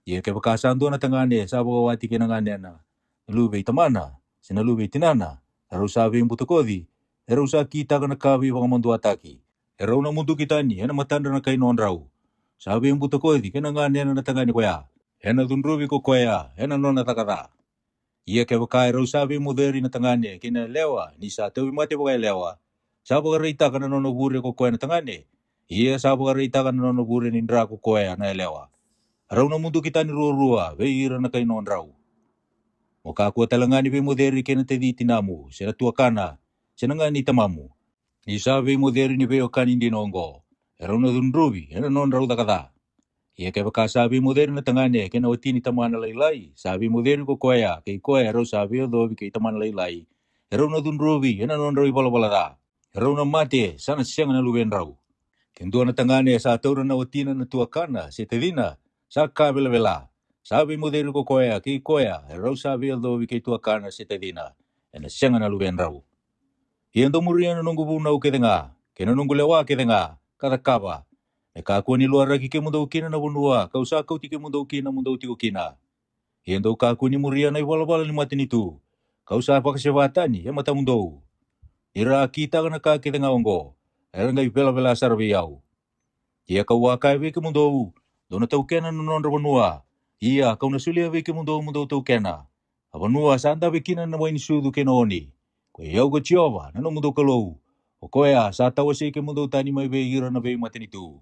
Ia kevaka sa dua na tagane sa vakawati kei na ganena na luve i tamana, se na luve i tinana, erau sa veibutakoci, erau sa kitaka na ka veivakamaduataki, erau na muduki tani ena matadra na kai nodrau, sa veibutakoci kei na ganena na tagane koya, ena cudruvi ko koya ena nona caka ca. Ia kevaka erau sa veimoceri na tagane kei na yalewa ni sa tauvimate vakayalewa, sa vakaraitaka na nona vure ko koya na tagane, ia sa vakaraitaka na nona vure ni dra ko koya na yalewa, rau na muduki tani ruarua vei ira na kai nodrau. Mo kakua tale ga ni veimoceri kei na taci tinamu se na tuakana, se na ga ni tamamu, ni sa veimoceri ni veiwekani dina oqo, erau na cudruvi ena nodrau caka ca. Ia kevaka sa veimoceri na tagane kei na wati ni tamana lailai, sa veimoceri ko koya kei koya erau sa veiyacovi kei tamana lailai, erau na cudruvi ena nodrau ivalavala ca, erau na mate, sa na sega na luvedrau. Ke dua na tagane sa taura na watina na tuakana se tacina, sa ka velavela, sa veimoceri ko koya kei koya erau sa veiyacovi kei tuakana se tacina, ena sega na luvedrau. Ia dou muria na noqu vunau kece ga kei na noqu lewa kece ga, ka cakava, me kakua ni luaraki kemudou kina na vanua ka'u sa kauti kemudou kina mo dou tiko kina. Ia dou kakua ni muria na ivalavala ni matanitu ka'u sa vakaseva tani e matamudou. Ni ra a kitaka na ka kece ga oqo, era qai velavela sara vei au. Ia ka'u a kaya vei kemudou, dou na taukena na nodra vanua. Ia ka'u na solia vei kemudou mo dou taukena a vanua sa dave kina na wai ni sucu kei na oni. Koi au ko Jiova na nomudou Kalou, o koya sa tawasei kemudou tani mai vei ira na veimatanitu.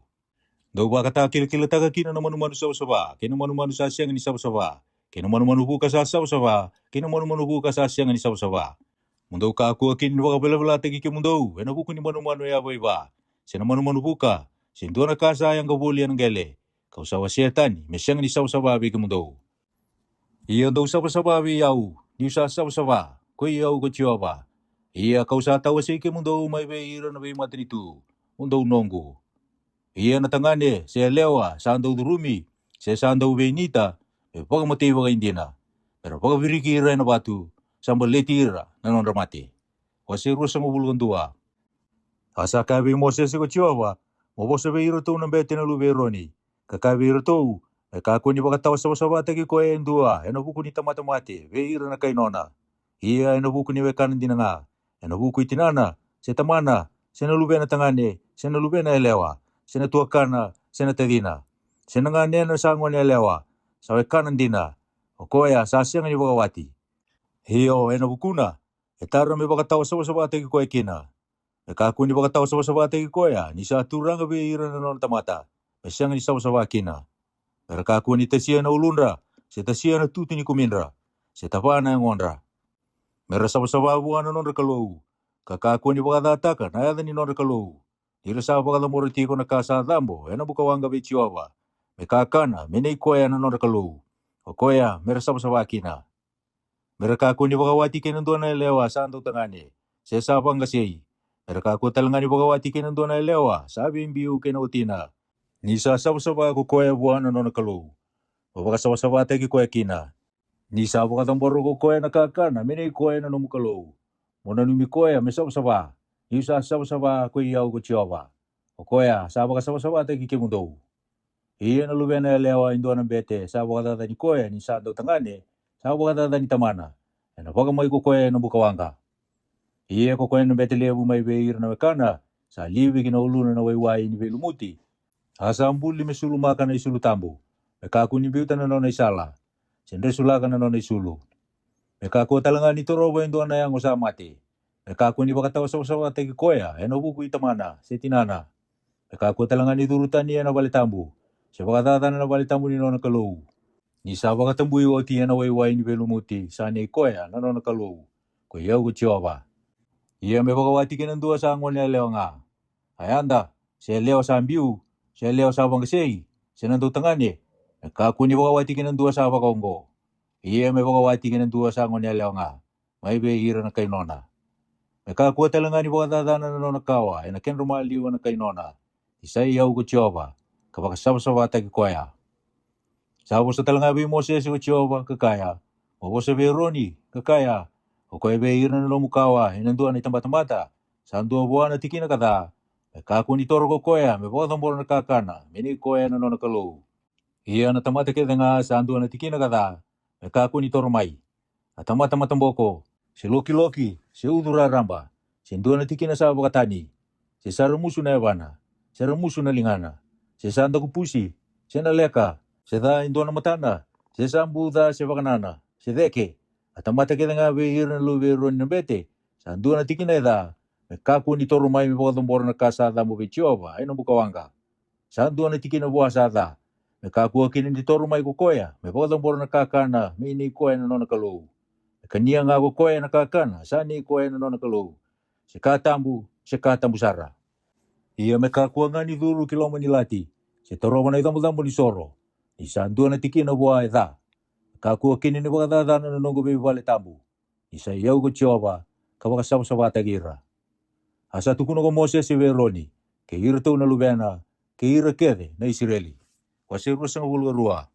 Dou vakatakilakilataka kina na manumanu savasava kei na manumanu sa sega ni savasava, kei na manumanu vuka sa savasava kei na manumanu vuka sa sega ni savasava. Mo dou kakua kina ni vakavelavelataki kemudou ena vuku ni manumanu e yavaiva, se na manumanu vuka, se dua na ka sa yaga voli ena qele, ka'u sa wasea tani me sega ni savasava vei kemudou. Ia dou savasava vei au, ni'u sa savasava, koi au ko Jiova. Ia ka'u sa tawasei kemudou mai vei ira na veimatanitu, mo dou noqu. Ia na tagane se yalewa sa dau curumi, se sa dau veinita, me vakamatei vakaidina, me ra vakaviriki ira ena vatu, sa baleti ira na nodra mate. Wase ruasagavulu ka dua. A sa kaya vei Mosese ko Jiova, mo vosa vei iratou na bete na luve i Eroni, ka kaya vei iratou, me kakua ni vakatawa savasavataki koya e dua ena vuku ni tamata mate vei ira na kai nona. Ia ena vuku ni wekana dina ga, ena vuku i tinana, se tamana, se na luvena tagane, se na luvena yalewa, se na tuakana, se na tacina, se na ganena sa gone yalewa, sa wekana dina, o koya sa sega ni vakawati. Io, ena vukuna, e tara me vakatawa savasavataki koya kina. Me kakua ni vakatawa savasavataki koya ni sa turaga vei ira na nona tamata, me sega ni savasava kina. Me ra kakua ni tasia na uludra, se tasia na tutu ni kumidra, se tava na yagodra. Me ra savasava vua na nodra Kalou, ka kakua ni vakacataka na yaca ni nodra Kalou. Ni ra sa vakacabora tiko na ka sa cabo ena bukawaqa vei Jiova, me kakana me nei koya na nodra Kalou, o koya me ra savasava kina. Me ra kakua ni vakawati kei na dua na yalewa sa dautagane, se sa vaqasei. Me ra kakua tale ga ni vakawati kei na dua na yalewa sa veibiu kei na watina, ni sa savasava ko koya vua na nona Kalou, mo vakasavasavataki koya kina. Ni sa vakacabora ko koya na kakana me nei koya na nomu Kalou, mo nanumi koya me savasava, ni'u sa savasava koi au ko Jiova, o koya sa vakasavasavataki kemudou. Ia na luvena yalewa e dua na bete sa vakacacani koya ni sa dautagane, sa vakacacani tamana, ena vakamai ko koya ena bukawaqa. Ia ko koya na bete levu mai vei ira na wekana, sa livi ki na uluna na waiwai ni veilumuti, a sa buli me sulumaka na isulu tabu, me kakua ni biuta na nona isala, se dresulaka na nona isulu. Me kakua tale ga ni torova e dua na yago sa mate, me kakua ni vakatawa savasavataki koya e na vuku i tamana se tinana. Me kakua tale ga ni curu tani e na vale tabu, se vakacacana na vale tabu ni nona Kalou, ni sa vakatabui oti e na waiwai ni veilumuti sa nei koya na nona Kalou. Ko i au ko Jiova. Ia me vakawati kina dua sa gone yalewa ga, a yada, se yalewa sa biu, se yalewa sa vaqasei, se na dautagane, me kakua ni vakawati kina dua sa vakaoqo. Ia me vakawati kina dua sa gone yalewa ga, mai vei ira na kai nona. Me kakua tale ga ni vakacacana na nona kawa e na kedra maliwa na kai nona, ni sa i au ko Jiova, ka vakasavasavataki koya. Sa vosa tale ga vei Mosese ko Jiova, ka kaya, Mo vosa vei Eroni, ka kaya, O koya vei ira na nomu kawa e na dua na itabatamata sa dua vua na tikina ka ca, me kakua ni toro ko koya me vakacabora na kakana me nei koya na nona Kalou. Ia na tamata kece ga sa dua na tikina ka ca, me kakua ni toro mai: a tamata mataboko, se lokiloki, se ucu raraba, se dua na tikina sa vakatani, se sa ramusu na yavana, se ramusu na ligana, se sa dakupusi, se na leka, se ca e dua na matana, se sa bu ca se vakanana, se ceke. A tamata kece ga vei ira na luve i Eroni na bete sa dua na tikina e ca, me kakua ni toro mai me vakacabora na ka sa cabo vei Jiova e na bukawaqa. Sa dua na tikina vua sa ca, me kakua kina ni toro mai ko koya me vakacabora na kakana me i nei koya na nona Kalou. Me kania ga ko koya na kakana sa nei koya na nona Kalou, se ka tabu, se ka tabu sara. Ia me kakua ga ni curu ki loma ni lati, se torova na icabocabo ni soro, ni sa dua na tikina vua e ca. Me kakua kina ni vakacacana na noqu veivale tabu, ni sa i au ko Jiova, ka vakasavasavataki ira. A sa tukuna ko Mosese vei Eroni, kei iratou na luvena, kei ira kece na Isireli. Wase ruasagavulu ka rua.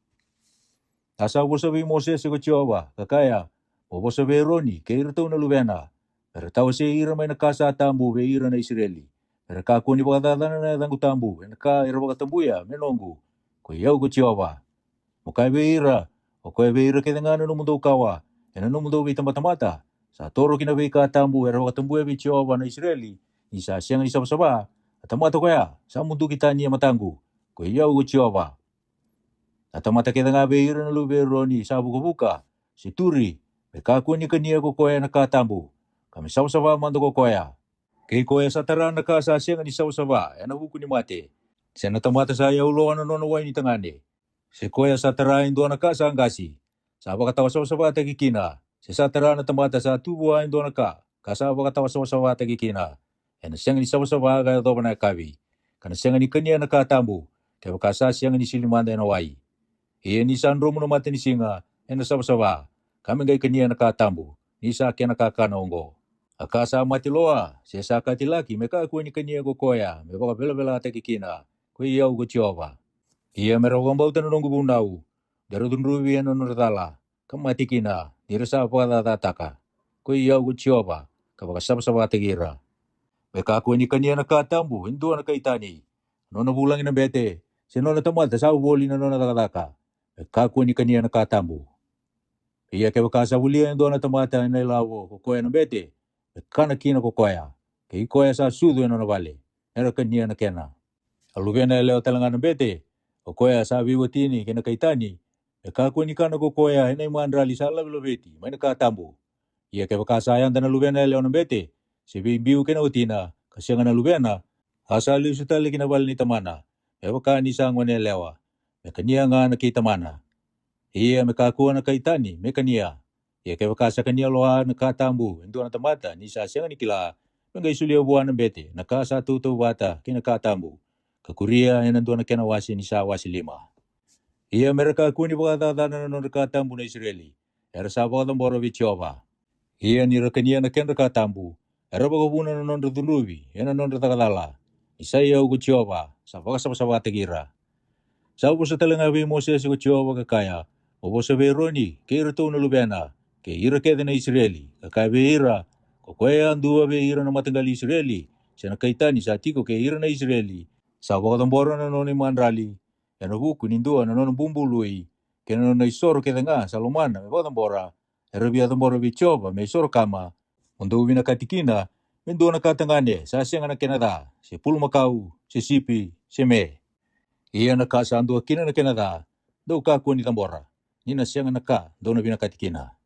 A sa vosa vei Mosese ko Jiova, ka kaya, Mo vosa vei Eroni kei iratou na luvena, me ra tawasei ira mai na ka sa tabu vei ira na Isireli, me ra kakua ni vakacacana na yacaqu tabu e na ka era vakatabuya me noqu. Ko i au ko Jiova. Mo kaya vei ira, O koya vei ira kece ga na nomudou kawa e na nomudou veitabatamata sa toro ki na veika tabu era vakatabuya vei Jiova na Isireli, ni sa sega ni savasava, a tamata ko ya sa muduki tani e mataqu. Ko i au ko Jiova. A tamata kece ga vei ira na luve i Eroni sa vukavuka, se turi, me kakua ni kania ko koya na ka tabu, ka me savasava mada ko koya. Kei koya sa tara na ka sa sega ni savasava e na vuku ni mate, se na tamata sa yau loa na nona wai ni tagane, se koya sa tara e dua na ka sa qasi, sa vakatawa savasavataki kina, se sa tara na tamata sa tu vua e dua na ka, ka sa vakatawa savasavataki kina, e na sega ni savasava ka yacova na yakavi, ka na sega ni kania na ka tabu, kevaka sa sega ni sili mada e na wai. Ia ni sa dromu na matanisiga, e na savasava, ka me qai kania na ka tabu, ni sa kena kakana oqo. A ka sa mate loa, se sa katilaki, me kakua ni kania ko koya me vakavelavelataki kina. Ko i au ko Jiova. Ia me ra vakabauta na noqu vunau, de ra cudruvi e na nodra cala, ka mate kina, ni ra sa vakacacataka. Ko i au ko Jiova, ka vakasavasavataki ira. Me kakua ni kania na ka tabu e dua na kai tani, nona vulagi na bete, se nona tamata sa voli na nona cakacaka, me kakua ni kania na ka tabu. Ia kevaka sa volia e dua na tamata e na ilavo ko koya na bete, me kana kina ko koya, kei koya sa sucu e nona vale, me ra kania na kena. A luvena yalewa tale ga na bete, o koya sa veiwatini kei na kai tani, me kakua ni kana ko koya e na imadrali sa lavelaveti mai na ka tabu. Ia kevaka sa yada na luvena yalewa na bete, se veibiu kei na watina, ka sega na luvena, a sa lesu tale ki na vale ni tamana, me vaka ni sa gone yalewa, me kania ga na kei tamana. Ia me kakua na kai tani me kania. Ia kevaka sa kania loa na ka tabu e dua na tamata ni sa sega ni kila, me qai solia vua na bete na ka sa tautauvata kei na ka tabu, ka kuria e na dua na kena wase ni sa wase lima. Ia me ra kakua ni vakacacana na nodra ka tabu na Isireli, era sa vakacabora vei Jiova. Ia ni ra kania na kedra ka tabu, era vakavuna na nodra cudruvi e na nodra caka cala, ni sa i au ko Jiova sa vakasavasavataki ira. Sa vosa tale ga vei Mosese ko Jiova, ka kaya, Mo vosa vei Eroni kei iratou na luvena, kei ira kece na Isireli, ka kaya vei ira, Ko koya yadua vei ira na mataqali Isireli, se na kai tani sa tiko kei ira na Isireli, sa vakacabora na nona imadrali e na vuku ni dua na nona bubului, kei na nona isoro kece ga sa lomana me vakacabora, era via cabora vei Jiova me isoro kama, Mo dou vinakati kina me dua na ka tagane sa sega na kena ca, se pulumakau, se sipi, se me. Ia na ka sa dua kina na kena ca, dou kakua ni cabora, ni na sega na ka dou na vinakati kina.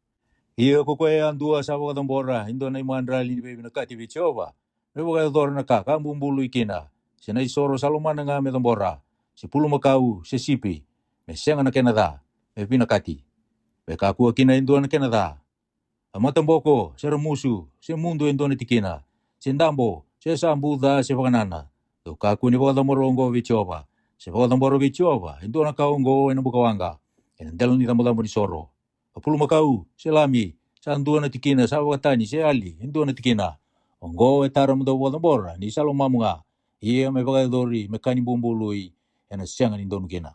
Ia ko koya yadua sa vakacabora e dua na imadrali ni veivinakati vei Jiova, me vakayacora na ka ka bubului kina, se na isoro sa lomana ga me cabora, se pulumakau, se sipi, me sega na kena ca, me vinakati, me kakua kina e dua na kena ca. A mataboko, se ramusu, se mudu e dua na tikina, se dabo, se sa buca, se vakanana, dou kakua ni vakacabora oqo vei Jiova, se vakacabora vei Jiova e dua na ka oqo ena bukawaqa, ena dela ni cabocabo ni soro. A pulumakau, se lami, sa dua na tikina, sa vakatani, se yali e dua na tikina, oqo e tara mo dou vakacabora ni sa lomamu ga, ia me vakayacori me ka ni bubului, ena sega ni donu kina.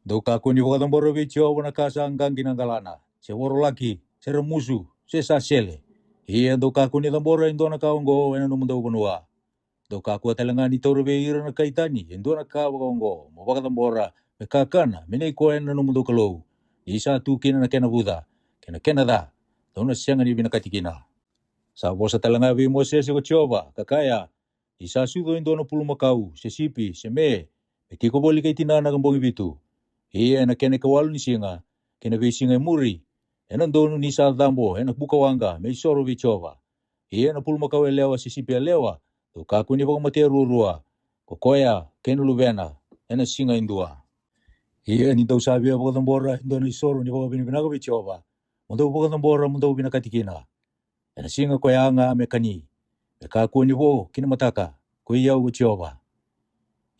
Dou kakua ni vakacabora vei Jiova na ka sa qaqi na galana, se vorolaki, se ramusu, se sa sele. Ia dou kakua ni cabora e dua na ka oqo ena nomudou vanua. Dou kakua tale ga ni taura vei ira na kai tani e dua na ka vakaoqo mo vakacabora me kakana me nei koya na nomudou Kalou, ni sa tu kina na kena vuca, kei na kena ca, dou na sega ni vinakati kina. Sa vosa tale ga vei Mosese ko Jiova, ka kaya, Ni sa sucu e dua na pulumakau, se sipi, se me, me tiko voli kei tinana ka bogi vitu, ia ena kena ikawalu ni siga, kei na veisiga e muri, ena donu ni sa cabo ena bukawaqa me isoro vei Jiova. Ia na pulumakau yalewa se sipi yalewa, dou kakua ni vakamatea ruarua, ko koya kei na luvena, ena siga e dua. Ia ni dou sa via vakacabora e dua na isoro ni vakavinavinaka vei Jiova, mo dou vakacabora mo dou vinakati kina. Ena siga koya ga me kani, me kakua ni vo ki na mataka, ko i au ko Jiova.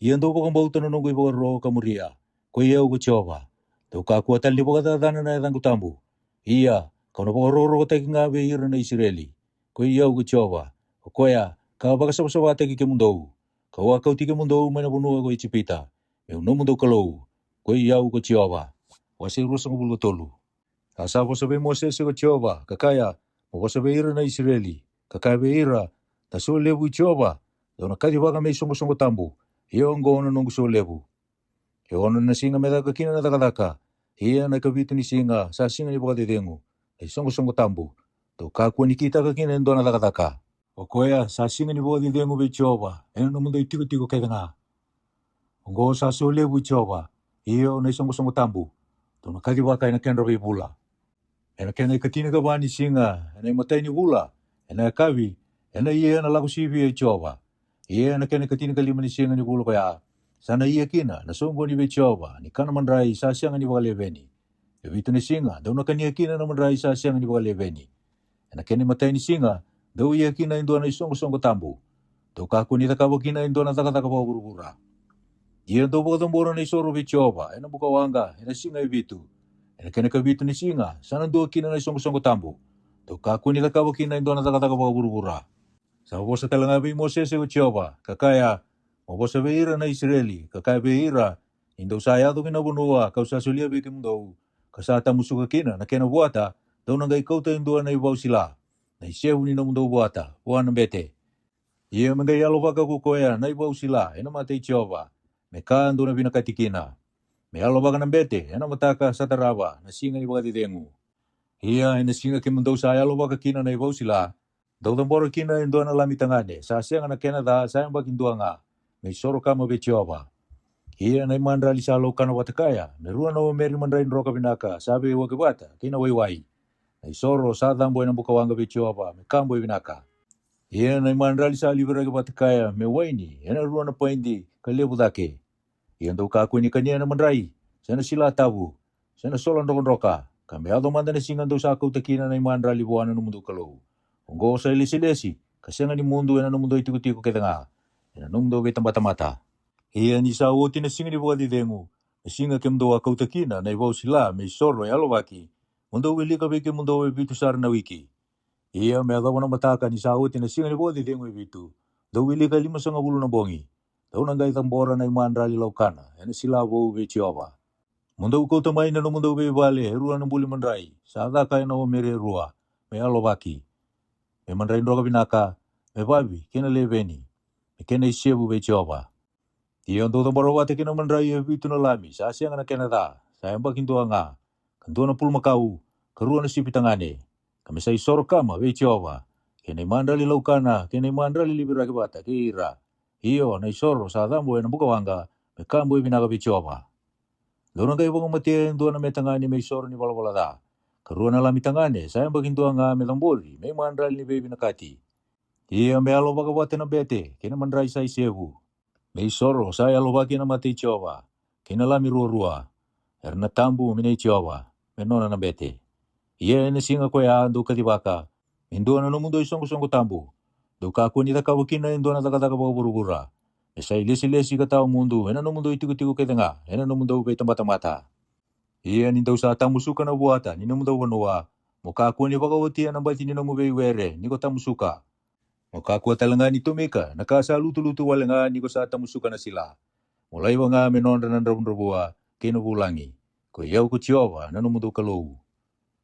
Ia dou vakabauta na noqu ivakaro ka muria, ko i au ko Jiova. Dou kakua tale ni vakacacana na yacaqu tabu. Ia, kau na vakarokorokotaki ga vei ira na Isireli, ko i au ko Jiova, ko koya ka vakasavasavataki kemudou, kau a kauti kemudou mai na vanua ko Ijipita, meu nomudou Kalou, ko i au ko Jiova. Wase ruasagavulu ka tolu. A sa vosa vei Mosese ko Jiova, ka kaya, Mo vosa vei ira na Isireli, ka kaya vei ira, Na solevu i Jiova, dou na kacivaka me isoqosoqo tabu, ia oqo na noqu solevu. E ono na siga me caka kina na cakacaka, ia na ikavitu ni siga sa siga ni vakacecegu, na isoqosoqo tabu, dou kakua ni kitaka kina e dua na cakacaka. O koya sa siga ni vakacecegu vei Jiova ena nomudou itikotiko kece ga. Oqo sa solevu i Jiova, io na isoqosoqo tabu, dou na kacivaka ena kedra veivula. Ena kena ikatinikava ni siga, ena imatai ni vula, ena yakavi, ena ia na lako sivia i Jiova. Ia ena kena ikatinikalima ni siga ni vula koya, sa na ia kina na soqoni vei Jiova ni kana madrai sa sega ni vakaleveni. E vitu na siga dou na kania kina na madrai sa sega ni vakaleveni. Ena kena imatai ni siga dou ia kina e dua na isoqosoqo tabu, dou kakua ni cakava kina e dua na cakacaka vakavuravura. Ia dou vakacabora na isoro vei Jiova ena bukawaqa ena siga e vitu. Ena kena ikavitu ni siga sa na dua kina na isoqosoqo tabu, dou kakua ni cakava kina e dua na cakacaka vakavuravura. Sa vosa tale ga vei Mosese ko Jiova, ka kaya, Mo vosa vei ira na Isireli, ka kaya vei ira, Ni dou sa yaco ki na vanua kau sa solia vei kemudou, ka sa tamusuka kina na kena vuata, dou na qai kauta e dua na ivau sila, na isevu ni nomudou vuata, vua na bete. Ia me qai yalovaka ko koya na ivau sila ena mata i Jiova, me ka dou na vinakati kina. Me yalovaka na bete ena mataka sa tarava na siga ni vakacecegu. Ia ena siga kemudou sa yalovaka kina na ivau sila, dou cabora kina e dua na lami tagane sa sega na kena ca sa yabaki dua ga, me isoro kama vei Jiova. Ia na imadrali sa laukana vata kaya me rua na omeri madrai droka vinaka sa veiwaki vata kei na waiwai, na isoro sa cabo ena bukawaqa vei Jiova me ka boi vinaka. Ia na imadrali sa liviraki vata kaya me waini ena rua na paidi ka levu cake. Ia dou kakua ni kania na madrai, se na sila tavu, se na sola drokadroka, ka me yaco mada na siga dou sa kauta kina na imadrali vua na nomudou Kalou. Oqo sa ilesilesi ka sega ni mudu ena nomudou itikotiko kece ga, ena nomudou veitabatamata. Ia ni sa oti na siga ni vakacecegu, na siga kemudou a kauta kina na ivau sila me isoro e yalovaki, mo dou wilika vei kemudou e vitu sara na wiki. Ia me yacova na mataka ni sa oti na siga ni vakacecegu e vitu, dou wilika e limasagavulu na bogi, dou na qai cabora na imadrali laukana ena sila vou vei Jiova. Mo dou kauta mai na nomudou veivale e rua na buli madrai sa caka ena omeri e rua, me yalovaki, me madrai droka vinaka, me vavi kei na leveni, me kena isevu vei Jiova. Ia dou cabora vata kei na madrai e vitu na lami sa sega na kena ca sa yabaki dua ga, ka dua na pulumakau, ka rua na sipi tagane, ka me sa isoro kama vei Jiova. kei na imadrali laukana, kei na imadrali liviraki vata kei ira. Io, na isoro sa cabo ena bukawaqa, me ka boi vinaka vei Jiova. Dou na qai vakamatea e dua na me tagane me isoro ni valavala ca, ka rua na lami tagane sa yabaki dua ga me cabori me imadrali ni veivinakati. Ia me yalo vakavata na bete kei na madrai sa isevu, me isoro sa yalovaki ena mata i Jiova, kei na lami ruarua. Era na tabu me nei Jiova, me nona na bete. Ia ena siga koya dou kacivaka, me dua na nomudou isoqosoqo tabu, dou kakua ni cakava kina e dua na cakacaka vakavuravura, me sa ilesilesi ka tawa mudu ena nomudou itikotiko kece ga ena nomudou veitabatamata. Ia ni dou sa tamusuka na vuata ni nomudou vanua, mo kakua ni vakaotia na bati ni nomu veiwere ni ko tamusuka. Mo kakua tale ga ni tomika na ka sa lutulutu wale ga ni ko sa tamusuka na sila. Mo laiva ga me nodra na dravudravua kei na vulagi. Ko i au ko Jiova na nomudou Kalou.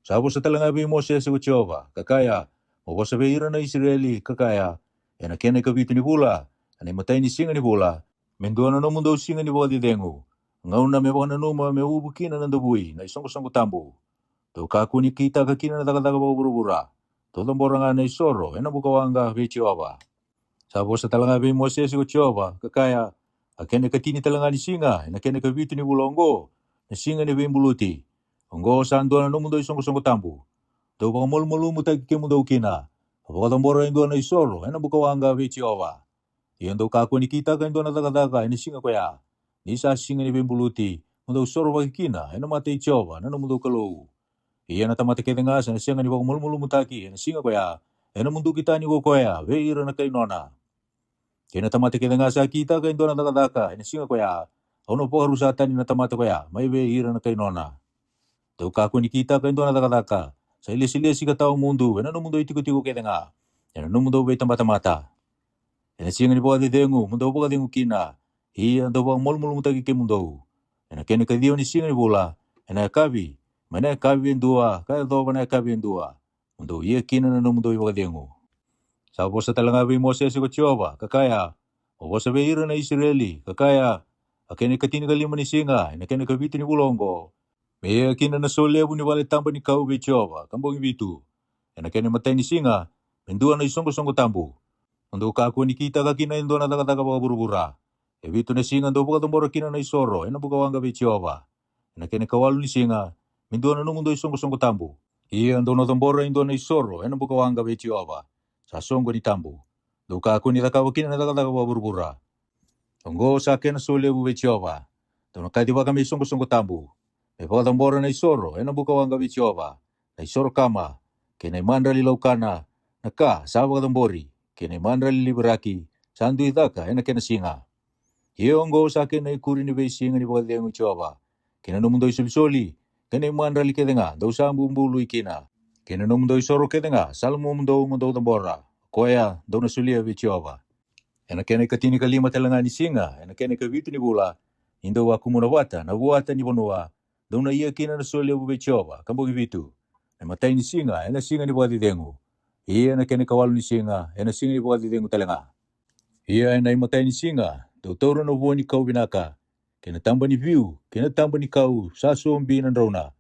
Sa vosa tale ga vei Mosese ko Jiova, ka kaya, Mo vosa vei ira na Isireli, ka kaya, Ena kena ikavitu ni vula, ena imatai ni siga ni vula, me dua na nomudou siga ni vakacecegu, gauna me vakananuma me uvu kina na davui na isoqosoqo tabu. Dou kakua ni kitaka kina na cakacaka vakavuravura, dou cabora ga na isoro ena bukawaqa vei Jiova. Sa vosa tale ga vei Mosese ko Jiova, ka kaya, A kena ikatini tale ga ni siga, ena kena ikavitu ni vula oqo, na siga ni veibuluti, oqo sa dua na nomudou isoqosoqo tabu. Dou vakamalumalumutaki kemudou kina, ka vakacabora e dua na isoro ena bukawaqa vei Jiova. Ia dou kakua ni kitaka e dua na cakacaka ena siga koya, ni sa siga ni veibuluti, mo dou sorovaki kina ena mata i Jiova na nomudou Kalou. Ia na tamata kece ga sa na sega ni vakamalumalumutaki ena siga koya, ena muduki tani ko koya vei ira na kai nona. Kei na tamata kece ga sa kitaka e dua na cakacaka ena siga koya, au na vakarusa tani na tamata koya mai vei ira na kai nona. Dou kakua ni kitaka e dua na cakacaka sa ilesilesi ka tawa mudu ena nomudou itikotiko kece ga ena nomudou veitabatamata. Ena siga ni vakacecegu mo dou vakacegu kina, ia dou vakamalumalumutaki kemudou. Ena kena ikaciwa ni siga ni vula, ena yakavi, mai na yakavi e dua ka yacova na yakavi e dua, mo dou ia kina na nomudou ivakacegu. Sa vosa tale ga vei Mosese ko Jiova, ka kaya, Mo vosa vei ira na Isireli, ka kaya, A kena ikatinikalima ni siga, ena kena ikavitu ni vula oqo, me ia kina na solevu ni vale taba ni kau vei Jiova ka bogi vitu. Ena kena imatai ni siga, me dua na isoqosoqo tabu. Mo dou kakua ni kitaka kina e dua na cakacaka vakavuravura. E vitu na siga dou vakacabora kina na isoro ena bukawaqa vei Jiova. Ena kena ikawalu ni siga, me dua na nomudou isoqosoqo tabu. Ia dou na cabora e dua na isoro ena bukawaqa vei Jiova, sa soqo ni tabu. Dou kakua ni cakava kina na cakacaka vakavuravura. Oqo sa kena solevu vei Jiova. Dou na kacivaka me isoqosoqo tabu, me vakacabora na isoro ena bukawaqa vei Jiova, na isoro kama, kei na imadrali laukana, na ka sa vakacabori, kei na imadrali liviraki, sa dui caka ena kena siga. Ia oqo sa kena ikuri ni veisiga ni vakacegu i Jiova, kei na nomudou isolisoli, kei na imadrali kece ga dou sa bubului kina, kei na nomudou isoro kece ga sa lomamudou mo dou cabora, o koya dou na solia vei Jiova. Ena kena ikatinikalima tale ga ni siga, ena kena ikavitu ni vula, ni dou a kumuna vata na vuata ni vanua, dou na ia kina na solevu vei Jiova ka bogi vitu. Na imatai ni siga ena siga ni vakacecegu. Ia na kena ikawalu ni siga ena siga ni vakacecegu tale ga. Ia ena imatai ni siga dou taura na vua ni kau vinaka, kei na taba ni viu, kei na taba ni kau sa sobi na drauna,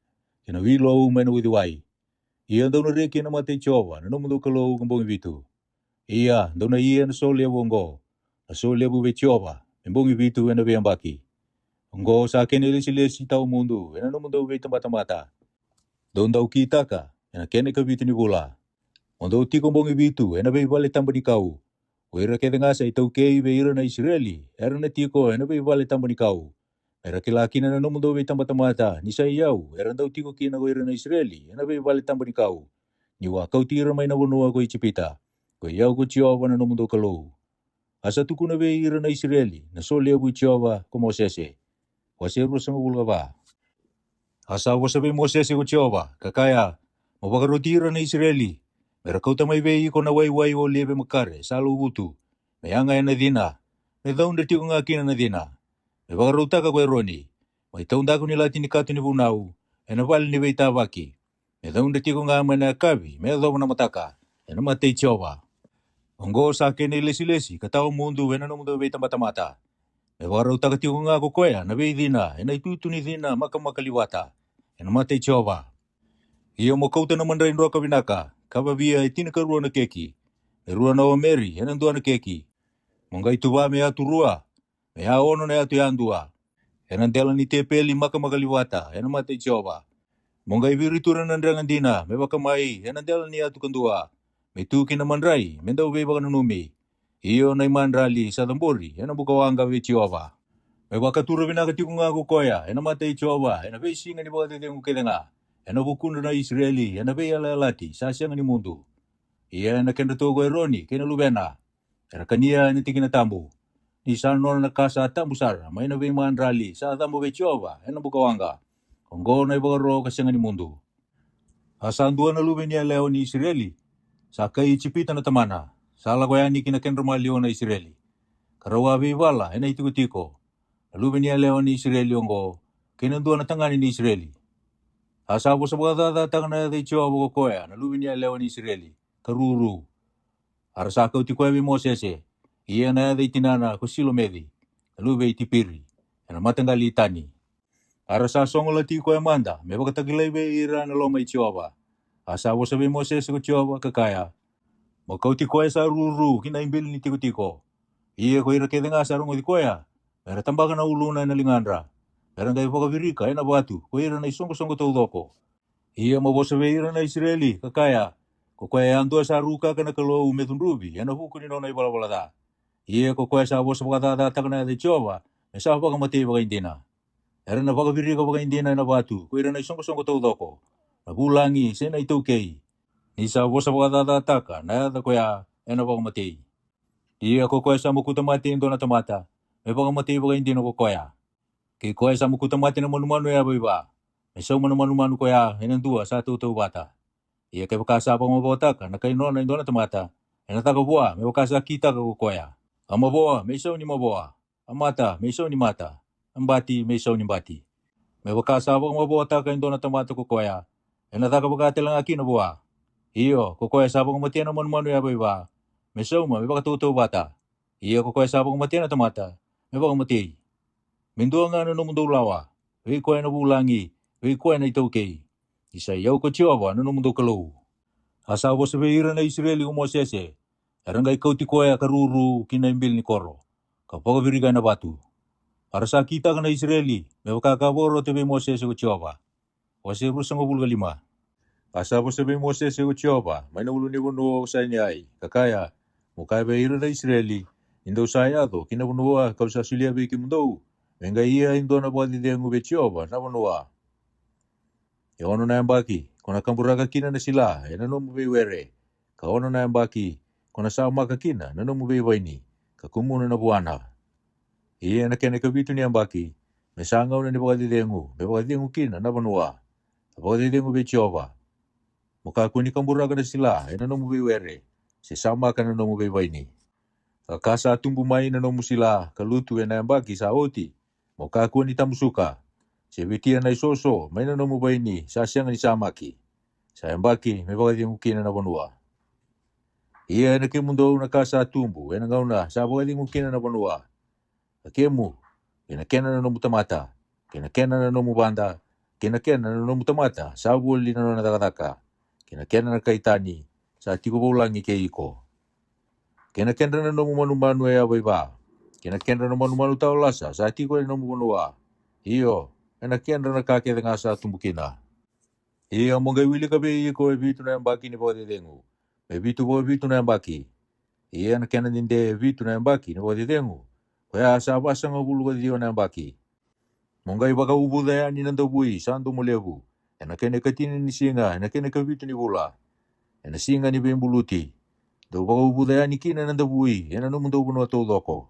kei na wilou mai na uciwai. Ia dou na reki ena mata i Jiova na nomudou Kalou ka bogi vitu. Ia dou na ia na solevu oqo, na solevu vei Jiova, me bogi vitu ena veiyabaki. Oqo sa kena ilesilesi tawa mudu ena nomudou veitabatamata. Dou dau kitaka ena kena ikavitu ni vula. Mo dou tiko bogi vitu ena veivale taba ni kau. O ira kece ga sa itaukei vei ira na Isireli era na tiko ena veivale taba ni kau. Me ra kila kina na nomudou veitabatamata ni sa i au era dau tiko kina ko ira na Isireli ena veivale taba ni kau, niu a kauti ira mai na vanua ko Ijipita. Ko i au ko Jiova na nomudou Kalou. A sa tukuna vei ira na Isireli na solevu i Jiova ko Mosese. Wase ruasagavulu ka va. A sa vosa vei Mosese ko Jiova, ka kaya, Mo vakaroti ira na Isireli, me ra kauta mai vei iko na waiwai olive makare sa lauvutu, me yaga ena cina, me caudre tiko ga kina na cina. Me vakarautaka ko Eroni, mai taudaku ni lati ni kato ni vunau, ena vale ni veitavaki, me caudre tiko ga mai na yakavi me yacova na mataka, ena mata i Jiova. Oqo sa kena ilesilesi ka tawa mudu ena nomudou veitabatamata. Me vakarautaka tiko ga ko koya na veicina ena itutu ni cina makamakali vata, ena mata i Jiova. Ia mo kauta na madrai droka vinaka ka vavia e tinikarua na keki, e rua na omeri ena dua na keki. Mo qai tuva me yatu rua, me yaono na yatu yadua, ena dela ni tepeli makamakali vata ena mata i Jiova. Mo qai viritura na drega dina me vakamai ena dela ni yatu kadua, me tu ki na madrai me dau veivakananumi. Io, na imadrali sa cabori ena bukawaqa vei Jiova. Me vakatura vinaka tiko ga ko koya ena mata i Jiova ena veisiga ni vakacecegu kece ga, ena vukudra na Isireli ena veiyalayalati sa sega ni mudu. Ia ena kedratou ko Eroni kei na luvena, era kania ena tikina tabu, ni sa nona na ka sa tabu sara mai na veimadrali sa cabo vei Jiova ena bukawaqa. Oqo na ivakaro ka sega ni mudu. A sa dua na luve ni yalewa ni Isireli, sa kai Ijipita na tamana, sa lako yani ki na kedra maliwa na Isireli, ka rau a veivala ena itikotiko, na luve ni yalewa ni Isireli oqo, kei na dua na tagane ni Isireli. A sa vosa vakacacataka na yaca i Jiova ko koya na luve ni yalewa ni Isireli, ka ruru. A ra sa kauti koya vei Mosese, ia na yaca i tinana ko Silomeci, na luve i Tipiri, ena mataqali i Tani. A ra sa sogolati koya mada me vakatakilai vei ira na loma i Jiova. A sa vosa vei Mosese ko Jiova, ka kaya, Mo kauti koya sa ruru ki na ibili ni tikotiko. Ia ko ira kece ga sa rogoci koya, me ra tabaka na uluna ena ligadra, me ra qai vakavirika ena vatu ko ira na isoqosoqo taucoko. Ia mo vosa vei ira na Isireli, ka kaya, Ko koya yadua sa rukaka na Kalou me cudruvi ena vuku ni nona ivalavala ca. Ia ko koya sa vosa vakacacataka na yaca i Jiova, me sa vakamatei vakaidina. Era na vakavirika vakaidina ena vatu ko ira na isoqosoqo taucoko, na vulagi se na itaukei. Ni sa vosa vakacacataka na yaca koya, ena vakamatei. Ia ko koya sa mokuta mate e dua na tamata, me vakamatei vakaidina ko koya. Kei koya sa mokuta mate na manumanu yavaiva, me sauma na manumanu koya ena dua sa tautauvata. Ia kevaka sa vakamavotaka na kai nona e dua na tamata, ena caka vua me vaka sa kitaka ko koya. A mavoa me isau ni mavoa, a mata me isau ni mata, a bati me isau ni bati. Me vaka sa vakamavotaka e dua na tamata ko koya, ena caka vaka tale ga kina vua. Io, ko koya sa vakamatea na manumanu yavaiva, me sauma me vakatautauvata. Ia ko koya sa vakamatea na tamata, me vakamatei. Me dua ga na nomudou lawa, vei koya na vulagi, vei koya na itaukei. Ni sa i au ko Jiova na nomudou Kalou. A sa vosa vei ira na Isireli ko Mosese, era qai kauti koya ka ruru ki na ibili ni koro, ka vakavirika ena vatu. A ra sa kitaka na Isireli, me vaka ka vakarota vei Mosese ko Jiova. Wase ruasagavulu ka lima. A sa vosa vei Mosese ko Jiova mai na ulunivanua ko Saineai, ka kaya, Mo kaya vei ira na Isireli, Ni dou sa yaco ki na vanua ka'u sa solia vei kemudou, me qai ia e dua na vakacecegu vei Jiova na vanua. E ono na yabaki ko na kaburaka kina na sila ena nomu veiwere, ka ono na yabaki ko na samaka kina na nomu veivaini, ka kumuna na vuana. Ia ena kena ikavitu ni yabaki, me sa gauna ni vakacecegu me vakacegu kina na vanua, na vakacecegu vei Jiova. Mo kakua ni kaburaka na sila ena nomu veiwere, se samaka na nomu veivaini. Ka ka sa tubu mai na nomu sila ka lutu ena yabaki sa oti, mo kakua ni tamusuka, se vetia na isoso mai na nomu vaini sa sega ni samaki, sa yabaki me vakacegu kina na vanua. Ia ena kemudou na ka sa tubu ena gauna sa vakacegu kina na vanua, a kemu, kei na kena na nomu tamata, kei na kena na nomu vada, kei na kena na nomu tamata sa voli na nona cakacaka, kei na kena na kai tani sa tiko vulagi kei iko, kei na kedra na nomu manumanu e yavaiva, kei na kedra na manumanu taolasa sa tiko e nomu vanua, io, ena kedra na ka kece ga sa tubu kina. Ia mo qai wilika vei iko e vitu na yabaki ni vakacecegu, me vitu vakavitu na yabaki. Ia na kena dede e vitu na yabaki ni vakacecegu, koya sa vasagavulu ka ciwa na yabaki. Mo qai vakauvuca yani na davui sa domo levu, ena kena ikatini ni siga ena kena ikavitu ni vula, ena siga ni veibuluti. Dou vakauvuca yani kina na davui ena nomudou vanua taucoko.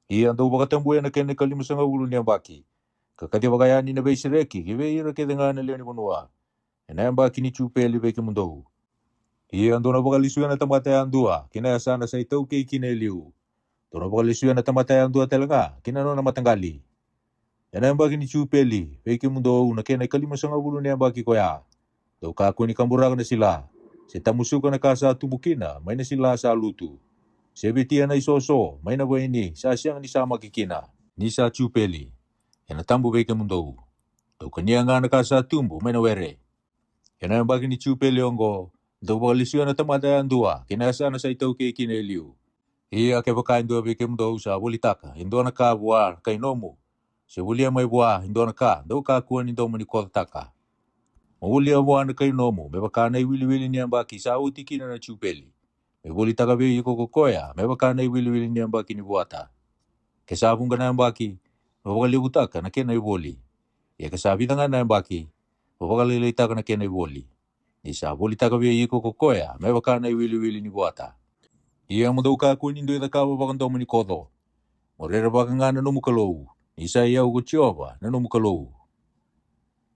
Ia dou vakatabuya na kena ikalimasagavulu ni yabaki, ka kacivaka yani na veisereki ki vei ira kece ga na lewe ni vanua, ena yabaki ni Jupeli vei kemudou. Ia dou na vakalesuya na tamata yadua ki na yasana sa itaukei kina e liu. Dou na vakalesuya na tamata yadua tale ga ki na nona mataqali. Ena yabaki ni Jupeli vei kemudou na kena ikalimasagavulu ni yabaki koya, dou kakua ni kaburaka na sila, se tamusuka na ka sa tubu kina mai na sila sa lutu, se vetia na isoso mai na vaini sa sega ni samaki kina, ni sa Jupeli, ena tabu vei kemudou. Dou kania ga na ka sa tubu mai na were. Ena yabaki ni Jupeli oqo, Dou vakalesuya na tamata yadua ki na yasana sa itaukei kina e liu. Ia kevaka e dua vei kemudou sa volitaka e dua na ka vua na kai nomu, se volia mai vua e dua na ka, dou kakua ni domo ni kocotaka. Mo volia vua na kai nomu me vaka na iwiliwili ni yabaki sa oti kina na tiupeli, me volitaka vei iko ko koya me vaka na iwiliwili ni yabaki ni vuata. Ke sa vuqa na yabaki, mo vakalevutaka na kena ivoli. Ia ke sa vica ga na yabaki, mo vakalailaitaka na kena ivoli. Ni sa volitaka vei iko ko koya me vaka na iwiliwili ni vuata. Ia mo dou kakua ni dui cakava vakadomo ni koco. Mo rerevaka ga na nomu Kalou, ni sa i au ko Jiova na nomu Kalou.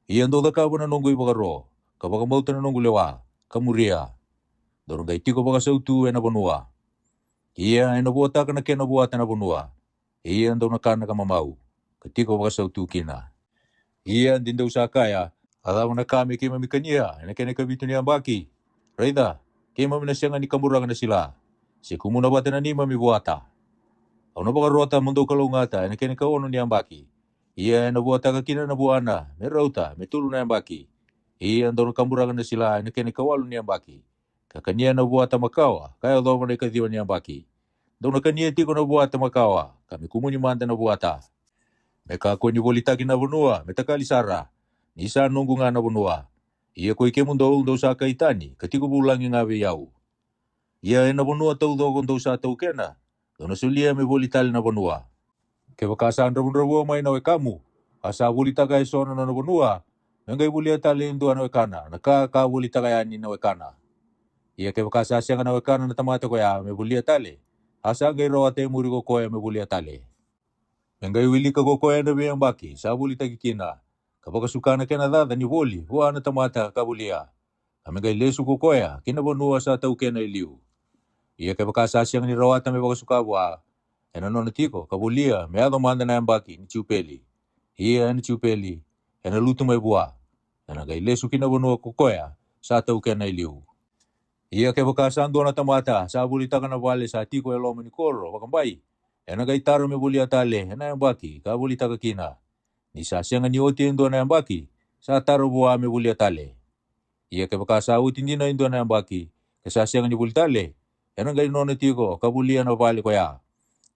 Ia dou cakava na noqu ivakaro, ka vakabauta na noqu lewa, ka muria. Dou na qai tiko vakasautu ena vanua. Ia ena vuataka na kena vuata na vanua. Ia dou na kana ka mamau, ka tiko vakasautu kina. Ia de dou sa kaya, a cava na ka me keimami kania ena kena ikavitu ni yabaki? Raica, keimami na sega ni kaburaka na sila, se kumuna vata na neimami vuata. Au na vakarota mo dou kalougata ena kena ikaono ni yabaki. Ia ena vuataka kina na vuana me rauta me tolu na yabaki. Ia dou na kaburaka na sila ena kena ikawalu ni yabaki, ka kania na vuata makawa ka yacova na ikaciwa ni yabaki. Dou na kania tiko na vuata makawa, ka me kumuni mada na vuata. Me kakua ni volitaki na vanua me takali sara, ni sa noqu ga na vanua. Ia koi kemudou dou sa kai tani ka tiko vulagi ga vei au. Ia ena vanua taucoko dou sa taukena, dou na solia me voli tale na vanua. Kevaka sa dravudravua mai na wekamu, a sa volitaka eso na nona vanua, me qai volia tale e dua na wekana na ka ka volitaka yani na wekana. Ia kevaka sa sega na wekana na tamata koya me volia tale, a sa qai rawata e muri ko koya me volia tale. Me qai wilika ko koya na veiyabaki sa volitaki kina, ka vakasuka na kena caca ni voli vua na tamata ka volia, ka me qai lesu ko koya ki na vanua sa taukena e liu. Ia kevaka sa sega ni rawata me vakasuka vua, ena nona tiko ka volia me yaco mada na yabaki ni tiupeli. Ia ena tiupeli, ena lutu mai vua, ena qai lesu ki na vanua ko koya sa taukena e liu. Ia kevaka sa dua na tamata sa volitaka na vale sa tiko e loma ni koro vakabai, ena qai tara me volia tale ena yabaki ka volitaka kina. Ni sa sega ni oti e dua na yabaki, sa tara vua me volia tale. Ia kevaka sa oti dina e dua na yabaki, ka sa sega ni voli tale, ena qai nona tiko ka volia na vale koya,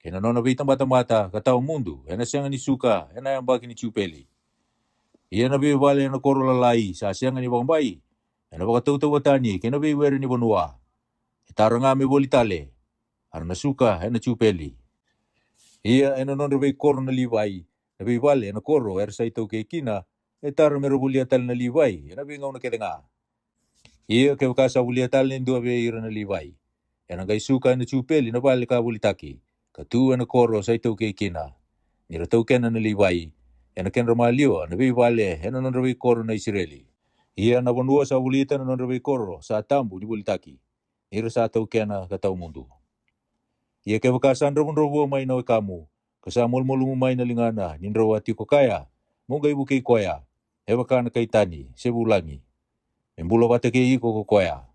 kei na nona veitabatamata ka tawa mudu ena sega ni suka ena yabaki ni tiupeli. Ia na veivale ena koro lalai sa sega ni vakabai, ena vakatautauvatani kei na veiwere ni vanua. E tara ga me voli tale, a ra na suka ena tiupeli. Ia ena nodra veikoro na Livai, na veivale ena koro era sa itaukei kina, e tara me ra volia tale na Livai ena veigauna kece ga. Ia kevaka sa volia tale e dua vei ira na Livai, ena qai suka ena tiupeli na vale ka volitaki, ka tu ena koro sa itaukei kina. Ni ra taukena na Livai, ena kedra maliwa na veivale ena nodra veikoro na Isireli. Ia na vanua sa volita na nodra veikoro sa tabu ni volitaki, ni ra sa taukena ka tawa mudu. Ia kevaka sa dravudravua mai na wekamu, ka sa malumalumu mai na ligana ni drau a tiko kaya, mo qai vukei koya, e vaka na kai tani se vulagi, me bula vata kei iko ko koya.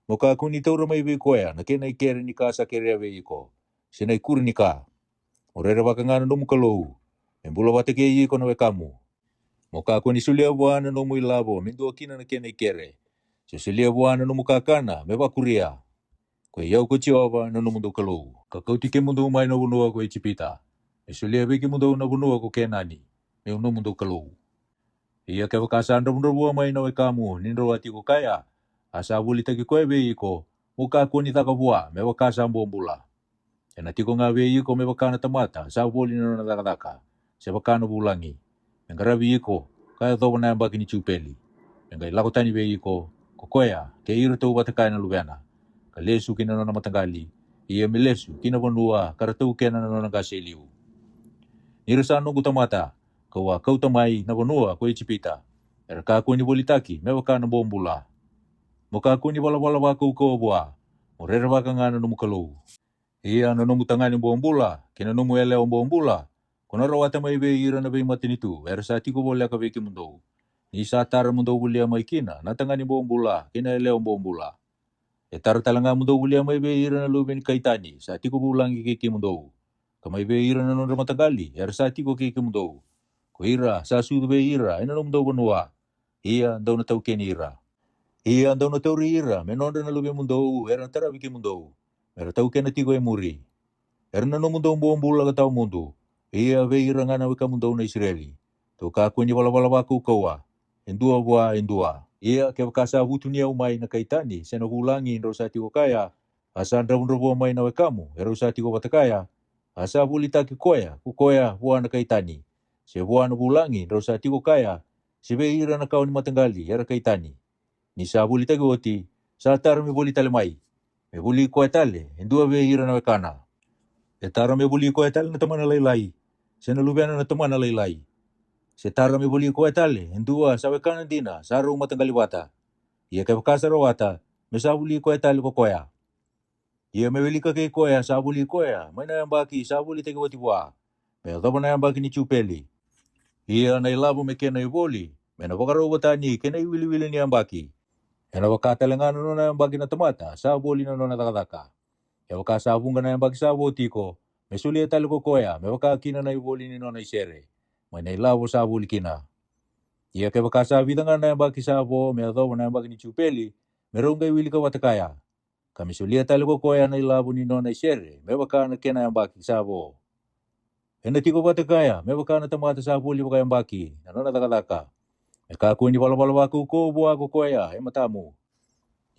Mo kakua ni taura mai vei koya na kena ikere ni ka sa kerea vei iko, se na ikuri ni ka. Mo rerevaka ga na nomu Kalou, me bula vata kei iko na wekamu. Mo kakua ni solia vua na nomu ilavo me dua kina na kena ikere, se solia vua na nomu kakana me vakuria. Ko i au ko Jiova na nomudou Kalou, ka kauti kemudou mai na vanua ko Ijipita, me solia vei kemudou na vanua ko Kenani, me'u nomudou Kalou. Ia kevaka sa dravudravua mai na wekamu ni drau a tiko kaya, a sa volitaki koya vei iko, mo kakua ni caka vua me vaka sa bobula. Ena tiko ga vei iko me vaka na tamata sa voli na nona cakacaka, se vaka na vulagi, me qaravi iko, ka yacova na yabaki ni tiupeli, me qai lako tani vei iko ko koya kei iratou vata kaya na luvena, ka lesu ki na nona mataqali, ia me lesu ki na vanua ka ra taukena na nona qase e liu. Ni ra sa noqu tamata, ka'u a kauta mai na vanua ko Ijipita, era kakua ni volitaki me vaka na bobula. Mo kakua ni valavala vakaukauwa vua, mo rerevaka ga na nomu Kalou. Ia na nomu tagane bobula kei na nomu yalewa bobula, ko na rawata mai vei ira na veimatanitu era sa tiko voleka vei kemudou, ni sa tara mo dou volia mai kina na tagane bobula kei na yalewa bobula. E tara tale ga mo dou volia mai vei ira na luve ni kai tani sa tiko vulagi kei kemudou, ka mai vei ira na nodra mataqali era sa tiko kei kemudou, ko ira sa sucu vei ira ena nomudou vanua, ia dou na taukeni ira. Ia dou na tauri ira me nodra na luvemudou era na taravi kemudou, me ra taukena tiko e muri. Era na nomudou bobula ka tawa mudu. Ia vei ira ga na wekamudou na Isireli, dou kakua ni valavala vakaukauwa, e dua vua e dua. Ia kevaka sa vutuniyau mai na kai tani se na vulagi drau sa tiko kaya, a sa dravudravua mai na wekamu e rau sa tiko vata kaya, a sa volitaki koya ko koya vua na kai tani, se vua na vulagi drau sa tiko kaya, se vei ira na kawa ni mataqali era kai tani, ni sa volitaki oti, sa tara me voli tale mai, me voli koya tale e dua vei ira na wekana. E tara me voli koya tale na tamana lailai, se na luvena na tamana lailai. Se tara me voli koya tale e dua sa wekana dina sa rau mataqali vata. Ia kevaka sa rawata, me sa voli koya tale ko koya. Ia me wilika kei koya sa voli koya mai na yabaki sa volitaki oti vua, me yacova na yabaki ni Jupeli. Ia na ilavo me kena ivoli me na vakarau vata ni kena iwiliwili ni yabaki. Ena vaka tale ga na nona yabaki na tamata sa voli na nona cakacaka. Kevaka sa vuqa na yabaki sa vo tiko, me solia tale ko koya me vaka kina na ivoli ni nona isere, mai na ilavo sa voli kina. Ia kevaka sa vica ga na yabaki sa vo me yacova na yabaki ni Jupeli, me rau qai wilika vata kaya, ka me solia tale ko koya na ilavo ni nona isere me vaka na kena yabaki sa vo. Ena tiko vata kaya me vaka na tamata sa voli vakayabaki na nona cakacaka, me kakua ni valavala vakaukauwa vua ko koya e matamu.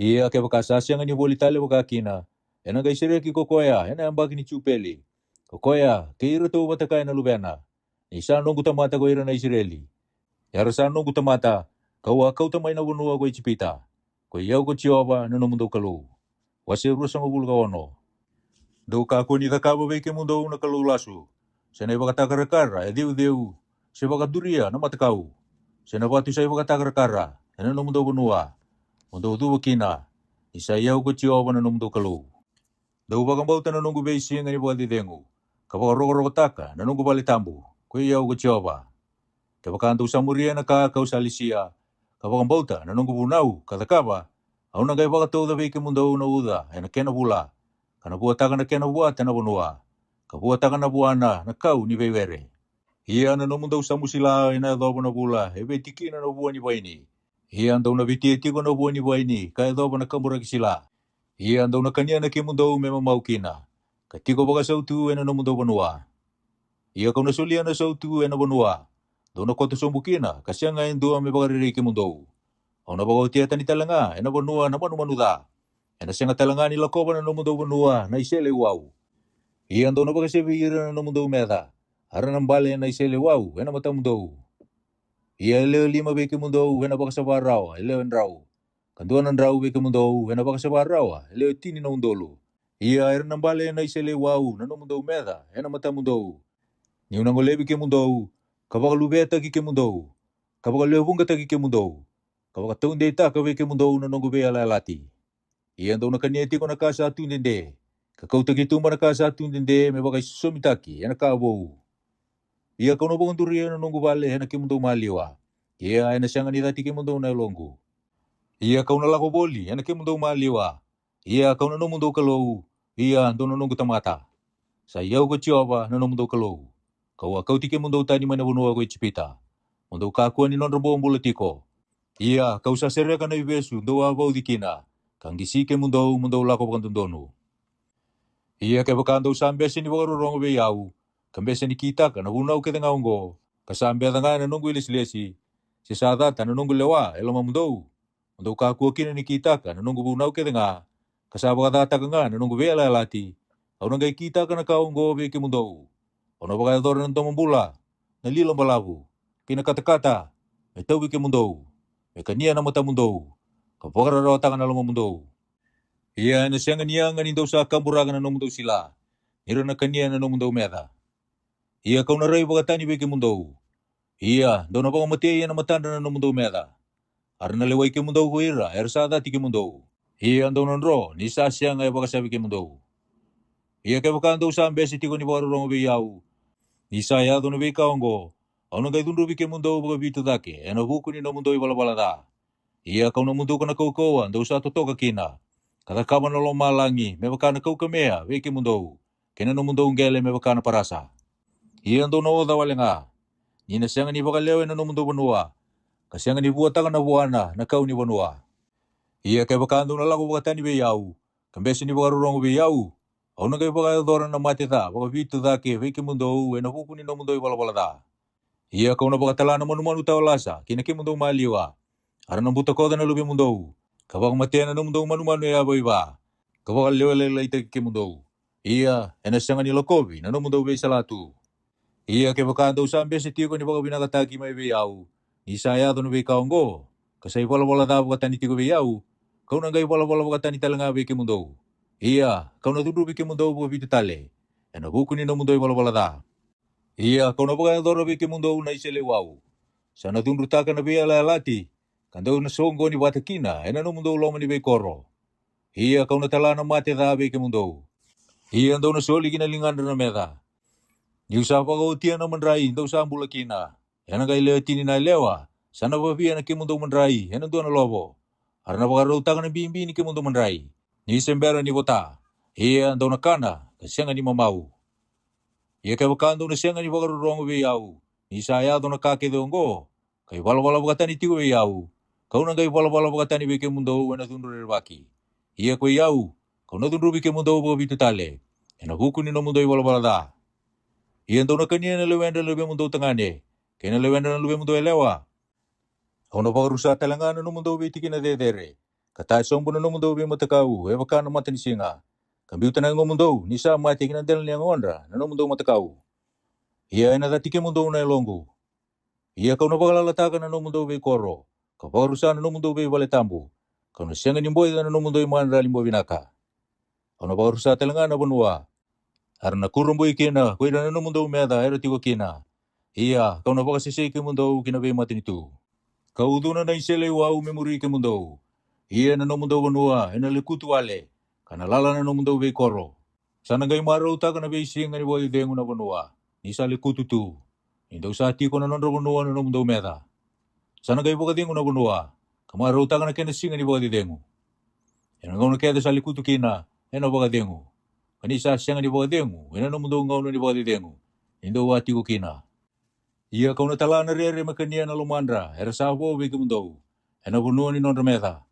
Ia kevaka sa sega ni voli tale vaka kina, ena qai sereki ko koya ena yabaki ni Jupeli, ko koya kei iratou vata kaya na luvena, ni sa noqu tamata ko ira na Isireli. Era sa noqu tamata, ka'u a kauta mai na vanua ko Ijipita. Ko i au ko Jiova na nomudou Kalou. Wase ruasagavulu ka ono. Dou kakua ni cakava vei kemudou na kalou lasu, se na ivakatakarakara e ceuceu, se vakaduria na matakau, se na vatu sa ivakatakarakara ena nomudou vanua, mo dou cuva kina, ni sa i au ko Jiova na nomudou Kalou. Dou vakabauta na noqu veisiga ni vakacecegu, ka vakarokorokotaka na noqu vale tabu, ko i au ko Jiova. Kevaka dou sa muria na ka ka'u sa lesia, ka vakabauta na noqu vunau ka cakava, au na qai vakatauca vei kemudou na uca ena kena vula, ka na vuataka na kena vuata na vanua, ka vuataka na vuana na kau ni veiwere. Ia na nomudou samusila ena yacova na vula e veti kina na vua ni vaini. Ia dou na vetia tiko na vua ni vaini ka yacova na kaburaki sila. Ia dou na kania na kemudou me mamau kina, ka tiko vakasautu ena nomudou vanua. Ia ka'u na solia na sautu ena vanua, dou na koto sobu kina ka sega e dua me vakarerei kemudou. Au na vakaotia tani tale ga ena vanua na manumanu ca. Ena sega tale ga ni lakova na nomudou vanua na iseleiwau. Ia dou na vakasevi ira na nomudou meca, a ra na bale na iseleiwau ena matamudou. Ia e lewe lima vei kemudou ena vakasava rawa e lewe drau, ka dua na drau vei kemudou ena vakasava rawa e lewe tini na udolu. Ia era na bale na iseleiwau na nomudou meca ena matamudou. Ni'u na golevi kemudou, ka vakaluvetaki kemudou, ka vakalewevuqataki kemudou, ka vakataudeitaka vei kemudou na noqu veiyalayalati. Ia dou na kania tiko na ka sa tu dede, ka kauta ki tuba na ka sa tu dede me vakaisosomitaki ena ka vou. Ia ka'u na vakaduria na noqu vale ena kemudou maliwa. Ia ena sega ni cati kemudou na yaloqu. Ia ka'u na lako voli ena kemudou maliwa. Ia ka'u na nomudou Kalou. Ia dou na noqu tamata. Sa i au ko Jiova na nomudou Kalou, ka'u a kauti kemudou tani mai na vanua ko Ijipita, mo dou kakua ni nodra bobula tiko. Ia ka'u sa sereka na ivesu dou a vauci kina, ka qisi kemudou mo dou lako vakadodonu. Ia kevaka dou sa bese ni vakarorogo vei au, ka bese ni kitaka na vunau kece ga oqo, ka sa beca ga na noqu ilesilesi, se sa cata na noqu lewa e lomamudou, mo dou kakua kina ni kitaka na noqu vunau kece ga, ka sa vakacataka ga na noqu veiyalayalati, au na qai kitaka na ka oqo vei kemudou. Au na vakayacora na domobula, na lila balavu, kei na katakata, me tauvi kemudou, me kania na matamudou, ka vakararawataka na lomamudou. Ia ena sega ni yaga ni dou sa kaburaka na nomudou sila, ni ra na kania na nomudou meca. Ia ka'u na rai vakatani vei kemudou. Ia dou na vakamatei ena matadra na nomudou meca. A ra na lewai kemudou ko ira era sa cati kemudou. Ia dou na dro ni sa sega e vakasavi kemudou. Ia kevaka dou sa bese tiko ni vakarorogo vei au, ni sa yaco na veika oqo, au na qai cudruvi kemudou vakavitu cake ena vuku ni nomudou ivalavala ca. Ia ka'u na muduka na kaukauwa dou sa totoka kina, ka cakava na lomalagi me vaka na kaukamea vei kemudou, kei na nomudou qele me vaka na parasa. Ia dou na oca wale ga, ni na sega ni vakalewe na nomudou vanua, ka sega ni vuataka na vuana na kau ni vanua. Ia kevaka dou na lako vakatani vei au, ka bese ni vakarorogo vei au, au na qai vakayacora na mate ca vakavitu cake vei kemudou e na vuku ni nomudou i valavala ca. Ia ka'u na vakatala na manumanu tawa lasa ki na kemudou maliwa, a ra na butakoca na luvemudou, ka vakamatea na nomudou manumanu e yavai va, ka vakalewelailaitaki kemudou. Ia e na sega ni lakovi na nomudou veisalatu. Ia kevaka dou sa bese tiko ni vakavinakataki mai vei au, ni sa yaco na veika oqo, ka sa i valavala ca vakatani tiko vei au, ka'u na qai valavala vakatani tale ga vei kemudou. Ia ka'u na cudruvi kemudou vakavitu tale e na vuku ni nomudou i valavala ca. Ia ka'u na vakayacora vei kemudou na i seleiwau, sa na cudrutaka na veiyalayalati, ka dou na soqoni vata kina e na nomudou loma ni veikoro. Ia ka'u na tala na mate ca vei kemudou. Ia dou na soli ki na ligadra na meca. Ni'u sa vakaotia na madrai dou sa bula kina, e na qai lewe tini na yalewa, sa na vavia na kemudou madrai e na dua na lovo. A ra na vakarautaka na bibi ni kemudou madrai, ni se bera ni vota. Ia dou na kana ka sega ni mamau. Ia kevaka dou na sega ni vakarorogo vei au, ni sa yaco na ka kece oqo, ka i valavala vakatani tiko vei au, ka'u na qai valavala vakatani vei kemudou e na cudru rerevaki. Ia ko i au, ka'u na cudruvi kemudou vakavitu tale e na vuku ni nomudou i valavala ca. Ia dou na kania na lewedra na luvemudou tagane kei na lewedra na luvemudou yalewa. Au na vakarusa tale ga na nomudou veitikina cecere, ka ta sobu na nomudou veimatakau e vaka na mata ni siga, ka biuta na yagomudou ni sa mate ki na dela ni yagodra na nomudou matakau. Ia e na cati kemudou na yaloqu. Ia ka'u na vakalalataka na nomudou veikoro, ka vakarusa na nomudou veivale tabu, ka'u na sega ni boica na nomudou i madrali boi vinaka. Au na vakarusa tale ga na vanua, a ra na kurabui kina ko ira na nomudou meca era tiko kina. Ia ka'u na vakasesei kemudou ki na veimatanitu, ka ucuna na i seleiwau me muri kemudou. Ia na nomudou vanua e na lekutu wale, ka na lala na nomudou veikoro. Sa na qai marautaka na veisiga ni vakacecegu na vanua, ni sa lekutu tu, ni dou sa tiko na nodra vanua na nomudou meca. Sa na qai vakacegu na vanua, ka marautaka na kena siga ni vakacecegu. E na gauna kece sa lekutu kina e na vakacegu, ka ni sa sega ni vakacegu e na nomudou gauna ni vakacecegu ni dou a tiko kina. Ia ka'u na tala na rere me kania na lomadra era sa vo vei kemudou, e na vanua ni nodra meca.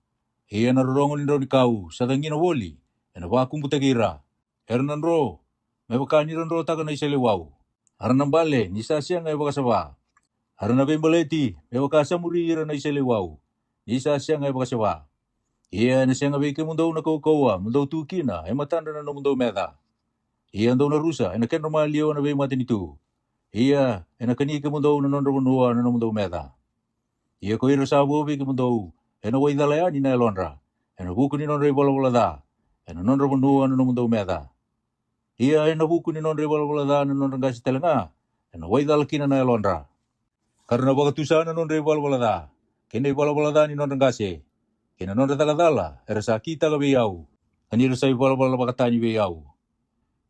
Ia na rorogo ni drau ni kau sa cagina voli e na vakubutaki ira. Era na dro me vaka ni ra drotaka na i seleiwau. A ra na bale ni sa sega e vakasava. A ra na veibaleti me vaka sa muri ira na i seleiwau, ni sa sega e vakasava. Ia e na sega vei kemudou na kaukauwa mo dou tu kina e matadra na nomudou meca. Ia dou na rusa e na kedra maliwa na veimatanitu. Ia e na kani kemudou na nodra vanua na nomudou meca. Ia ko ira sa vo vei kemudou, e na waicala yani na yalodra e na vuku ni nodra i valavala ca, e na nodra vanua na nomudou meca. Ia e na vuku ni nodra i valavala ca na nodra qase tale ga, e na waicala kina na yalodra. Ka ra na vakatusa na nodra i valavala ca kei na i valavala ca ni nodra qase, kei na nodra cakacala era sa kitaka vei au, ka ni ra sa i valavala vakatani vei au.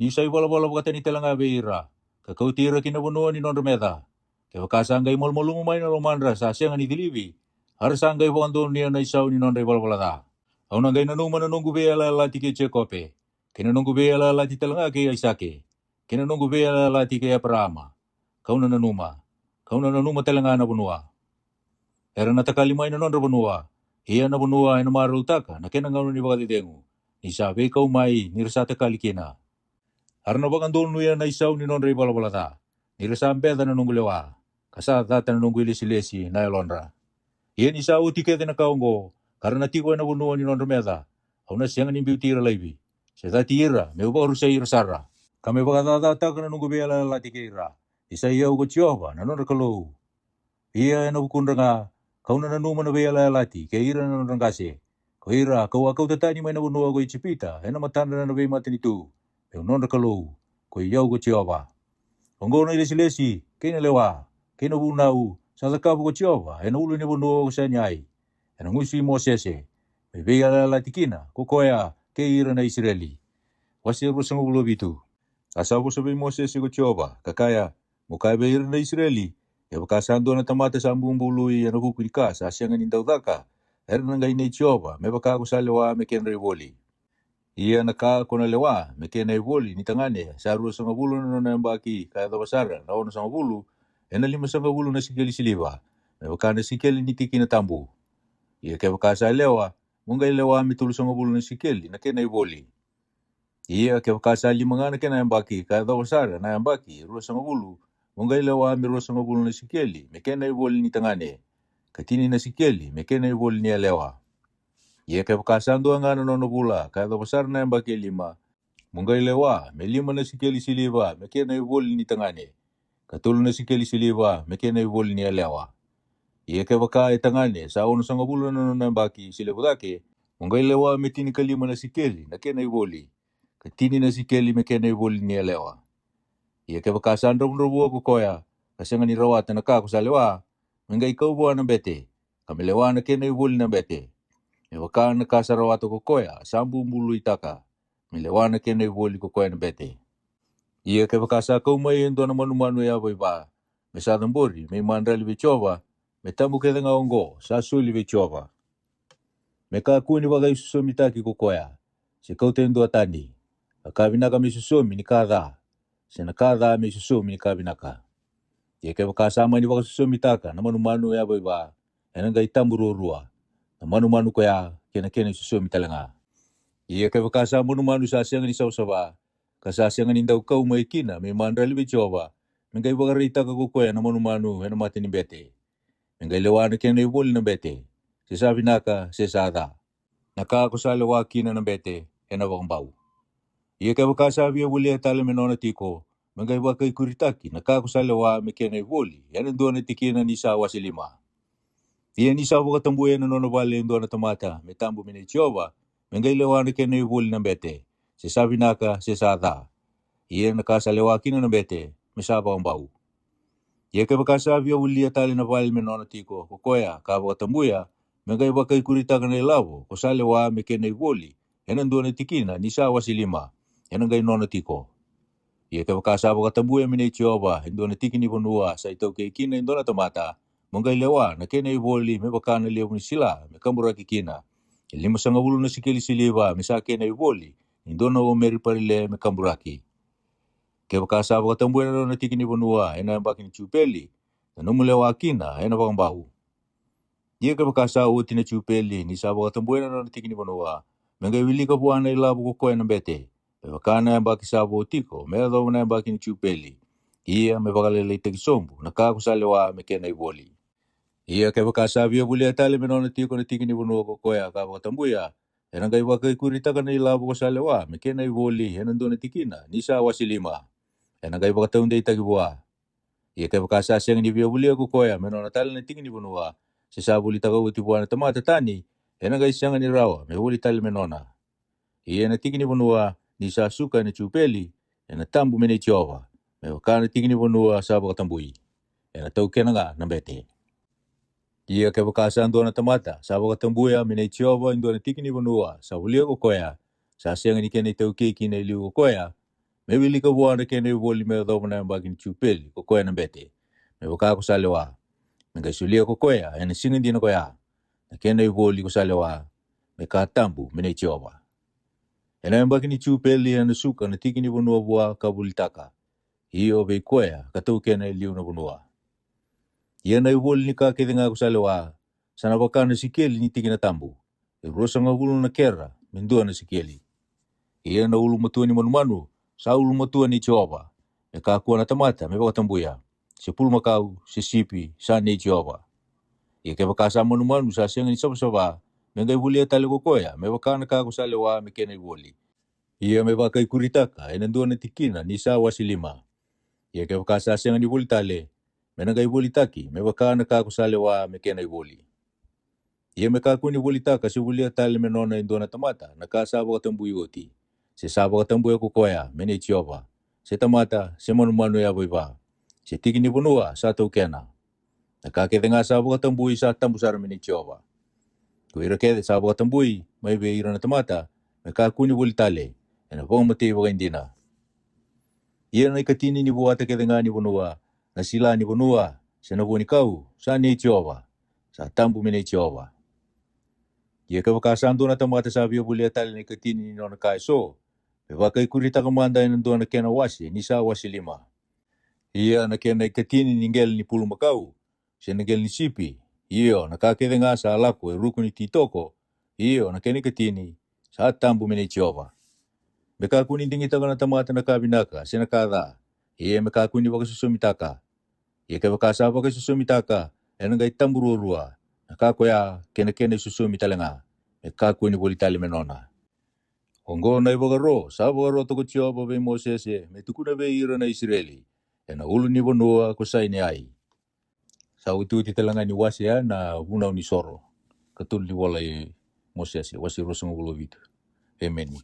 Ni'u sa i valavala vakatani tale ga vei ira, ka kauti ira ki na vanua ni nodra meca. Kevaka sa qai malumalumu mai na lomadra sa sega ni cilivi, a ra sa qai vakadonuya na i sau ni nodra i valavala ca. Au na qai nanuma na noqu veiyalayalati kei Jekope, kei na noqu veiyalayalati tale ga kei Aisake, kei na noqu veiyalayalati kei Eparaama. Ka'u na nanuma, ka'u na nanuma tale ga na vanua. Era na takali mai na nodra vanua, ia na vanua e na marautaka na kena gauna ni vakacecegu, ni sa veikau mai ni ra sa takali kina. A ra na vakadonuya na i sau ni nodra i valavala ca, ni ra sa beca na noqu lewa, ka sa cata na noqu i lesilesi na yalodra. Ia ni sa oti kece na ka oqo, ka ra na tiko e na vanua ni nodra meca, au na sega ni biuti ira laivi, se cati ira me'u vakarusai ira sara, ka me vakacacataka na noqu veiyalayalati kei ira. Ni sa i au ko Jiova na nodra Kalou. Ia e na vukudra ga, ka'u na nanuma na veiyalayalati kei ira na nodra qase, ko ira ka'u a kauta tani mai na vanua ko Ijipita e na matadra na veimatanitu, me'u nodra Kalou, ko i au ko Jiova. Oqo na i lesilesi kei na lewa kei na vunau sa cakava ko Jiova e na ulu ni vanua ko Sainai, e na gusu i Mosese, me veiyalayalati kina ko koya kei ira na Isireli. Wase ruasagavulu ka vitu. A sa vosa vei Mosese ko Jiova, ka kaya, Mo kaya vei ira na Isireli, kevaka sa dua na tamata sa bubului e na vuku ni ka sa sega ni dau caka, era na qai nei Jiova me vaka ko sa lewa me kedra i voli. Ia na ka ko na lewa me kena i voli ni tagane sa ruasagavulu na nona yabaki ka yacova sara na onosagavulu, e na limasagavulu na sikeli siliva, me vaka na sikeli ni tikina tabu. Ia kevaka sa lewa, mo qai lewa me tolusagavulu na sikeli na kena ivoli. Ia kevaka sa lima ga na kena yabaki ka yacova sara na yabaki e ruasagavulu, mo qai lewa me ruasagavulu na sikeli me kena ivoli ni tagane, ka tini na sikeli me kena ivoli ni yalewa. Ia kevaka sa dua ga na nona vula ka yacova sara na yabaki e lima, mo qai lewa me lima na sikeli siliva me kena ivoli ni tagane, ka tolu na sikeli siliva me kena ivoli ni yalewa. Ia kevaka e tagane sa onosagavulu na nona yabaki se levu cake, mo qai lewa me tinikalima na sikeli na kena ivoli, ka tini na sikeli me kena ivoli ni yalewa. Ia kevaka sa dravudravua ko koya, ka sega ni rawata na ka ko sa lewa, me qai kau vua na bete, ka me lewa na kena ivoli na bete, me vaka na ka sa rawata ko koya sa bubuluitaka, me lewa na kena ivoli ko koya na bete. Ia kevaka sa kau mai e dua na manumanu e yavaiva, me sa cabori me imadrali vei Jiova, me tabu kece ga oqo sa soli vei Jiova. Me kakua ni vakaisosomitaki ko koya, se kauta e dua tani, ka ka vinaka me isosomi ni ka ca, se na ka ca me isosomi ni ka vinaka. Ia kevaka sa mani vakasosomitaka na manumanu e yavaiva, ena qai tabu ruarua, na manumanu koya kei na kena isosomi tale ga. Ia kevaka sa manumanu sa sega ni savasava, ka sa sega ni dau kau mai kina me imadrali vei Jiova, me qai vakaraitaka ko koya na manumanu ena mata ni bete, me qai lewa na kena ivoli na bete, se sa vinaka se sa ca, na ka ko sa lewa kina na bete, ena vakabau. Ia kevaka sa via volia tale me nona tiko, me qai vakaikuritaki na ka ko sa lewa me kena ivoli ena dua na tikina ni sa wase lima. Ia ni sa vakatabuya na nona vale e dua na tamata me tabu me nei Jiova, me qai lewa na kena ivoli na bete, se sa vinaka se sa ca, ia na ka sa lewa kina na bete, me sa vakabau. Ia kevaka sa via volia tale na vale me nona tiko ko koya ka vakatabuya, me qai vakaikuritaka na ilavo ko sa lewa me kena ivoli ena dua na tikina ni sa wase lima, ena qai nona tiko. Ia kevaka sa vakatabuya me nei Jiova e dua na tiki ni vanua sa itaukei kina e dua na tamata, mo qai lewa na kena ivoli me vaka na levu ni sila me kaburaki kina, e limasagavulu na sikeli siliva me sa kena ivoli ni dua na omeri parile me kaburaki. Kevaka sa vakatabuya na nona tiki ni vanua ena yabaki ni Jupeli, na nomu lewa kina ena vakabau. Ia kevaka sa oti na Jupeli ni sa vakatabuya na nona tiki ni vanua, me qai wilika vua na ilavo ko koya na bete, me vaka na yabaki sa vo tiko me yacova na yabaki ni Jupeli, ia me vakalailaitaki sobu na ka ko sa lewa me kena ivoli. Ia kevaka sa via volia tale me nona tiko na tiki ni vanua ko koya ka vakatabuya, ena qai vakaikuritaka na ilavo ko sa lewa me kena ivoli ena dua na tikina ni sa wase lima, ena qai vakataudeitaki vua. Ia kevaka sa sega ni via volia ko koya me nona tale na tiki ni vanua, se sa volitaka oti vua na tamata tani, ena qai sega ni rawa me voli tale me nona. Ia na tiki ni vanua ni sa suka ena Jupeli, ena tabu me nei Jiova, me vaka na tiki ni vanua sa vakatabui, ena taukena ga na bete. Ia kevaka sa dua na tamata sa vakatabuya me nei Jiova e dua na tiki ni vanua sa volia ko koya, sa sega ni kena itaukei kina e liu ko koya, me wilika vua na kena ivoli me yacova na yabaki ni Jupeli ko koya na bete, me vaka ko sa lewa, me qai solia ko koya ena siga dina ko ya na kena ivoli ko sa lewa, me ka tabu me nei Jiova. Ena yabaki ni Jupeli ena suka na tiki ni vanua vua ka volitaka, io vei koya ka taukena e liu na vanua. Ia na ivoli ni ka kece ga ko sa lewa, sa na vaka na sikeli ni tikina tabu, e ruasagavulu na kera me dua na sikeli. Ia na ulumatua ni manumanu sa ulumatua nei Jiova, me kakua na tamata me vakatabuya, se pulumakau se sipi sa nei Jiova. Ia kevaka sa manumanu sa sega ni savasava, me qai volia tale ko koya me vaka na ka ko sa lewa me kena ivoli, ia me vakaikuritaka ena dua na tikina ni sa wase lima. Ia kevaka sa sega ni voli tale, me na qai volitaki me vaka na ka ko sa lewa me kena ivoli. Ia me kakua ni volitaka se volia tale me nona e dua na tamata na ka sa vakatabui oti, se sa vakatabuya ko koya me nei Jiova, se tamata se manumanu yavaiva, se tiki ni vanua sa taukena. Na ka kece ga sa vakatabui sa tabu sara me nei Jiova. Ko ira kece sa vakatabui mai vei ira na tamata, me kakua ni voli tale, ena vakamatei vakaidina. Ia na ikatini ni vuata kece ga ni vanua, na sila ni vanua, se na vua ni kau, sa nei Jiova, sa tabu me nei Jiova. Ia kevaka sa dua na tamata sa via volia tale na ikatini ni nona ka eso, me vakaikuritaka mada ena dua na kena wase ni sa wase lima. Ia na kena ikatini ni qele ni pulumakau, se na qele ni sipi, io na ka kece ga sa lako e ruku ni titoko, io na kena ikatini, sa tabu me nei Jiova. Me kakua ni digitaka na tamata na ka vinaka se na ka ca, ia me kakua ni vakaisosomitaka. Ia kevaka sa vakaisosomitaka, ena qai tabu ruarua na ka koya kei na kena isosomi tale ga, me kakua ni voli tale me nona. Oqo na ivakaro sa vakarota ko Jiova vei Mosese me tukuna vei ira na Isireli, ena ulunivanua ko Saineai. Sa utiuti tale ga ni wasea na vunau ni soro, ka tolu ni vola i Mosese, wase ruasagavulu vitu. Emeni.